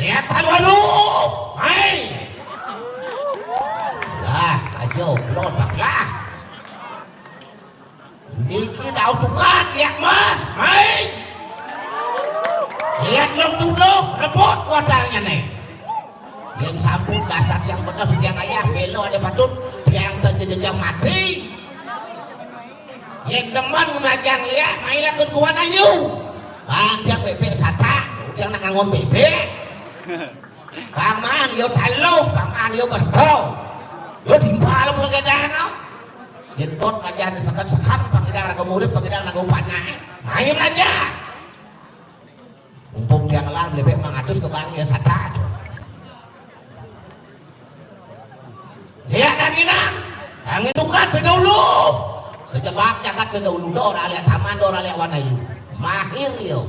Lihat tak waduh. Hai. Lah, kacau kelon tak lah. Niki dau tukat, ya, Mas. Mai. Lihat lo tuduh, rebut kuatalnya nih. Yang sampun dasar yang bener yang ayah, belo ada patut, yang terjejang mati. Yang demen ngajang lihat, mai lakun kuan ayu. Bang, yang bebek satak, yang nak ngangon bebek. Paman, yo taluh, paman, yo berto. Yo timpal pun gedang, oh. Yen tot aja sekan-sekan, pangidang raga murid, pangidang raga upanak. Main aja. Mumpung dia ngelah, lebih mangatus ke bang, ya sadar. Lihat lagi, nang. Yang itu kan beda ulu. Sejebak jagat beda ulu. Dora lihat taman, dora lihat wanayu. Mahir, yo.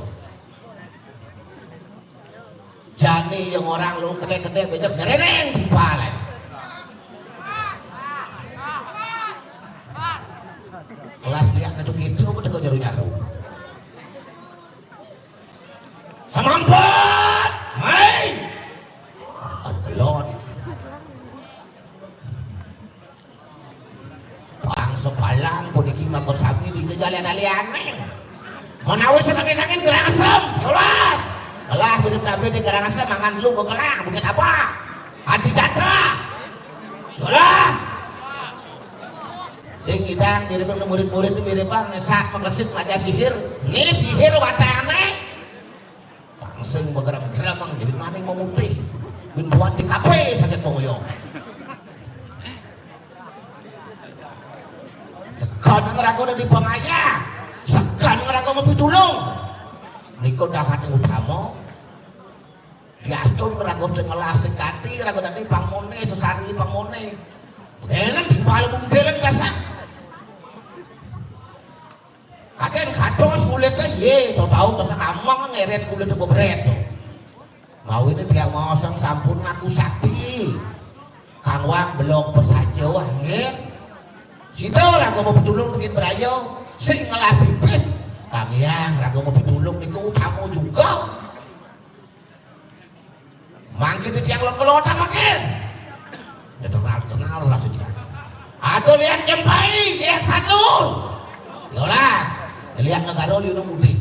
Jani yang orang lu gede-gede bejep nyereneng timpal. Kelas dia ketuk itu udah kau jaru nyaru. Semampet, mai. Kan kelon. Bangsa balang puniki mangko sami di jejalian aliane. Menawi sakit-sakit Karangasem, jelas. Lah, mirip Nabi di Karangasem, mangan lu ke Kelang, Bukit Abah. Adi data. Jelas. Sing idang mirip nang murid-murid ni mirip bang, ni saat mengkesip maja sihir. Ni sihir watane. Bang sing begerem-gerem bang, jadi maning memutih. Bintuan di kafe saja pengoyo. Sekan ngerago di pengaya. Sekan ngerago mepitulung. Niko dahat yang utama. Diastun raga sing ngelah sing dadi, raga dadi pangmone, sesari pangmone. Kenen timpal mungkelen dasar. Kaden kados kulite, ye, tau-tau terus amang ngeret kulite bebret. Mawine tiang maoseng sampun ngaku sakti. Kang Wang belok pesaja wah, nggih. Sida raga mau pitulung bikin berayo, sing ngelah pipis. Kang Yang raga mau pitulung niku utama juga. Mangkin di tiang lon-kelota mangkin. Ya, kenal, kenal lah sudah. Aduh, lihat jempai, lihat satu. Yolas, lihat negara lihat mudik.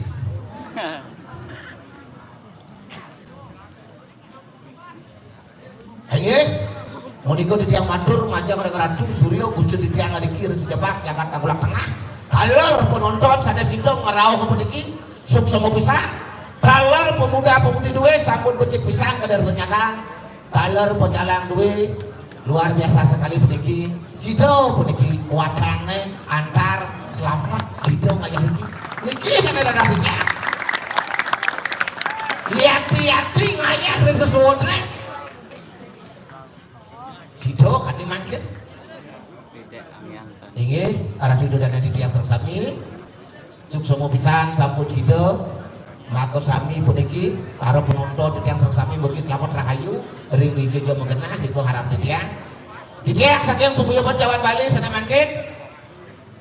Inggih. Menika di tiang matur majeng ring Ratu Surya Gusti di tiang ngriki ring sejepak jagat Tanggulang Tengah. Taler penonton sane sida ngrauh puniki. Suksma pisan. Taler pemuda-pemudi duwe sampun becik pisan kadar senyana. Taler pecalang duwe luar biasa sekali puniki. Sida puniki watane antar selamat sida ngayah niki. Niki sane dadah niki. Yati-yati ngayah ring sesuwun rek. Sida kadi mangkin. Inggih, arep didodana titiang sareng sami. Suksma pisan sampun sida. Maka sami puniki para penonton titiang sareng sami mugi slamet rahayu ring dija magenah nika harap titiang. Titiang saking paguyuban Jawan Bali sane mangkin.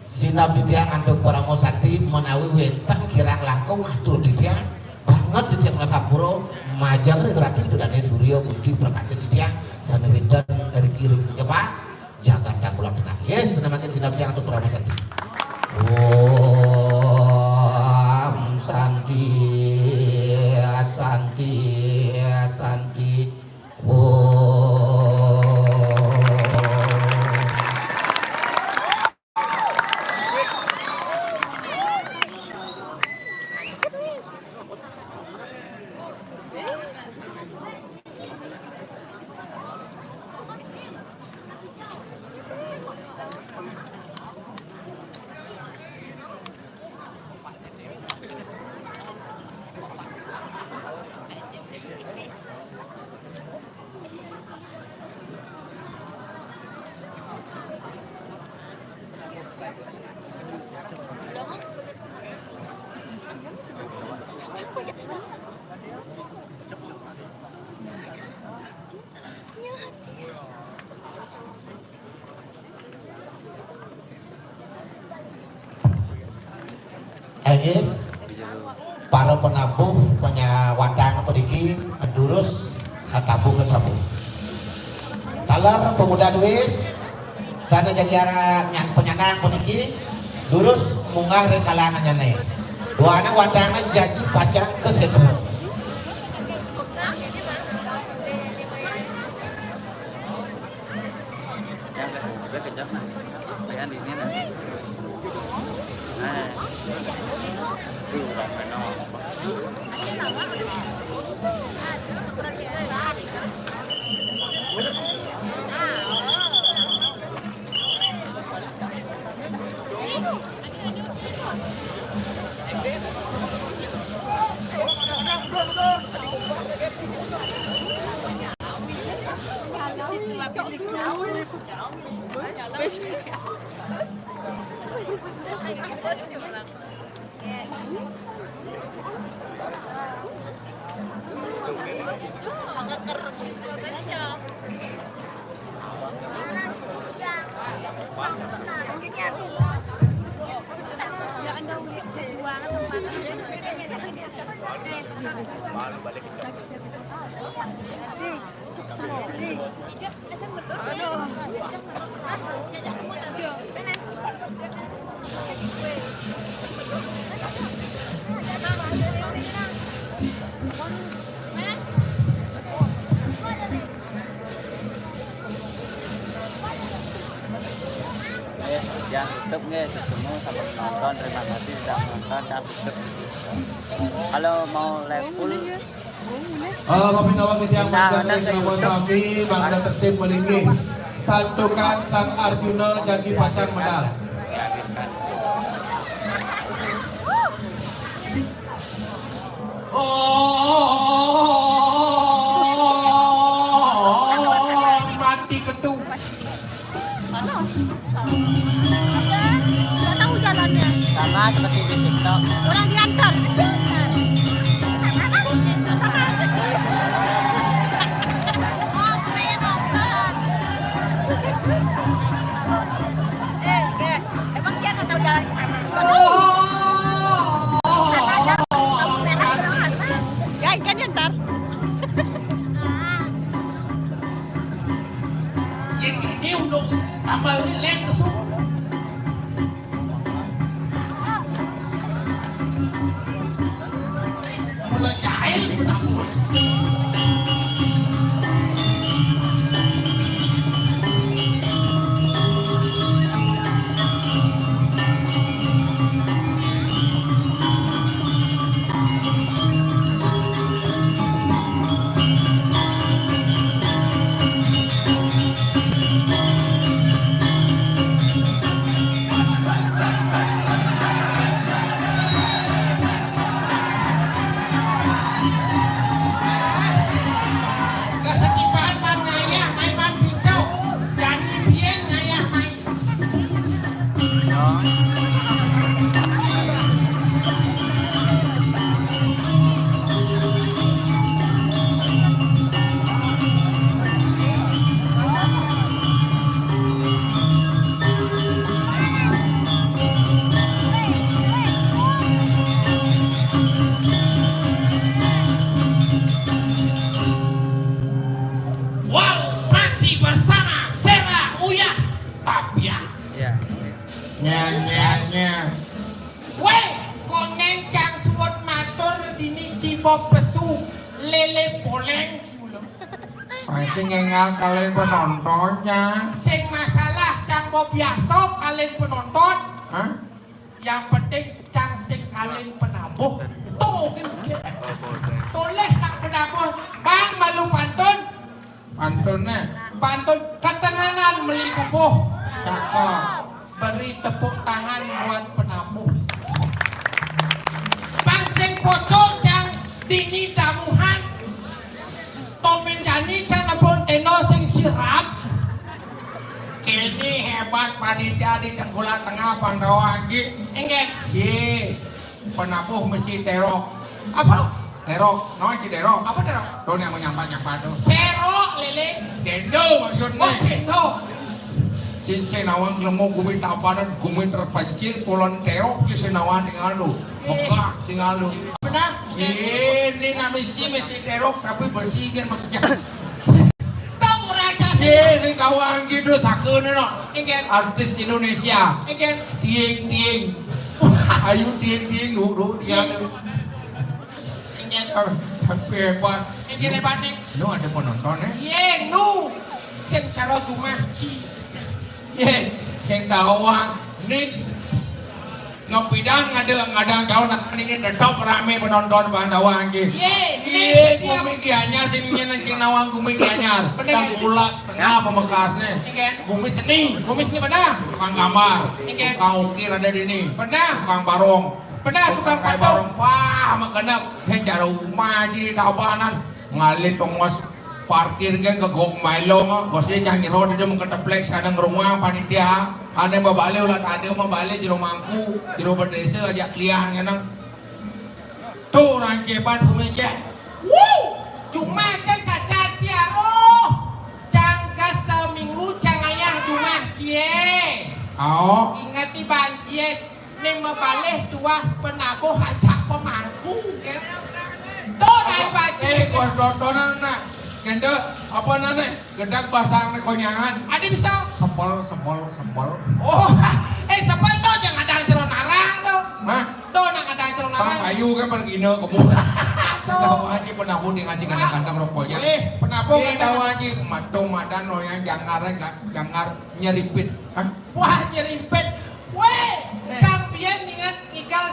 Sinab titiang antuk parama santi menawi wenten kirang langkung atur titiang banget titiang rasa pura majeng ring Ratu Ida Dane Surya Gusti prakate titiang sane wenten riki ring sejepak jagat Tanggulang Tengah. Yes, sane mangkin sinab titiang antuk parama santi. Om Santi, Santi, Santi. Om. Inggih, para penabuh panyawatang puniki durus tabuh ke tabuh. Taler pemuda duit, sane jagi ara nyan-, penyanang puniki, durus munggah ring kalangan nyane. Duane watangna jagi pacang keseduh. Yang kedua, kejap nah. Yang ini nah. Nah. Duh, rame no. Oke, semua sama penonton, terima kasih sudah menonton. Kalau mau live full, eh, kopi tawa kita yang Nah, mantap ada dari Bang Sapi, Bang Tertib Melinggih. Santukan Sang Arjuna jadi pacang medal. Oh, mati ketu. Mana? Nggak tahu jalannya. Sama seperti di TikTok. Orang diantar. Sama. Oh, kayaknya nonton. Eh, eh, emang dia nggak tahu jalan ke sana? Sana ada lampu merah di sana. Ya, kan diantar. Yang ini untuk tambal ini lek besuk. Mula jahil penabur. Kesekipan pan ngayah mai pan pincau. Jani bien ngayah mai. Wow, masih bersama Sera Uyah Papiah. Ya. Nya, nya, nya. Weh, koneng cang suwun matur dini cibob pesu lele poleng. Masih ngengal kalian penontonnya. Sing masalah cang bob biasa kalian penonton. Hah? Yang penting cang sing kalian penabuh. Tuh, kan bisa. Tulis tak penabuh. Bang, malu pantun. Pantunnya. Pantun ketenganan meli bubuh. Cakep. Beri tepuk tangan buat penabuh. Bang sing pocong cang dini damuhan. Tomin jani cang nepun teno sing sirap. Kini hebat panitia di Tengkulak Tengah Pandawa Anggi. Enggak. Ye. Penabuh mesti terok. Apa? Terok, no, ci terok. Apa terok? Tuh yang menyampat-nyampat tuh. Serok, lele. Dendo maksudnya. Oh, dendo. Ci Senawan kelemu gumi tapanan, gumi terpencil, kulon terok, ci Senawan tinggal lu. Eh. Megah tinggal lu. Benar? Ini nami si mesti terok, tapi besi kan maksudnya. Tong raja sih. Ye, sing tawang gitu, sakene no. Enggak. Artis Indonesia. Enggak. Tiing, tiing. Ayu tiing, tiing, duh, duh, tiang. Enggak. Tapi hebat. Enggak hebat nih. Nu ada penonton ya? Ye, nu. Sing cara jumah ci. Ye, sing tawang. Nih. Ngepidang ada, ada calon ini tetap rame penonton Pandawa anjir. Ye, ye, ye, gumi Gianyar sing nyen cing nawang gumi Gianyar. Bener. Tengkulak Tengah Pamekasnya. Iya. Gumi seni. Gumi seni benar. Tukang gambar. Iya. Tukang ukir ada di ini. Benar. Tukang barong. Benar, tukang patung. Barong. Wah, makanya saya cara rumah aja di Tabanan. Ngalit ongos parkir kan ke gok mailong, bos dia cang nyerot dia mau keteplek sekarang rumah panitia. Ane babale ulah tadi mau balik jero mangku, jero berdesa aja klian ngene. Tuh orang cepat pemecek. Wuh, cuma ke caca ciaro. Cang ke seminggu cang ayah jumah cie. Oh. Ingat di bancie. Ning mabalih tuah penabuh ajak pemangku, kan? Tuh, naik baju. Eh, kos tontonan, nak. Kende, apa nane? Gedak basang ne konyangan. Ada bisa? Sepel, sepel, sepel. Oh, eh, sepel tuh jangan ada celana larang tuh. Hah? Tuh, nak ada celana larang. Bang Ayu kan pergi ne kamu. Tuh. Tahu aja penabuh di ngaji kandang-kandang rokoknya. Eh, penabuh. Eh, tahu aja matung madan lo yang janggar, janggar nyeripit. Hah? Wah, nyerimpet. Wé,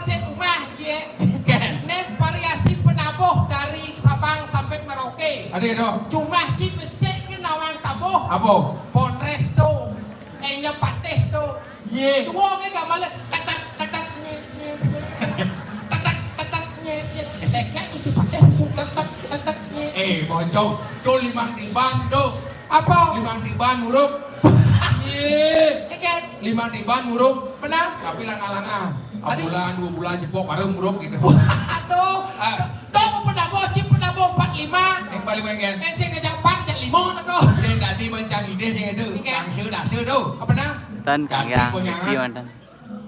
Sik umah, Cik. Kan? Né variasi penabuh dari Sabang sampai Merauke. Ada ya, dong? Cuma Cik besik ke nawang tabuh. Apa? Bonres tu. Enya patih tu. Ye. Dua ke gak malah. Ketak, ketak, nyet, nyet, nyet. Ketak, ketak, nyet, nyet. Lekek itu patih. Ketak, ketak, nyet. Eh, bocong. Tu limang tiban tu. Apa? Limang tiban muruk. Ye. Kan? Limang tiban muruk. Benar? Tapi langah-langah. Abulan, dua bulan jepok baru muruk gitu. Aduh. Ah. Tahu pernah bocil, pernah bawa empat lima. Yang paling pengen. Kan saya ngajak empat, ngajak lima nak kau. Yang tadi mancang ide saya tu. Oke. Kang Sir dah Sir tu. Apa nah? Tan Kang Ganti Yang, konyangan. Ganti mantan.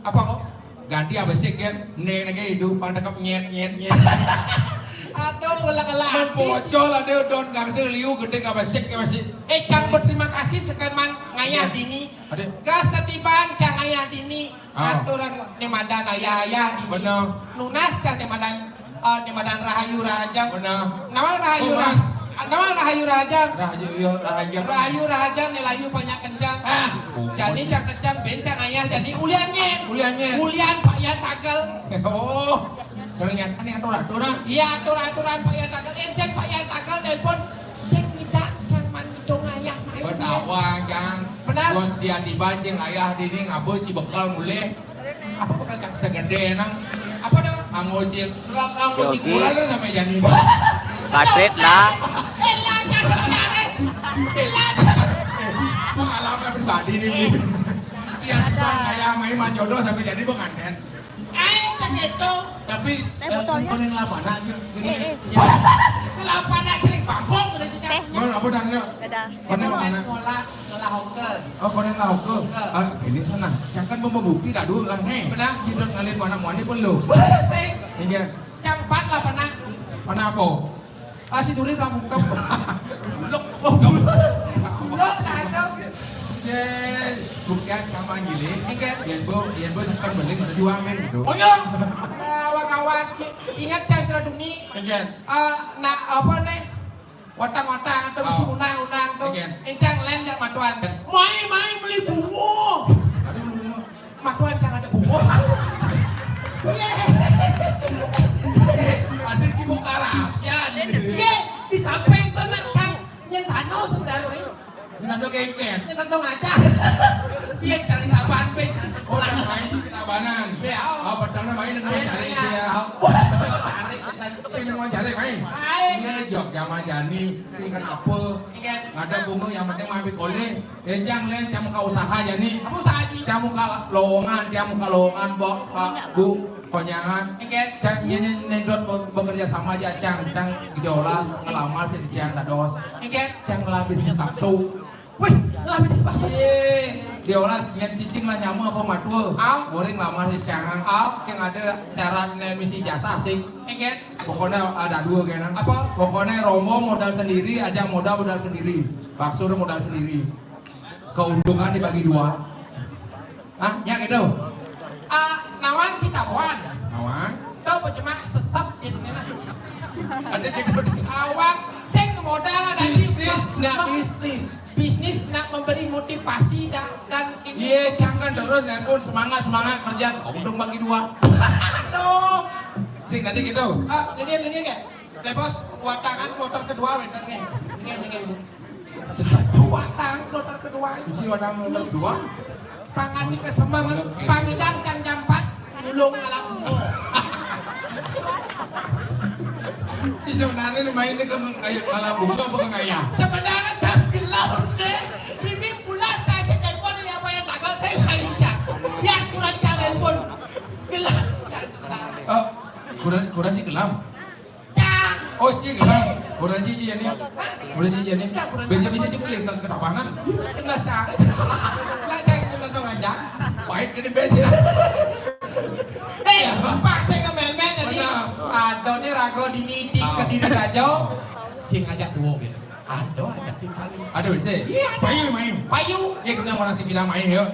Apa kau? Ganti apa sih kan? Neng lagi hidup, pandang kap nyet, nyet, nyet. Aduh, ulang-ulang. Bocor lah dia, don Kang Sir liu, gede apa sih, apa sih? Eh, Cang berterima kasih sekarang ngayah dini. Ada. Gas setiban, Cang ngayah dini. Ah. Aturan ni madan ayah-ayah di. Benar. Nunas cang ni madan, ah, ni madan rahayu rahajang. Benar. Nama rahayu rah-, nama rahayu rahajang? Rahayu, ya, rahajang. Rahayu rahajang ni layu banyak kencang. Ah. Jadi cang kencang, ben cang ayah, jadi ulian nyet. Ulian nyet. Ulian Pak Yan Tagel. Oh. Ternyata ni aturan-aturan. Iya, aturan-aturan Pak Yan Tagel. Insek Pak Yan Tagel telepon. Sing ngidak cang man ngidung ayah main. Betawa, cang. Benar. Bos dia tiba cing ayah dini ngabul ci bekal mulih. Apa bekal cang? Segede nang. Apa dong? Anggo ci, anggo ci kurang sampai jadi. Patrit lah. Elah, cang sebenarnya. Elah, cang. Pengalaman pribadi nih. Yang ayah main manjodoh sampai jadi pengantin. Ayo ke gitu. Tapi, eh, botolnya. Konéng lapana, yuk. Gini, eh, eh. Ya. Lapana cering bangkong, udah cicak. Teh. Mau apa, Dang, yuk? Dadah. Konéng mana? Mola, mola hokel. Oh, konéng lah hokel. Hokel. Ah, ini sana. Jangan mau membukti, dah dulu lah, nih. Benar. Sidak ngalir mana, mau ini perlu. Sing. Iya. Cang empat lapana. Mana apa? Ah, si Duri bilang buka. Blok. Oh, blok. Blok, dah ada. Yes. Bukan sama gini. Oke. Yang bu, yang bu sekarang beli mana juamin gitu. Oh, iya. Ah, awak-awak, ingat cang ceraduni. Oke. Ah, nak apa nih? Watang-watang atau si unang-unang tuh. Oke. Encang lén jak matuan. Mai, mai beli bungo. Aduh. Matuan jangan ada bungo. Iya. Ada ci buka rahasia nih. Iya, di samping tuh nak cang nyentano sebenarnya. Nyentano kengken. Nyentano ngaca. Biar cari taban, be. Ulang main di ketabanan. Ya. Oh, pedang main dengan cari dia. Wah, cari. Sing mau cari main. Main. Iya, jok, jama jani. Sing kenapa? Iya. Ada bungo yang penting main kolé. Encang lén, cang muka usaha ya nih. Apa usaha, Ji? Cang muka lowongan, cang muka lowongan, Bok, Pak, Bu, konyangan. Oke. Cang nyanyi nendot be-, bekerja sama aja, cang, cang diolah ngelamar si Dian dados. Oke. Cang ngelamar bisnis bakso. Wih, ngelamar bisnis bakso. Iya, diolah nyen cicing lah nyamu apa matua. Au. Goreng lamar si cang. Au. Sing ada syarat nih misi jasa sing. Oke. Pokoknya ada dua kena. Apa? Pokoknya rombong modal sendiri, aja modal modal sendiri. Bakso udah modal sendiri. Keuntungan dibagi dua. Hah? Ya gitu. Ah, nawang citabuan. Nawang. Tahu apa cuma sesat jadinya. Ada juga. Awak sing modal dari bisnis, nggak ma-, bisnis. Bisnis nak memberi motivasi dan, dan ini. Iya, jangan terus nelpon semangat, semangat kerja. Untung bagi dua. Tuh. Sing tadi gitu. Ah, jadi, jadi kayak, Lepos, watangan kloter kedua, wénten nggih. Nggih, nggih, nggih. Watang kloter kedua. Isi watang kloter kedua. Tangan di kesembangan, pangidang can jampat, ulung alam bungo. Si sebenarnya main ini ke kayak alam bungo apa ke kayak? Sebenarnya jam gelap deh. Ini pula saya sih telepon ini apa yang tanggal saya main cak. Biar kurang cak telepon. Gelap cak sebenarnya. Oh, kurang, kurang sih gelap. Cang. Oh, ci gelang. Kurang ci, ci, ya, nih. Kurang ci, ya, nih. Beja bisa ci kulit ke ketabanan. Kena cang. Lah, cang kena dong aja. Pahit ke di beja. Eh, pas saya ke mel-mel tadi. Benar. Ada nih rago di niti ke diri rajo. Sing ajak duo gitu. Ada ajak di paling. Ada, Cé? Iya, ada. Payu, main. Payu. Ya, kena orang si kita main, yuk.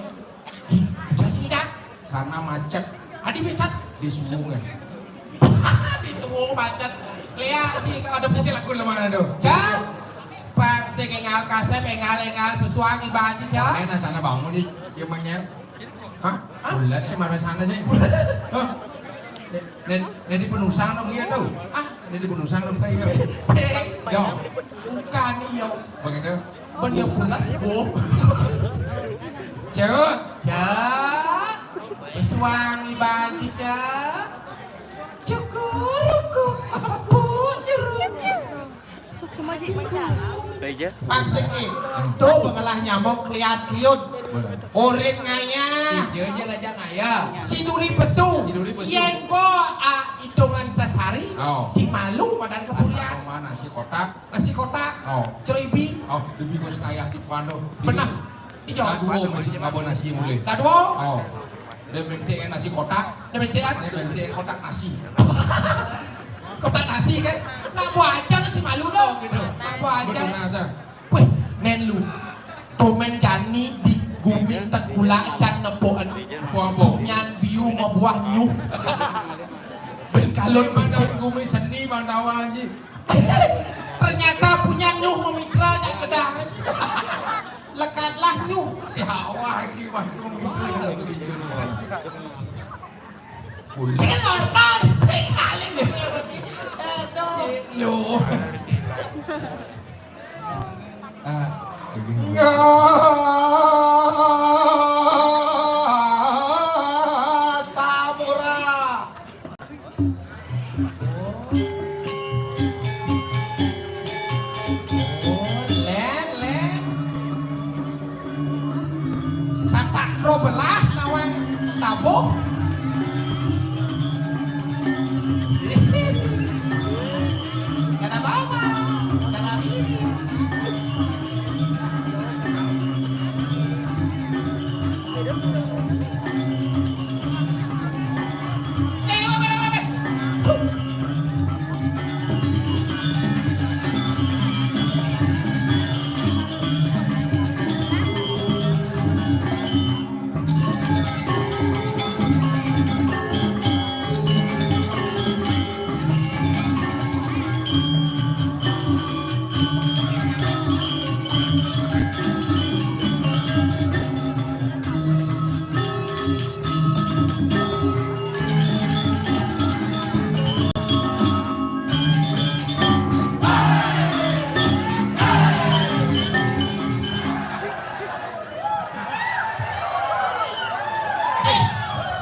Ih, udah sih, Dak. Karena macet. Adi macet? Di Suwung, ya. Di Suwung macet. Lihat, Ci, kalau ada putih lagu lemah tuh. Cak, Bang, sing engal kasep, engal, engal, pesuang, ibaci, Cak. Enak sana bangun, di, dia main. Hah? Hah? Ulas sih, mana sana sih? Hah? Nih, nih, nih di penusang dong, iya tuh. Ah, nih di penusang dong, kayak. Cek. Yo. Bukan, iya. Begitu. Bener pulas, Bu. Cek. Cek. Pesuang iban cicak. Cukuruku. Bu, jeruk. Sok sama aja. Pak Siki, tuh bengelah nyamuk liat liut. Urin ngayah. Iya, iya, aja ngayah. Si duri pesu. Si duri pesu. Yén bo, ah, hitungan sesari, oh, si malu madan kebulian. Mana si kotak? Nasi kotak. Oh. Ceribi. Oh, debi bos ngayah di pando. Benah. Ijo. Aduh, masih ngabo nasi mulai. Dadua. Oh. Dia bensin nasi kotak. Dia bensin. Dia bensin kotak nasi. Kotak nasi kan? Nak buah aja nasi malu lo. Oh, gitu. Nak buah aja. Betul, nah, Sir. Weh, nén lu. Tomen jani di gumi tekula can nepokan. Apa-apa? Nyan biu mabuah nyuh. Ben kalon besi. Gumi seni Bang Dawan, Ji. Ternyata punya nyuh memitra jak kedah. Lekatlah nyuh. Si Hawa lagi masuk memitra. Ini ortan, paling. Aduh. Lo. Ah, begini. Nggak, Samura. Oh, lén, lén. Satak ro belah nawang tabuh. Kada apa-apa. Kada apa-apa.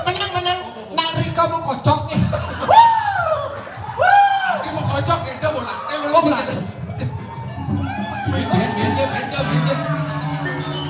Menang, menang. Nak Rika mau kocok nih. Dia mau kocok, ya, dia bola. Dia bola. Oh, bola. Main, main, main, main, main, main.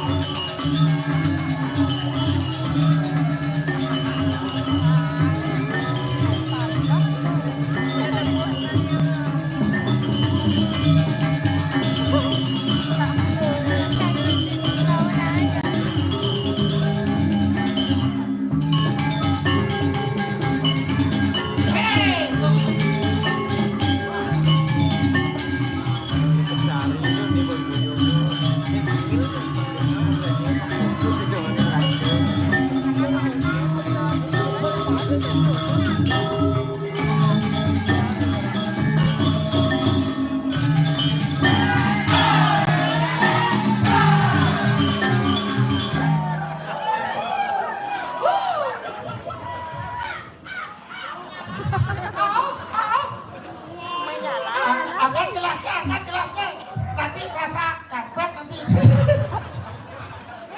Akan jelaskan, akan jelaskan. Nanti rasa karpet nanti.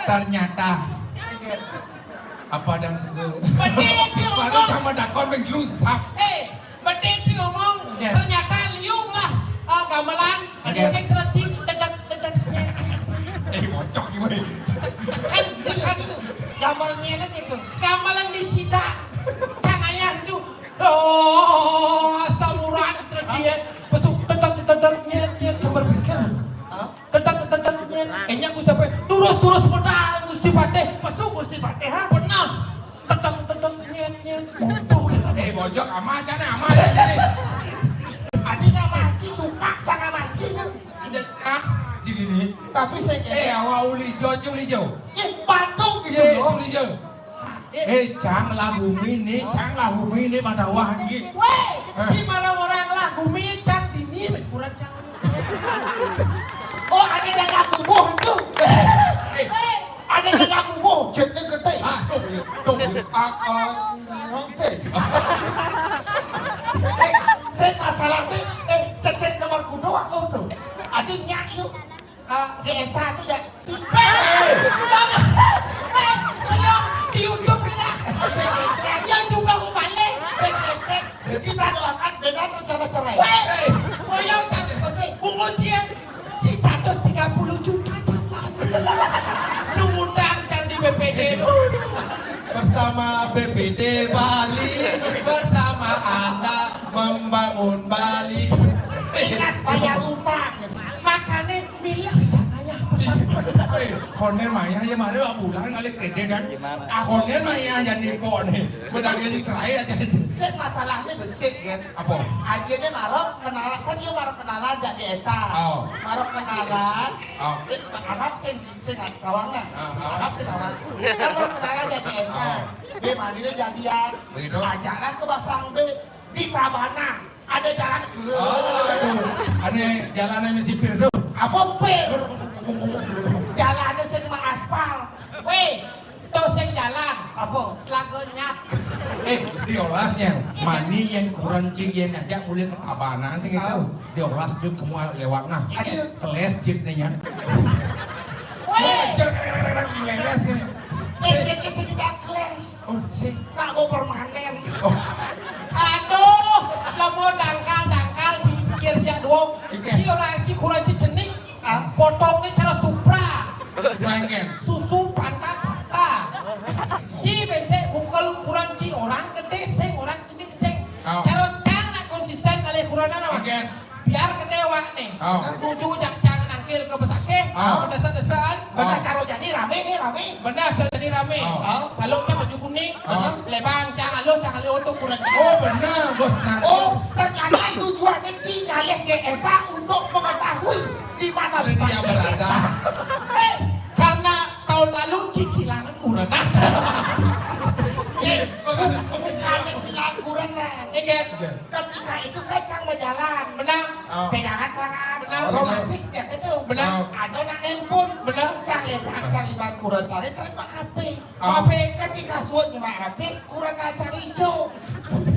Ternyata apa dan suku. Betul, Cil. Baru sama dakon menggelusap. Eh, betul, Cil, ngomong. Ya. Ternyata liung lah, eh, gamelan. Oke. Ada yang cerecing, dedek, dedek. Eh, bocok gue. Sekan, sekan itu. Gamelannya itu. Gamelan di sida. Cang ayah itu. Oh, asam urat cerecing. Besuk, dedek, dedek, nyet, nyet, cuma pikir. Hah? Tedang, tedang, nyet. Enya Gusti Patih. Turus, turus, pedal Gusti Patih. Masuk Gusti Patih, ha? Benar. Tedang, tedang, nyet, nyet. Bodoh. Eh, bojok, aman sana, aman sana. Adi ngamaci, suka, sangat maci, kan? Ada, ah, jadi nih. Tapi saya Eh, awak uli jo, uli jo. Eh, patung gitu Eh, loh. Uli jo. Eh, cang lah bumi ni, cang lah bumi ni, madawah ni. Weh, Hah? Si malah orang lah bumi, cang dini, kurang cang. Oh, ada dagang bubuh itu. Eh, Eh, ada dagang bubuh, jetnya gede. Ah, tuh, tuh, ah, ah, oke. Tinggal itu. Eh, G S satu ya. Hei! Hei, ayo, diuduk kita. Yang juga mau balik. Kita doakan beda rencana cerai. Hei! Ayo, cantik sih. Pungut sih ya. Si seratus tiga puluh juta jalan. Lu ngutang kan di B P D. Bersama B P D Bali, bersama Anda membangun Bali. Ingat bayar utang. Makanya milah jangan ya. Si, eh, konden mah ya, ya mari bulan kali kredit kan. Ah, konden mah ya, jangan dipok nih. Bedagnya si cerai aja. Sing masalahnya besik kan. Apa? Akhirnya malah kenalan kan dia malah kenalan jadi Esa. Oh. Malah kenalan. Oh. Eh, Arab sing sing kawangan. Ah, ah. Arab sing kawangan. Kan malah kenalan jadi Esa. Oh. Dia manggilnya jadian. Begitu. Ajaklah ke Basang B di Tabanan. Ada jalan. Oh, aduh. Ada jalan yang sipir tuh. Apa pir? Jalannya sing aspal. Weh, to sing jalan. Apa? Telaga nyat. Eh, diolasnya. Mani yang kurang cing yang ngajak mulai ke Tabanan sih gitu. Oh. Diolas juga semua lewat nah. Aduh. Keles jitnya. Weh. Jer, jer, jer, jer, meleles nih. Eh, jitnya sing tidak keles. Oh, sih. Tak mau permanen. Oh. Aduh, lemo dangkal-dangkal si pikir si aduh. Oke. Si orang si kurang si cenik. Ah, potongnya cara Supra. Blanket. Susu pantat. Ah. Ci bensek bukan ukuran ci orang gede sing orang cenik sing. Oh. Cara cang nak konsisten kali ukuran apa? Oke. Biar gede wak nih. Oh. Tujuh jak cang nangkil ke besake. Oh. Desa-desaan. Benar. Oh. Cara jadi rame nih rame. Benar cara jadi rame. Oh. Oh. Saluknya baju kuning. Oh. Lebang cang alus cang alus untuk kurang. Oh benar bos nanti. Oh ternyata tujuannya ci ngalih ke Esa untuk mengetahui di mana dia berada. Eh karena tahun lalu ci kehilangan kurang. Eh bukan kehilangan kurang nah. Iya. Ketika itu kan cang berjalan. Benar. Oh. Pegangan tangan. Benar. Romantis ya itu. Benar. Oh. Ada nak nelpon. Benar. Cang lihat cang lihat kurang cari cari H P. Oh. H P kan dikasut cuma H P kurang ajar ijo.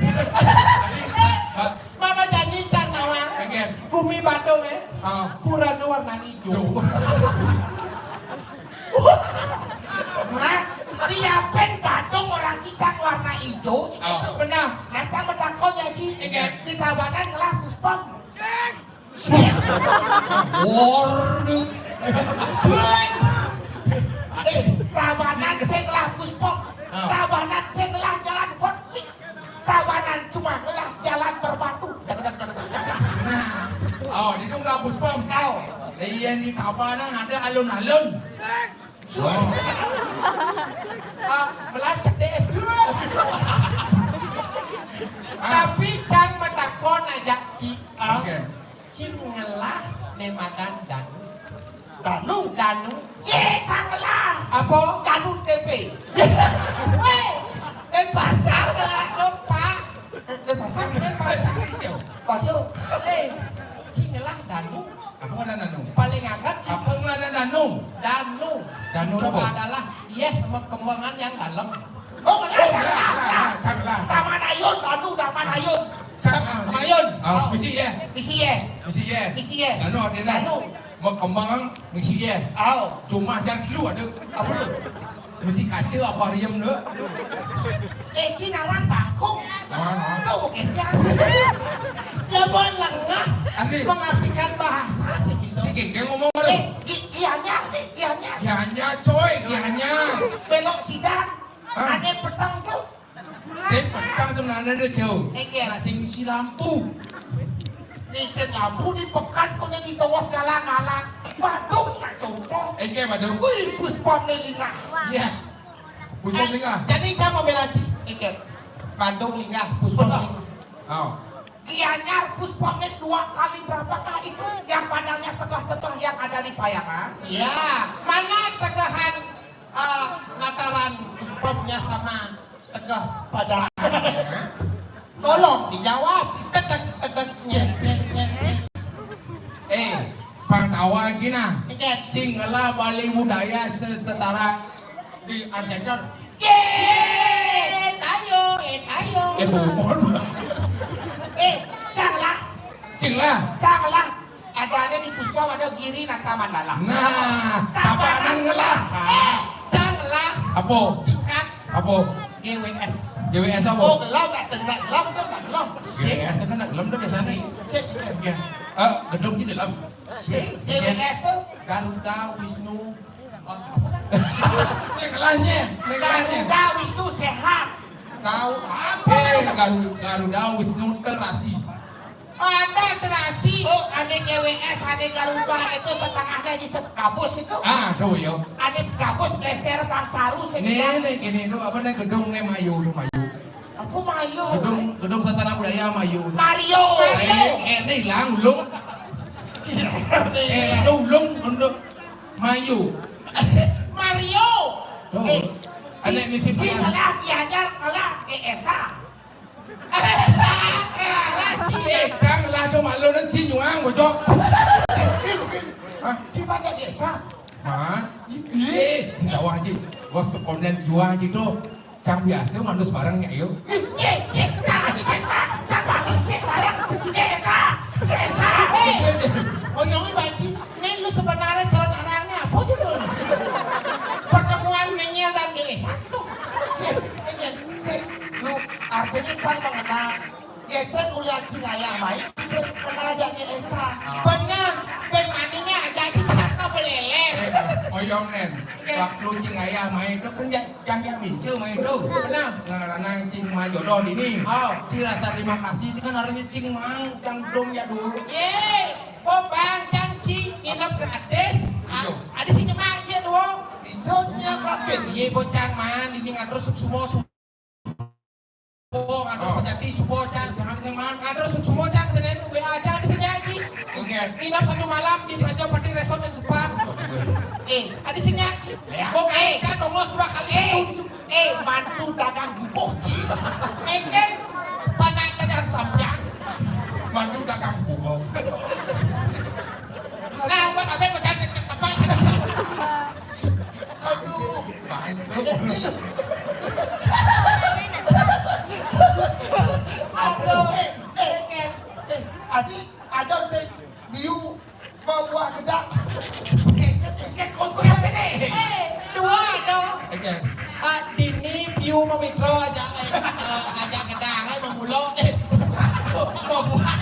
Eh, mana jadi can nawa? Oke. Bumi Badung eh. Oh. Kurang warna hijau. Nah, siapin Badung orang Cicang warna hijau. Oh. Itu benar. Nah, cang bertakon ya Ci. Oke. Di Tabanan ngelah puspom. Sing. Waduh. Sing. Eh, Tabanan sing lah puspom. Ah. Tabanan sing lah jalan konflik. Tabanan cuma lah jalan berbatu. Nah, oh, di dong lah puspom. Kau. Iya, di Tabanan ada alun-alun. Sing. Oh. Ah, belajar deh. Ah. Tapi cang bertakon aja, Ci. Ah. Oke. Cing ngelah ne madan danu. Danu? Danu. Ye, cang ngelah. Apa? Danu T P. Weh, dan pasar ngelah lompa. Eh, dan pasar? Dan pasar. Iya. Pasar. Eh, cing ngelah danu. Apa ada danu? Paling anget cing. Apa ada danu? Danu. Danu itu apa? Adalah iya sama kembangan yang dalam. Oh, ngelah, oh, cang ngelah, ngelah. Ngelah, ngelah, cang ngelah. Taman Ayun, danu, Taman Ayun. Cang, ah, Taman Ayun. Ah, misi ya. Misi ya. Misi ye. Misi ye. Danu ada dah. Danu. Mau kembang misi ye. Au. Cuma yang dulu ada. Apa tu? Misi kaca akuarium tu. Eh, Cina orang bangkung. Mana? Tu mungkin ya. Dia buat lengah. Ambil. Mengartikan bahasa sih bisa. Si Gengge ngomong apa tu? Eh, Gi-, Gianyar ni, Gianyar. Gianyar, coy, Gianyar. Belok sidang. Ah. Ada petang tu. Sing petang sebenarnya dia jauh. Oke. Nak sing isi lampu. Ni sing lampu di pekan kau ni di tengah segala-gala. Badung nak contoh. Oke, Badung. Wih, puspom ni lingah. Iya. Puspom lingah. Jadi siapa bela Ci? Oke. Badung lingah, puspom lingah. Oh. Gianyar puspom ni dua kali berapakah itu? Yang padangnya tegah-tegah yang ada di Payangan. Iya. Mana tegahan eh, ngataran puspomnya sama tegah pada. Tolong dijawab. Tetek, tetek, nyet, nyet, nyet, nyet. Eh, pang tawa lagi nah. Nyet. Sing ngelah Bali budaya se-, setara di Art Center. Ye, tayo, ye, tayo. Eh, bobot. Eh, cang lah. Cing lah. Cang lah. Adané di Puspa ada Giri Nata Mandala. Nah, tapanan ngelah. Eh, cang ngelah. Apa? Singkat. Apa? G W S. G W S apa? Oh, gelem, nak tengah gelem tu, nak gelem. G W S kan nak gelem tu biasanya. Sik, sik. Ya. Eh, gedung di dalam. Sik, G W S tu. Garuda Wisnu. Ngelahnya, ngelahnya. Garuda Wisnu Sehat. Tahu apa? Eh, Garu-, Garuda Wisnu Terasi. Ada terasi. Oh, ada G W S, ada Garuda itu setengahnya di se-, gabus itu. Ah, tuh yo. Ada gabus plester Pangsaru. Nih, sekian. Nih, gini tuh apa nih gedung nih Mayu tuh Mayu. Apa Mayu? Gedung, gedung Sasana Budaya Mayu. Mario. Mario. Eh, eh, ini hilang ulung. Eh, itu ulung untuk Mayu. Mario. Tuh. Eh, ada misi. Ci, salah, iya, salah, eh, Esa. Eh, cang lah cuma lu nanti nyuang bocok. Hah? Si Pak Desa. Hah? Iya. Eh, tidak wajib. Gua sekonden jual gitu. Cang biasa manus bareng ya, yuk. Ih, ih, ih, nah, ini setan, sama, setan, desa, desa, eh. Oyongnya banci, ini lu sebenarnya calon anaknya, apa judul? Pertemuan Menyel dan Desa itu. Si, si, lu artinya kan mengenal. Ya, saya ulah cing ayah baik, saya kenal dia ke Esa. Benar, ben maninya aja cicak ke beleleh. Oyong nen, waktu cing ayah main tuh kan ja-, jang jang mincu main tuh. Benar. Nah, karena cing mah jodoh di ini. Oh. Cing rasa terima kasih itu kan orangnya cing mang, cang dong ya dulu. Ye, kok bang cang cing nginep gratis? Ah, ada sih nyemak sih dua. Itu nyemak gratis. Ye, bocang man, ini ngatur suk semua. Oh, ada pejati semua cang. Jangan sing man. Ada semua cang Senin W A aja di sini aja. Oke. Nginap satu malam di Prajapati Resort dan Spa. Eh, ada sini aja. Ya. Oke, kan nongos dua kali eh, satu. Eh, mantu dagang bubuk ci. Eh, kan panak dagang sampiang. Mantu dagang bubuk. Nah, buat apa kau cari tempat? Aduh. Aduh. Eh, eh, eh, Adi, ada teh biu bawa gedang. Eh, eh, eh, konsep ini. Eh, dua dong. Oke. Ah, Dini, Piu, Mamitro aja, eh, eh, aja gedang, eh, mamulo, eh, mau buah,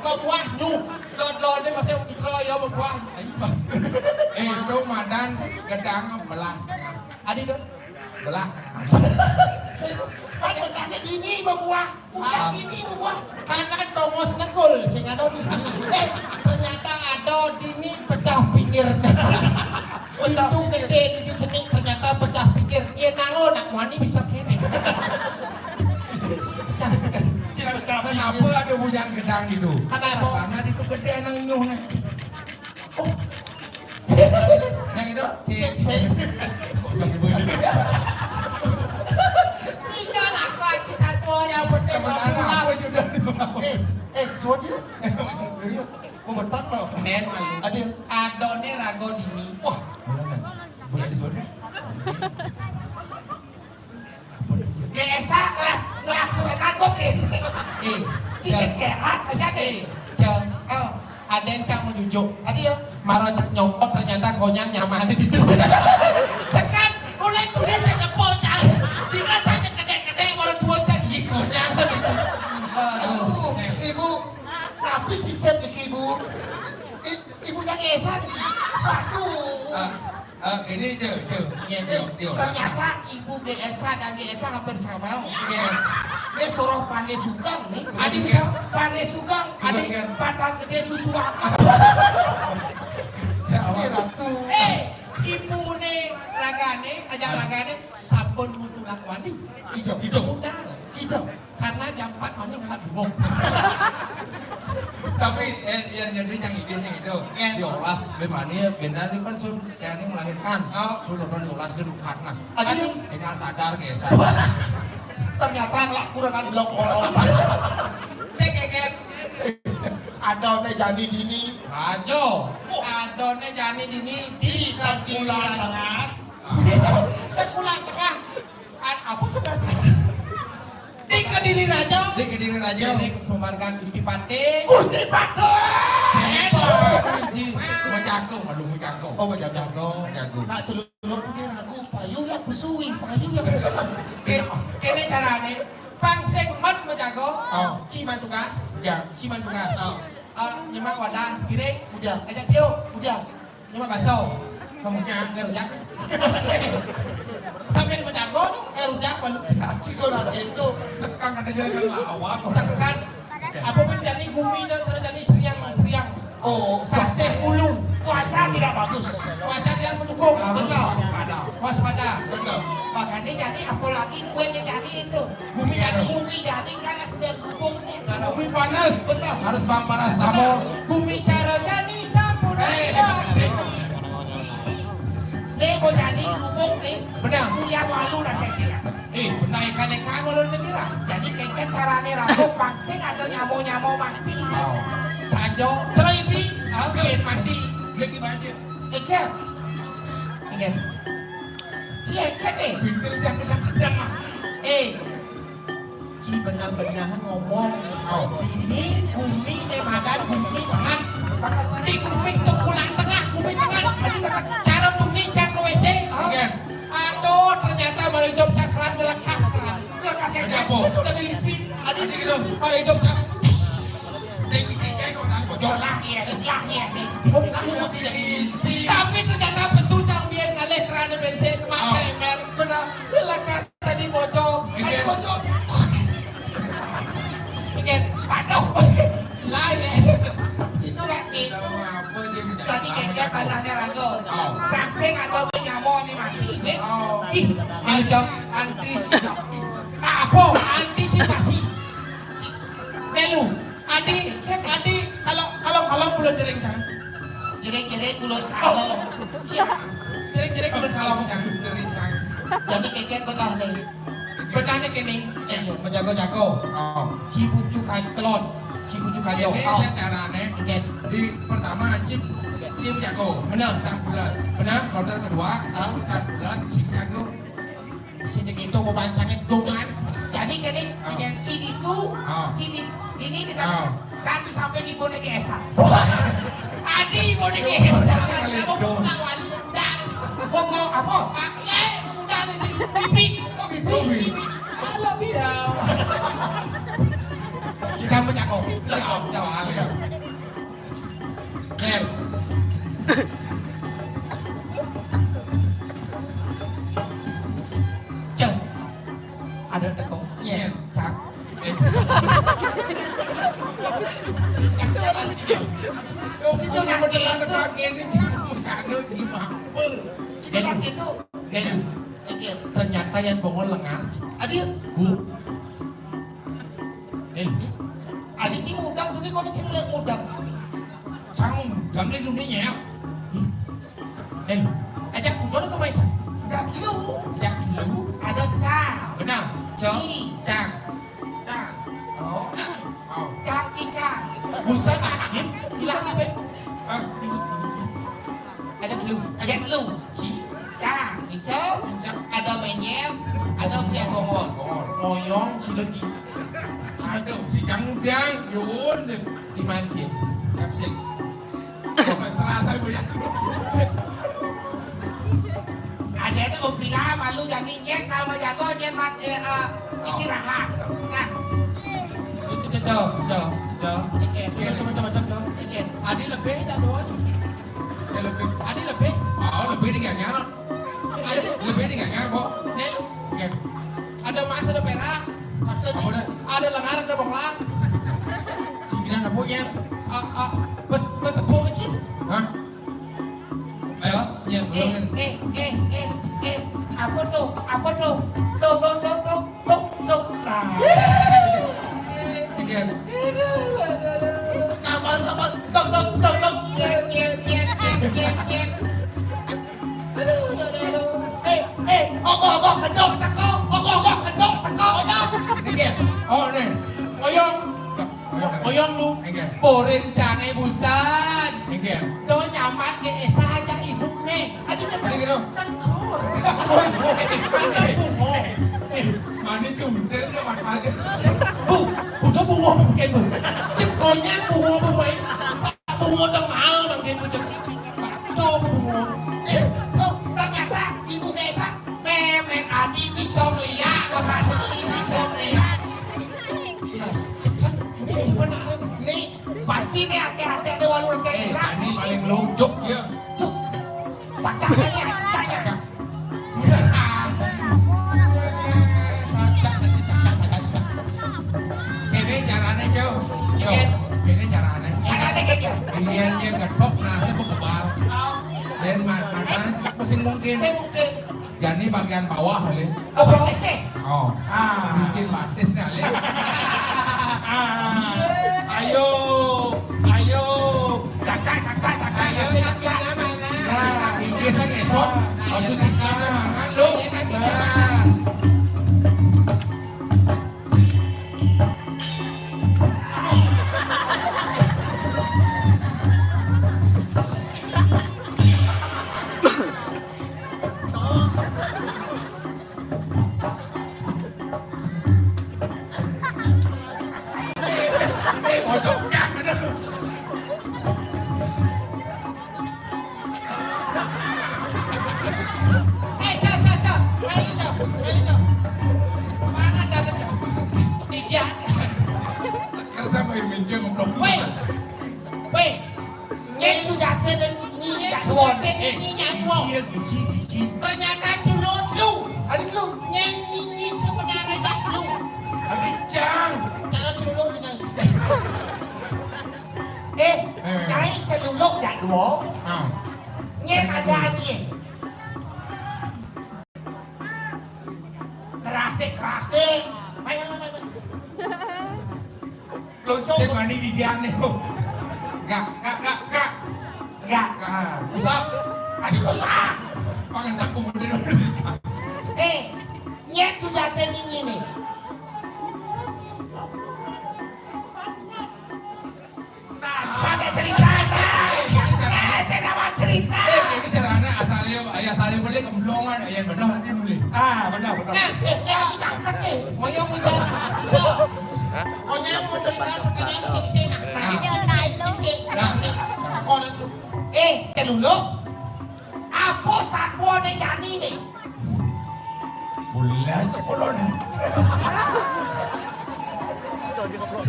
mau buah, nu, lod, lod, ini masih Mamitro, ya, mau buah. Eh, itu madan gedang belah. Adi, dong. Belah. Kan gedangnya Dini, mau buah. Udah ini buah. Karena tongos negul sing ada di sini. Eh, ternyata ada di ini pecah pinggir. Itu gede di sini ternyata pecah pinggir. Iya nango nak mani bisa kene. Kenapa ada bujang gedang gitu? Kenapa? Karena itu gede nang nyuh nih. Oh. Yang itu si, si. Tinggal aku aja satu yang penting. Kemana aku juga. Eh, eh, suara dia. Dia mau betang loh. Nen, malu. Adil. Adone rago dini. Wah. Boleh di suara. Biasa ngelah, ngelah kurenan kok, eh. Eh, cicing sehat saja deh. Eh, Cel. Oh. Aden cang menyujuk. Tadi ya. Maro cang nyongkot ternyata konyang nyaman di situ. Sekat, mulai kuda saya nepol cang. Tinggal saya gede-gede, orang tua cang, ih, konyang. Aduh, ibu, tapi sisip iki, ibu. I-, ibunya Esa iki. Waduh. Ah. Eh, ini, Cil, Cil. Iya, Cil. Ternyata ibu G S A dan G S A hampir sama. Iya. Ini soroh Pane Sugeng nih. Adi bisa Pane Sugeng, adi Padang Gede susu akar. Iya, Ratu. Eh, ibu nih ragane, ajak ragane, sabun mutu lakwani. Ijo. Ijo. Udah. Ijo. Karena jam empat mani ngelat bungong. Tapi, eh, yang jadi cang ide sih itu. Iya. Diolas, bemani, benda itu kan sun, kayak ini melahirkan. Oh. Sun udah diolas di rukat nah. Aduh. Tinggal sadar, geser. Ternyata ngelah kurangan blok orang. Cek, Keket. Ada ne jani dini. Ajo. Ada ne jani dini di Tengkulan Tengah. Tengkulan Tengah. An-, apa sebenarnya? Di Kediri Raja. Di Kediri Raja. Di Sumargan Gusti Pate. Gusti Pate. Cek. Ji, menjago, aduh, menjago. Oh, menjago. Menjago. Nak celuluk tu dia ragu, payu yang kusui, payu yang kusui. Ke-, kene carane, pang sing men menjago. Oh. Ciman tugas. Ya. Ciman tugas. Oh. Eh, nyemak wadah, piring. Udah. Ajak tiup. Udah. Nyemak baso. Kamu jangan rujak. Sambil menjago tu, eh, rujak balu. Ciko lah itu. Sekan kata jalan lawak. Sekan. Apa pun jani gumi dan sana jani seriang, seriang. Oh, saseh ulu. Cuaca tidak bagus. Cuaca tidak mendukung. Harus waspada. Waspada. Betul. Makanya jadi apalagi kue dia jadi itu. Gumi jani. Gumi jani kan sedang gubuk ni. Gumi panas. Betul. Harus bang panas sama. Gumi cara jani sampun. Eh, tidak. Ni mau jadi gubuk ni. Benar. Kuliah malu dah kira. Eh, benar ikan-ikan ulun ni kira. Jadi kengken carane rambut pangsing atau nyamo-nyamo mati. Oh. Sanjo, cerai bi, ah, kawin mati. Lagi banjir. Ikan. Ikan. Ci ikan ni. Pinter jangan gedang-gedang ah. Eh. Ci benar-benar ngomong. Oh. Ini gumi ni madan gumi tengah. Di gumi tu pulang tengah, gumi tengah. Cara bunyi cak ke W C. Oh. Ikan. Aduh, ternyata baru hidup cakran gelekas keran. Gelekas yang apa? Itu udah dilipi. Ada gitu. Baru hidup cak. Sing bisi kayak kok tadi bocor lah ya, lah ya. Oh, lah ya, jadi dilipi. Tapi ternyata pesu cang biar ngalih kerana bensin, macam ember. Benar. Gelekas tadi bocor. Tadi bocor. Ikan. Aduh. Lah ya. Situ lagi. Tadi kengken tanahnya ragu. Oh. Pangsing atau nyamo ni mati, eh? Oh. Ih, anu cok. Antisipasi. Apa? Antisipasi. Melu. Adi, Adi, kalau, kalau, kalau belum jering cang. Jering-jering ulun kalau. Siap. Jering-jering ulun kalau cang. Jering cang. Jadi kengken betah ni. Betah ni kini. Eh, menjago-jago. Oh. Cibucu kan kelon. Cibucu kan. Ini oh. Saya carane. Ikan. Di pertama cip tim jago. Benar. Cang bulan. Benar. Modal kedua. Ah. Cang bulan cip jago. Sini gitu mau bancangin dongan. Jadi kini ah. Dengan cini itu, ah. Cini ini kita ah. Kami sampai di Bonegesa. Adi Bonegesa. Kamu pulang wali dan ngomong apa? Pakai modal ini. Bibi. Bibi. Bibi. Halo Bibi. Kamu jago. Jago, jago, jago. Nel. Cek. Ada teko. Nel. Cak. Eh. Situ nanti itu. Ini cak, cak, lu gimana? Situ nanti itu. Nel. Oke. Ternyata yang bongol lengar. Adil. Bu. Eh, adi ci mudang dulu kau di sini lihat mudang. Cang mudang di dunia ya. Eh, ajak kudo ke Maisa. Enggak dulu. Enggak dulu. Ada ca. Benar. Co. Ci. Cang. Cang. Oh. Oh. Cang cicang. Busan akhir hilang apa? Ah. Ada dulu. Ada dulu. Ci. Cang. Ijo. Ijo. Ada menyel. Ada yang gongol. Gongol. Moyong cilon ci. Aduh, si Cang udah yun. Di mana sih? Kapsik. Serasa gue ya. Ada ada Om Pila malu jadi nyen kalau jago nyen mat eh, eh, istirahat. Nah. Itu cocok, cocok, cocok. Oke, oke, macam-macam cocok. Oke. Adi lebih tak dua cocok. Ya, lebih. Adi lebih. Oh, lebih nih gak nyala. Adi lebih nih gak nyala kok. Nih lu. Oke. Ada emas ada perak. Maksudnya? Apa dah? Ada lengar ada bongkar. Sembilan apa ya? Ah, ah, bes bes apa kecil? Hah? Ayo, ya, eh, eh, eh, eh, eh, apa tuh? Apa tuh? Tuh, tuh, tuh, tuh, tuh, tuh. Nah. Again. Kapal, kapal, tok, tok, tok, tok. Yen, yen, yen, yen, yen, yen. Aduh, aduh, aduh, aduh. Eh, eh, ogoh, ogoh, kedok, teko. Ogoh, ogoh, kedok, teko, ogoh. Again. Oh, nih. Oyong. Mo-, moyong lu. Engke. Boring cange busan. Engke. Do nyaman ge esa aja ibu ne. Aja kan. Aja gitu. Tengkur. Ada bungo. Eh, mana cumsir ke mat mati. Bu, kudu bungo mungkin bu. Cek konyang bungo bu baik. Bungo dong Juk, juk, ya. Juk. Cak, cak, cak, cak, cak, cak. Cak, cak, cak, cak, cak. Kéné carané, Cok. Cok, kéné carané. Carané kéné. Yén dia gedhok, nah, saya mau kebal. Yén ma-, makan, sing mungkin. Sing mungkin. Jani bagian bawah, Lé. Oh, batis, Lé? Oh. Ah. Mungkin batis, nah, Lé. Ah. Ayo, ayo. Cak, cak, cak, cak, cak, cak. Ayo, cak, cak. Nah, iki sing esot. Aku sing kamu mangan, lu. Nah. Eh, Cok, Cok, Cok. Ayo, Cok. Ayo, Cok. Mana dah, Cok? Tidak. Sekarang sampai meja ngobrol. Woi. Woi. Nyén sujaté dadi nyi, sujaté dadi nyi nyawa. Ternyata culuk lu. Ada lu. Nyén nyi, nyi sebenarnya jak lu. Ada cang. Cara culuk jeneng. Eh, nyai celuluk jak dua. Ah. Nyén ada adi. Kerasik, kerasik. Main, main, main, main. Lucu. Sing wani didiané. Gak, gak, gak, gak. Gak. Ah, usah. Aduh, usah. Pangan aku bener. Eh, nyén sujaté nyi nih. Nah, sampai cerita. Nah, saya nama cerita. Eh, ini caranya asal yo, ayah saya boleh kemblongan, ayah benar nanti boleh. Ah, benar, benar. Nah, eh, eh, kita angkat nih. Moyong udah. Moyong memberikan pertanyaan sing-sing. Nah, sing-sing, sing-sing. Nah. Orang tuh. Eh, celuluk. Apa satwa ning jani ne? Bulas to kula ne.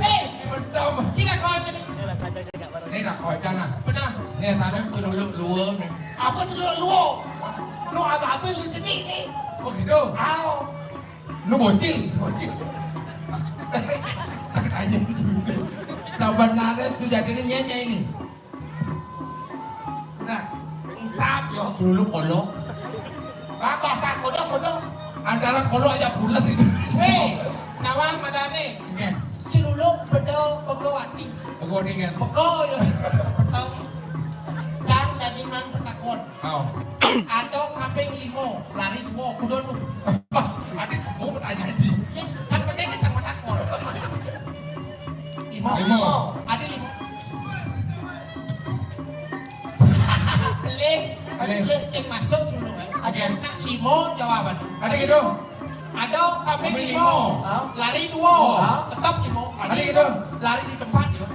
Eh, betul. Sila kau ni. Ini nak kau jana. Benar. Ni sana tu dulu luar ni. Apa tu dulu luar? Lu abang-abang lu jenis ni. Oh gitu. Au. Lu bocil, bocil. Sakit aja susu. Sabanare sujaté nyanyi ini. Nah, insap yo. Dulu kolok. Apa sak kodok kodok? Antara kolok aja pules itu. Eh, nawang madane. Oke. Celuluk bedo begawati. Begawati kan. Bego yo. Tahu. Cang dadi mang petakon. Oh. Ada kaping lima, lari dua, kuda tu. Ada kamu bertanya sih. Ya, cang penting kan cang petakon. Lima. Lima. Ada lima. Pilih, ada pilih sing masuk dulu kan. Ada nak lima jawaban. Ada gitu. Ada kami lima. Lima. Lari dua. Hah? Tetap lima. Ada gitu. Lari di tempat ya.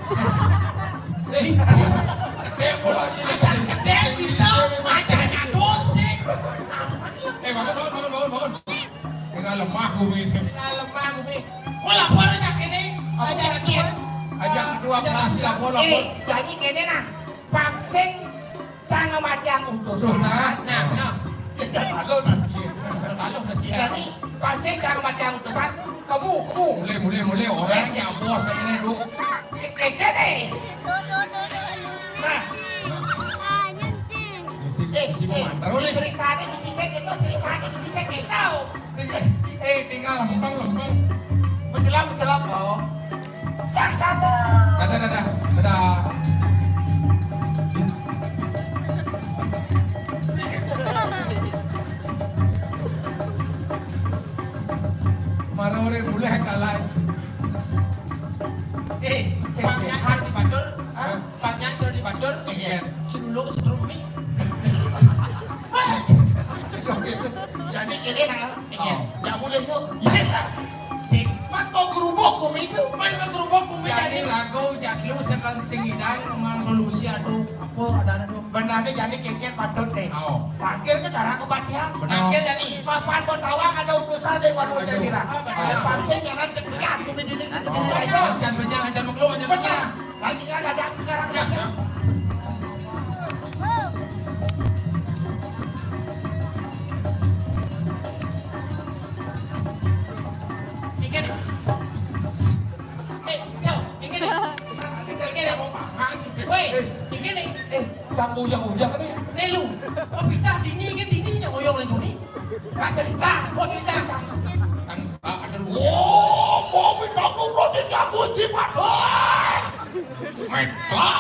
Eh, dia pulang dia. Aja gede bisa, aja ngadusik. Eh, bangun, bangun, bangun, bangun, bangun. Kena lemah bumi ini. Kena lemah bumi. Mau lapor aja ini. Aja rakyat. Aja ketua fraksi lapor, lapor. Eh, jadi kene nah. Pangsing Cang matiang utusan. Utusan. Nah, nah. Jangan malu nanti. Malu nanti. Jadi, pasti cang matiang utusan. Kamu, kamu. Mulai, mulai, mulai. Orang yang bos kayak ini, Duk. Eh, eh, kene. Nah. Nah. Misi, eh, misi eh, mau mantra, mulai. Ceritanya di sisi itu, ceritanya di sisi itu. Eh, tinggal lempeng, lempeng. Mencelam, mencelam, oh. Saksana. Dadah, dadah, dadah. Mana orang boleh kalah? Eh, sehat di Batur. Hah? Panjang sudah di Batur. Iya. Ciluluk setrumi. Jadi kene nah. Iya. Oh. Ndak boleh yuk. Sing. Man mau gerubuk kumi itu. Man mau gerubuk kumi jadi. Jadi lagu jadlu sekan sing idang kemang solusi aduh apa ada anu. Benarnya jadi keket patut deh. Oh. Tangkil ke cara kebatian. Benar. Tangkil jadi. Papan bertawang ada utusan deh buat jadi. Ada pangsa jangan ketika kumi dini kita diri aja. Jangan banyak, jangan makhluk, jangan banyak. Lagi kan ada sekarang aja. Uyah-uyah nih. Nih lu, mau pitah dini kan dini yang oyong lagi nih. Nggak cerita, mau cerita. Kan, ah, ada lu. Oh, mau minta ngobrol dengan Gusti Patih. Minta.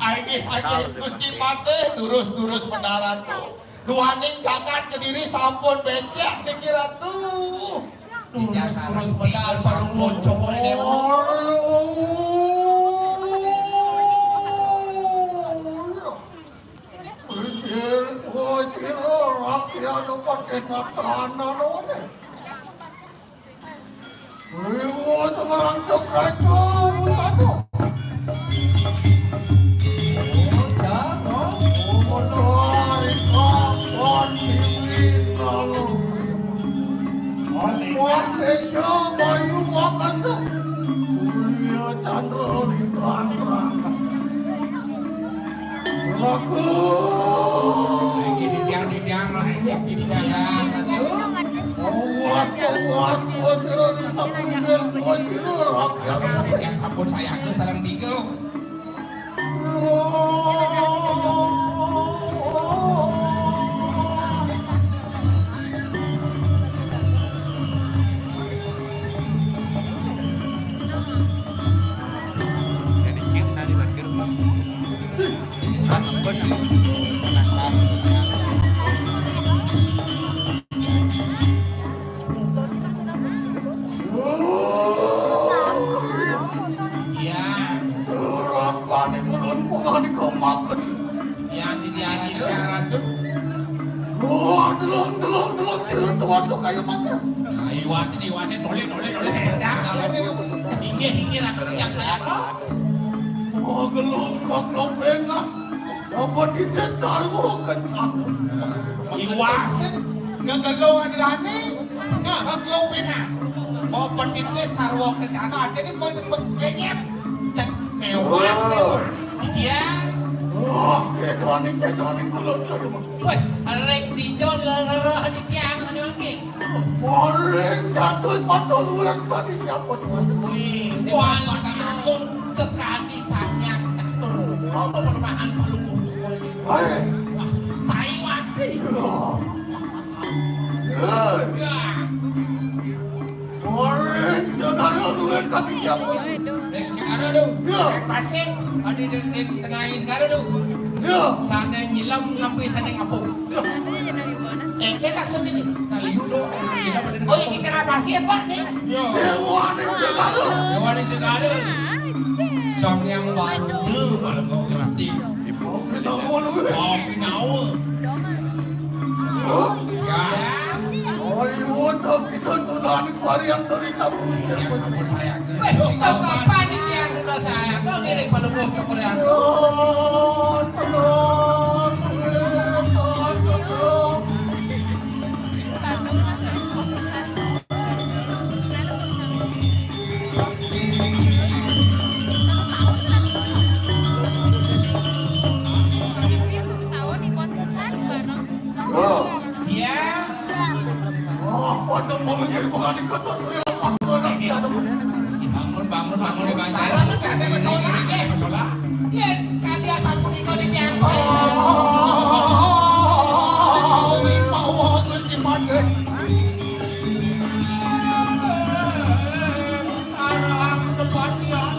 Ayo, ayo, Gusti Patih, terus-terus mendarat tuh. Duaning jagat Kediri sampun becek pikiran tuh. Terus, terus mendarat, baru muncul oleh dewa. Pikir, oh, sira rakyat pakai makanan, oh, nih. Riwo semarang sepraja busana. Jangan. Menarik kapan diri lalu. Awan teja bayu akasa. Surya candra lintang. Laku. Lagi di tiang, di tiang, lagi di tiang. Awas, awas, awas, sira di samping, awas, sira rakyat. Yang sampun saya ke sareng tiga. Jadi, kieu sari lagi rumah. Iya. Neraka ning ulun kudu dikemaken. Yang di tiang, tiang ratu. Wah, delong, delong, delong, sira tuan tuh kayu mata. Nah, iwasin, iwasin, toleh, toleh, toleh, sebentar, kalau inggih, inggih, ratu yang saya kok. Wah, gelong, gelong, bengak. Apa tidak sarwa kencang? Iwasin, kegelongan rani, ngahak lopena. Apa tidak sarwa kencang? Ada di pojok lenyap. Cek mewah, mewah. Iya. Wah, kedua nih, kedua nih, kulon kayu. Weh, ring dijo, lerereh di tiang, tadi mangke. Paling jatuh patah luar tadi siapa tuh? Wih, wah, sekali sangat catur. Kok mau pelemahan pelungguh tukul ini? Hei. Wah, saya wati. Ya. Ya. Paling segala luar tadi siapa? Eh, segala tu. Ya. Eh, pasir. Ada di, di tengah segala tu. Ya. Sana nyilam sampai sana ngapung. Ya. Ente maksud ini? Nah, liu dong, gila pada. Oh, ini kenapa sih, Pak, nih? Yo. Dewa nih segala. Dewa nih segala. Sang yang baru, malam mau kasih. Kopi nawa. Kopi nawa. Hah? Ya. Oh, iya, tapi tentu nani varian dari sabu. Yang kamu sayang. Weh, kok kapan ini yang udah sayang? Kok ini kalau mau cokor yang. Iya. Oh, pada mau menjadi pengadil kata. Bangun, bangun, bangun, dibantai. Bangun, ada masalah, eh. Masalah. Yen kadi asapunika niki angsal. Oh, wibawa Gusti Pandhe. Karang kepartian.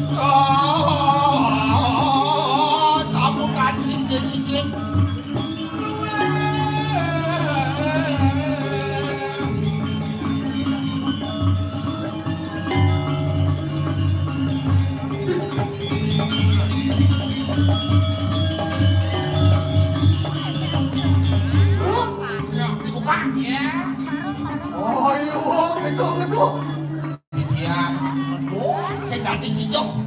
Sa-, sapukan izin-izin. Ya, dibuka. Ya. Oh, iya, gitu, gitu. Iya, aduh, sing dadi cincong.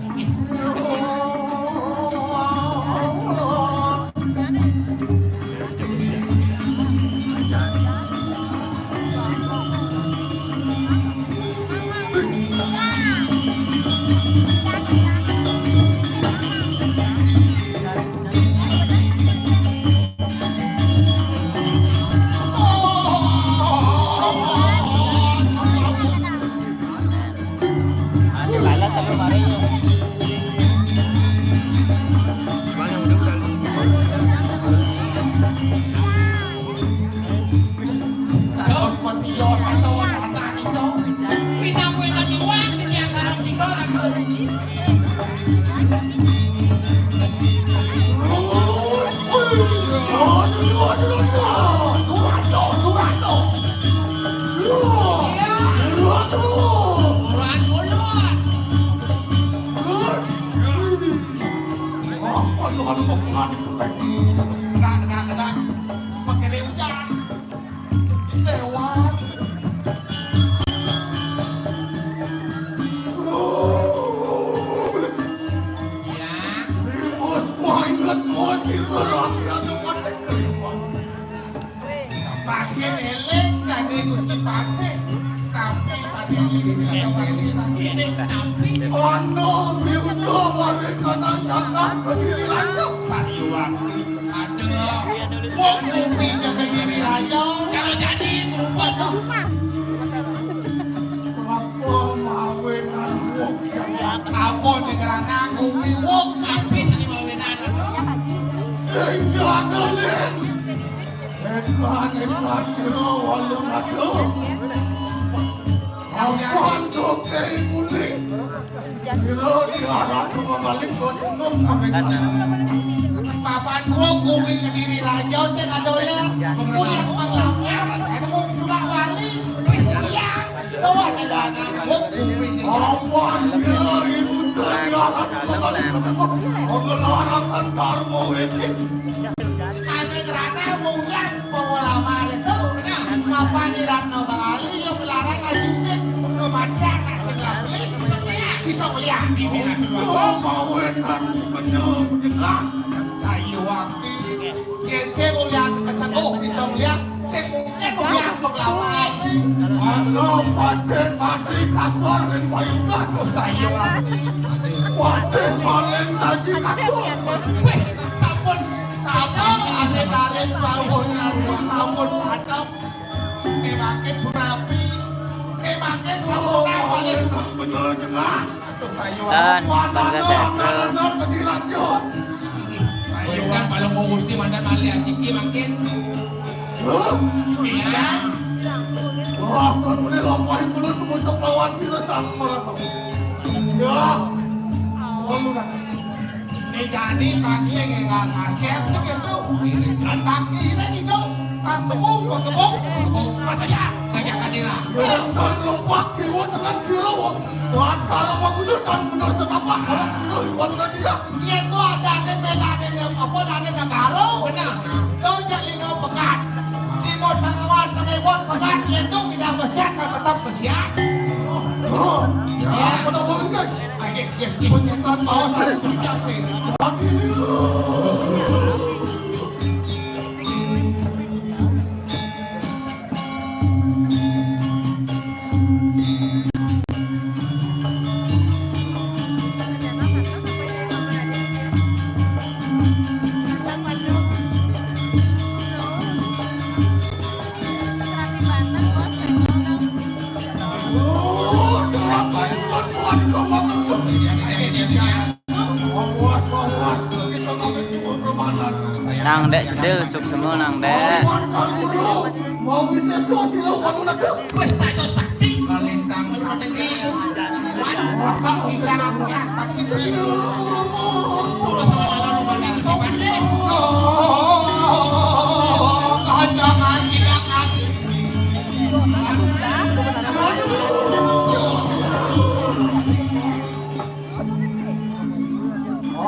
Kena, kena, kena. Pakai dia hujan. Lewat. Ya. Bos, gua inget, bos, itu berarti ada pakai kelima. Pakai eleng tadi Gusti Patih. Tapi saya ini saya pakai ini tapi. Ono, biudo, mereka nang cakap berdiri lanjut. Saya waktu. Aduh, wong kuwi jaga diri aja. Kalau jadi kerupuk. Apa mawenan wong? Apa ning ranah kuwi wong sampe seni mawenan, aduh. Sing jaga, Lin. Edan, edan, sira walu aduh. Ampun, dokter kuning. Sira diarani balik kok enam mereka. Papan wong kuwi Kediri Raja sing adolan. Kuwi yang penglaparan, ada mau pulang balik. Kuwi kuliah. Tahu ada anak wong kuwi. Ampun, sira ibu diarani balik kok enam. Pengeluaran Darmo ini. Ane ngrana mulan pola mare to. Nah, mapan iratno bali ya pelaran ajuke. No macan nak sing beli, bisa kuliah. Bisa kuliah. Ini nak kedua. Oh, mawenan bener, bener. Sayu wakti. Yen sing kuliah kesengguh, bisa kuliah. Sing mungkin kuliah pegawai. Anu, pate, pate, kasar, ning payungan. Oh, sayu wakti. Pate, paling saji kasar. Wih, sampun. Sampun, ase tarik pawuh ngantos sampun padhep. Memakin berapi. Memakin sampun. Oh, bener, Jemah. Aduh, sayu. Tan, Tan Kaseko. Sayu kan kalau mau Gusti mandan malih asiki mangkin. Hah? Iya. Wah, kon boleh lampahi kula tuh bocok lawan sira sang marang. Ya. Kamu dah. Ini jadi pancing enggak kasih segitu. Kan kaki ini gitu. Kan tepung, tepung, tepung. Masih ya. Kayak kadira. Kan lompat kiwon dengan sira. Wah, kalau mau kudu kan bener setapak. Kalau sira iwan dan dia. Yen ku adane belane apa dane negara. Bener. To jak lima pekan. Lima tengah tengah pekan yen tu tidak besian kan tetap besian. Oh, ya, apa tak boleh kan? Ayo, ya, ya. Penyetan bawa satu tidak sih. Nang Dek Cedil, suksma Nang Dek.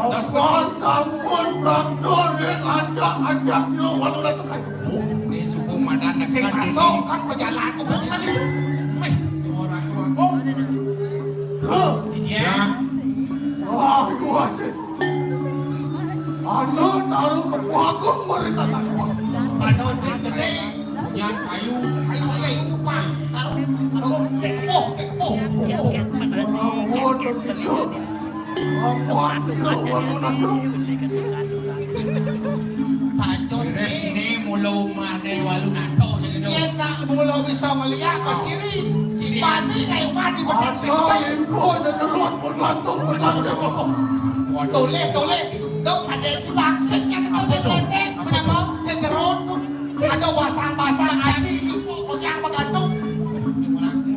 Dasar sampun prapta ning ancak-ancak sira wanu tekan. Ini suku madan sing masuk kan pejalan kebun tadi. Meh, orang tua kok. Hah? Iya. Wah, iku asik. Anu taruh kepuh agung mereka takut. Pada gede. Yan kayu, kayu, kayu, upah, taruh, taruh, oh, oh, oh, oh. Ampun, begitu. Ampun, sira walu nado. Sancun. Beres ni mula umahne walu nado, sing itu. Yen nak mula bisa melihat, ciri. Ciri. Pati kayu pati, bener. Aduh, info, jejerot, pun lantung, pun lantung. Waduh. Toleh, toleh. Dok, ada si bangsik yang toleh, toleh. Kenapa? Jejerot, tuh. Ada basang-basang hati ini, pokoknya begantung.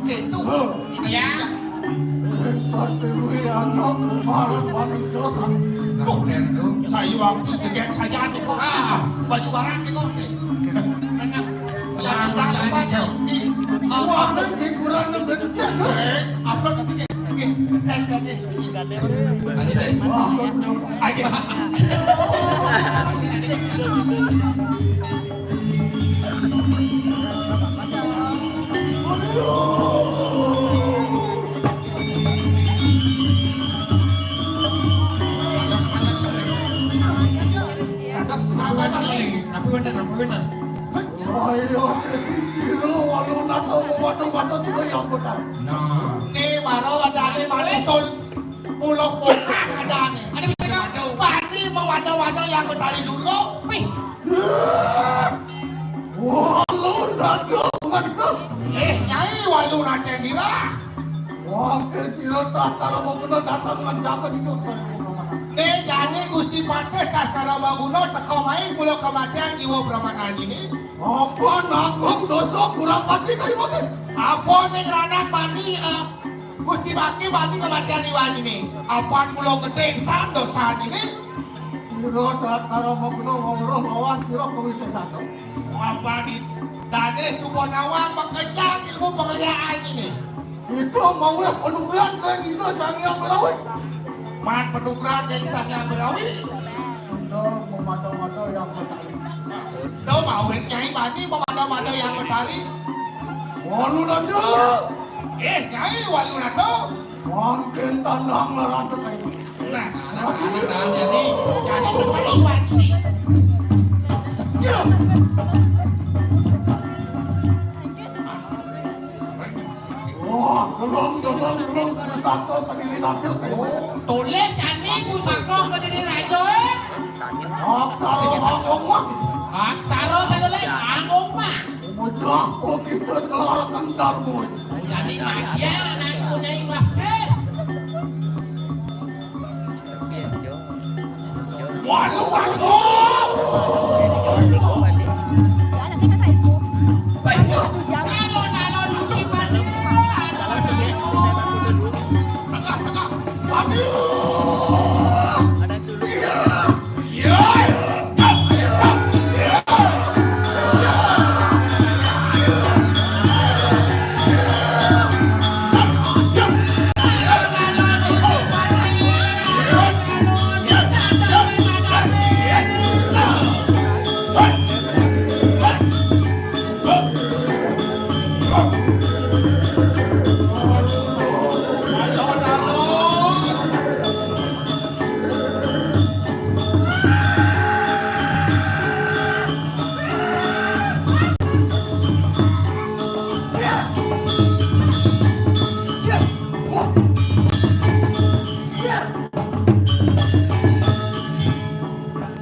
Gitu. Iya. Tapi wi anak Parang manusia kan. Nah, udah tuh. Saya waktu jeget saja nih kok. Ah, baju barang nih kok. Enak. Selamat aja. Wah, hiburan bener. Eh, apa nanti? Oke, eh, oke. Aja deh. Aja. Ayo, sira walu nata waduh-waduh sira yang benar. Nah. Ni maro wadane mari sul. Pulau Pokah ada nih. Ada bisa kau? Bani mewado-wado yang betari dulu. Wih. Walu naga, bukan itu. Eh, Nyai, walu naga nira. Wah, ke sira tak tahu mau kena datang dengan datang itu. Nih, jani Gusti Patih Kaskara Baguna teka mai mula kematian jiwa Brahmana ini. Apa nanggung dosa kurang pati kayu mati? Apa nih ngeranak mani, eh, Gusti Baki bani kematian iwan ini? Apan mula gedhe san dosa ini? Sira Datara Maguna weweruh lawan sira Kawisésan. Apa di dane suba nawang makejang ilmu pengliaan ini? Itu mawih panugrahan ring Ida Sang Hyang Berawi. Man panugrahan ring Sang Hyang Berawi. Sunda memata-mata yang petari. Tuh mawih Nyai bani memata-mata yang petari. Walu nata. Eh, Nyai, walu nata. Mangkin tandang larang tekai. Nah, anak-anak nah, jadi, jadi tempat iwan ini. Ya. Wah, gelong, gelong, gelong, pada satu tadi linatnya kayak. Tulis jani pusaka kediri raja. Aksara angkong mah. Aksara saya tulis angkong mah. Mudah kok kita telah kentar, boy. Jadi madya nang punya ikhlas deh. Waduh, waduh. Alon-alon musibah nih. Alon-alon. Tengah, tengah. Waduh.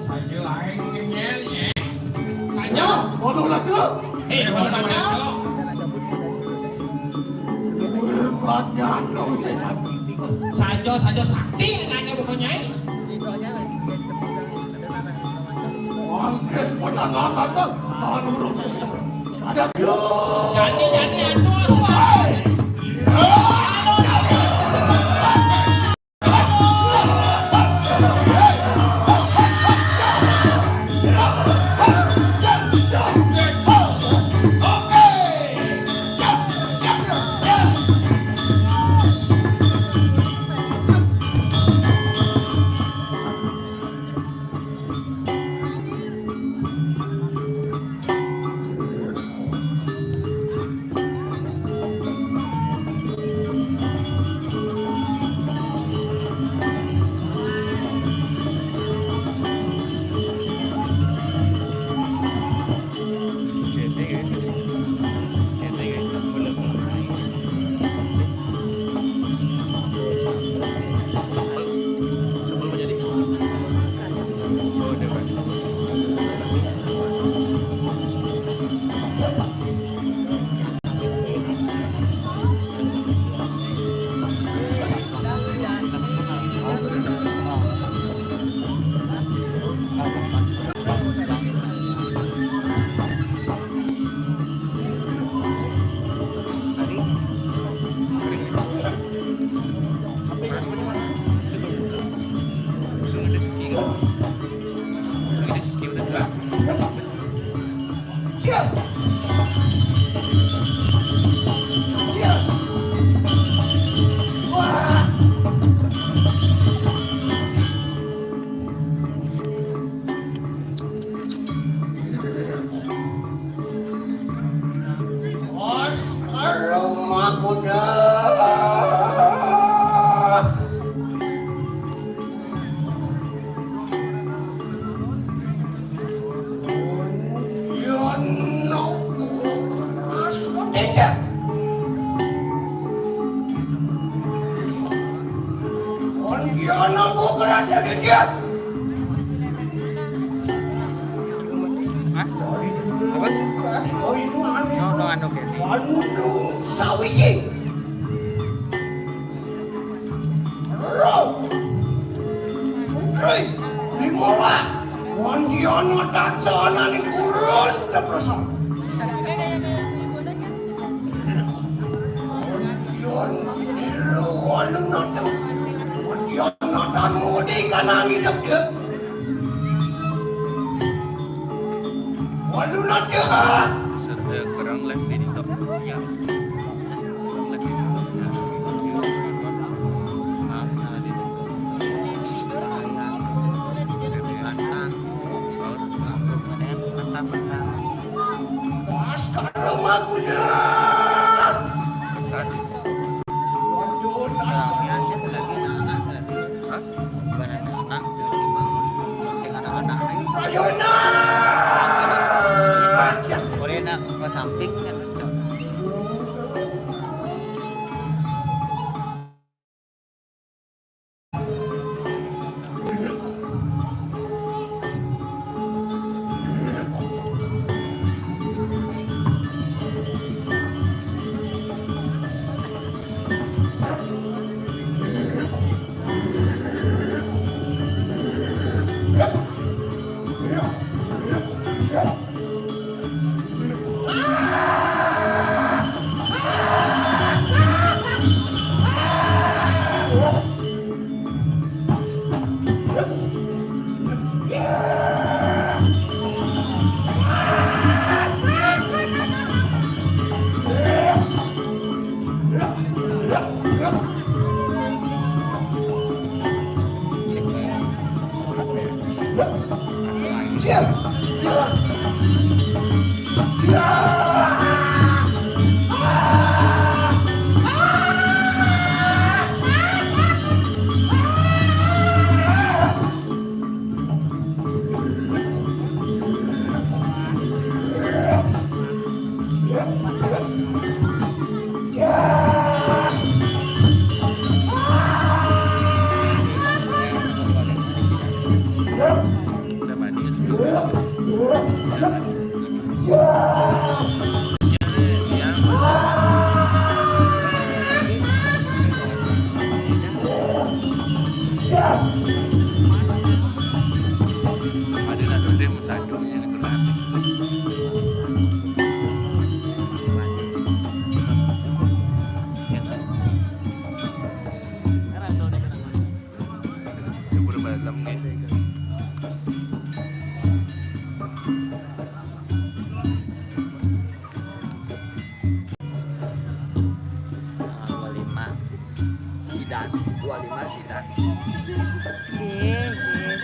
Saja aing ngeyel, ye. Saja. Bodoh lah tu. Eh, bodoh lah tu. Saja, saja sakti nanya bukannya, eh. Mangkin pun tangan datang, tangan urung. Ada dia. Jadi, jadi, aduh, halo, halo. Yana bukan aja dia. Hah? Apa? Oh, ini anu. No, no, anu, Ken. Anu, sawiji. Roh. Putri, limolas. Wandiana tansah ananing gurun tepresan. Wandian siru walunata. Wandiana tan mudi kanang idep, ya. Walunata. Ser-, eh, kerang live di TikTok. Ya. Laskar Maguna. Waduh, laskar. Hah? Ayo, nak. Korea nak ke samping kan. Ada nak tulis satu yang kurang. Coba dalam ni. Dua lima sidan, dua lima sidan. Nggih, nggih.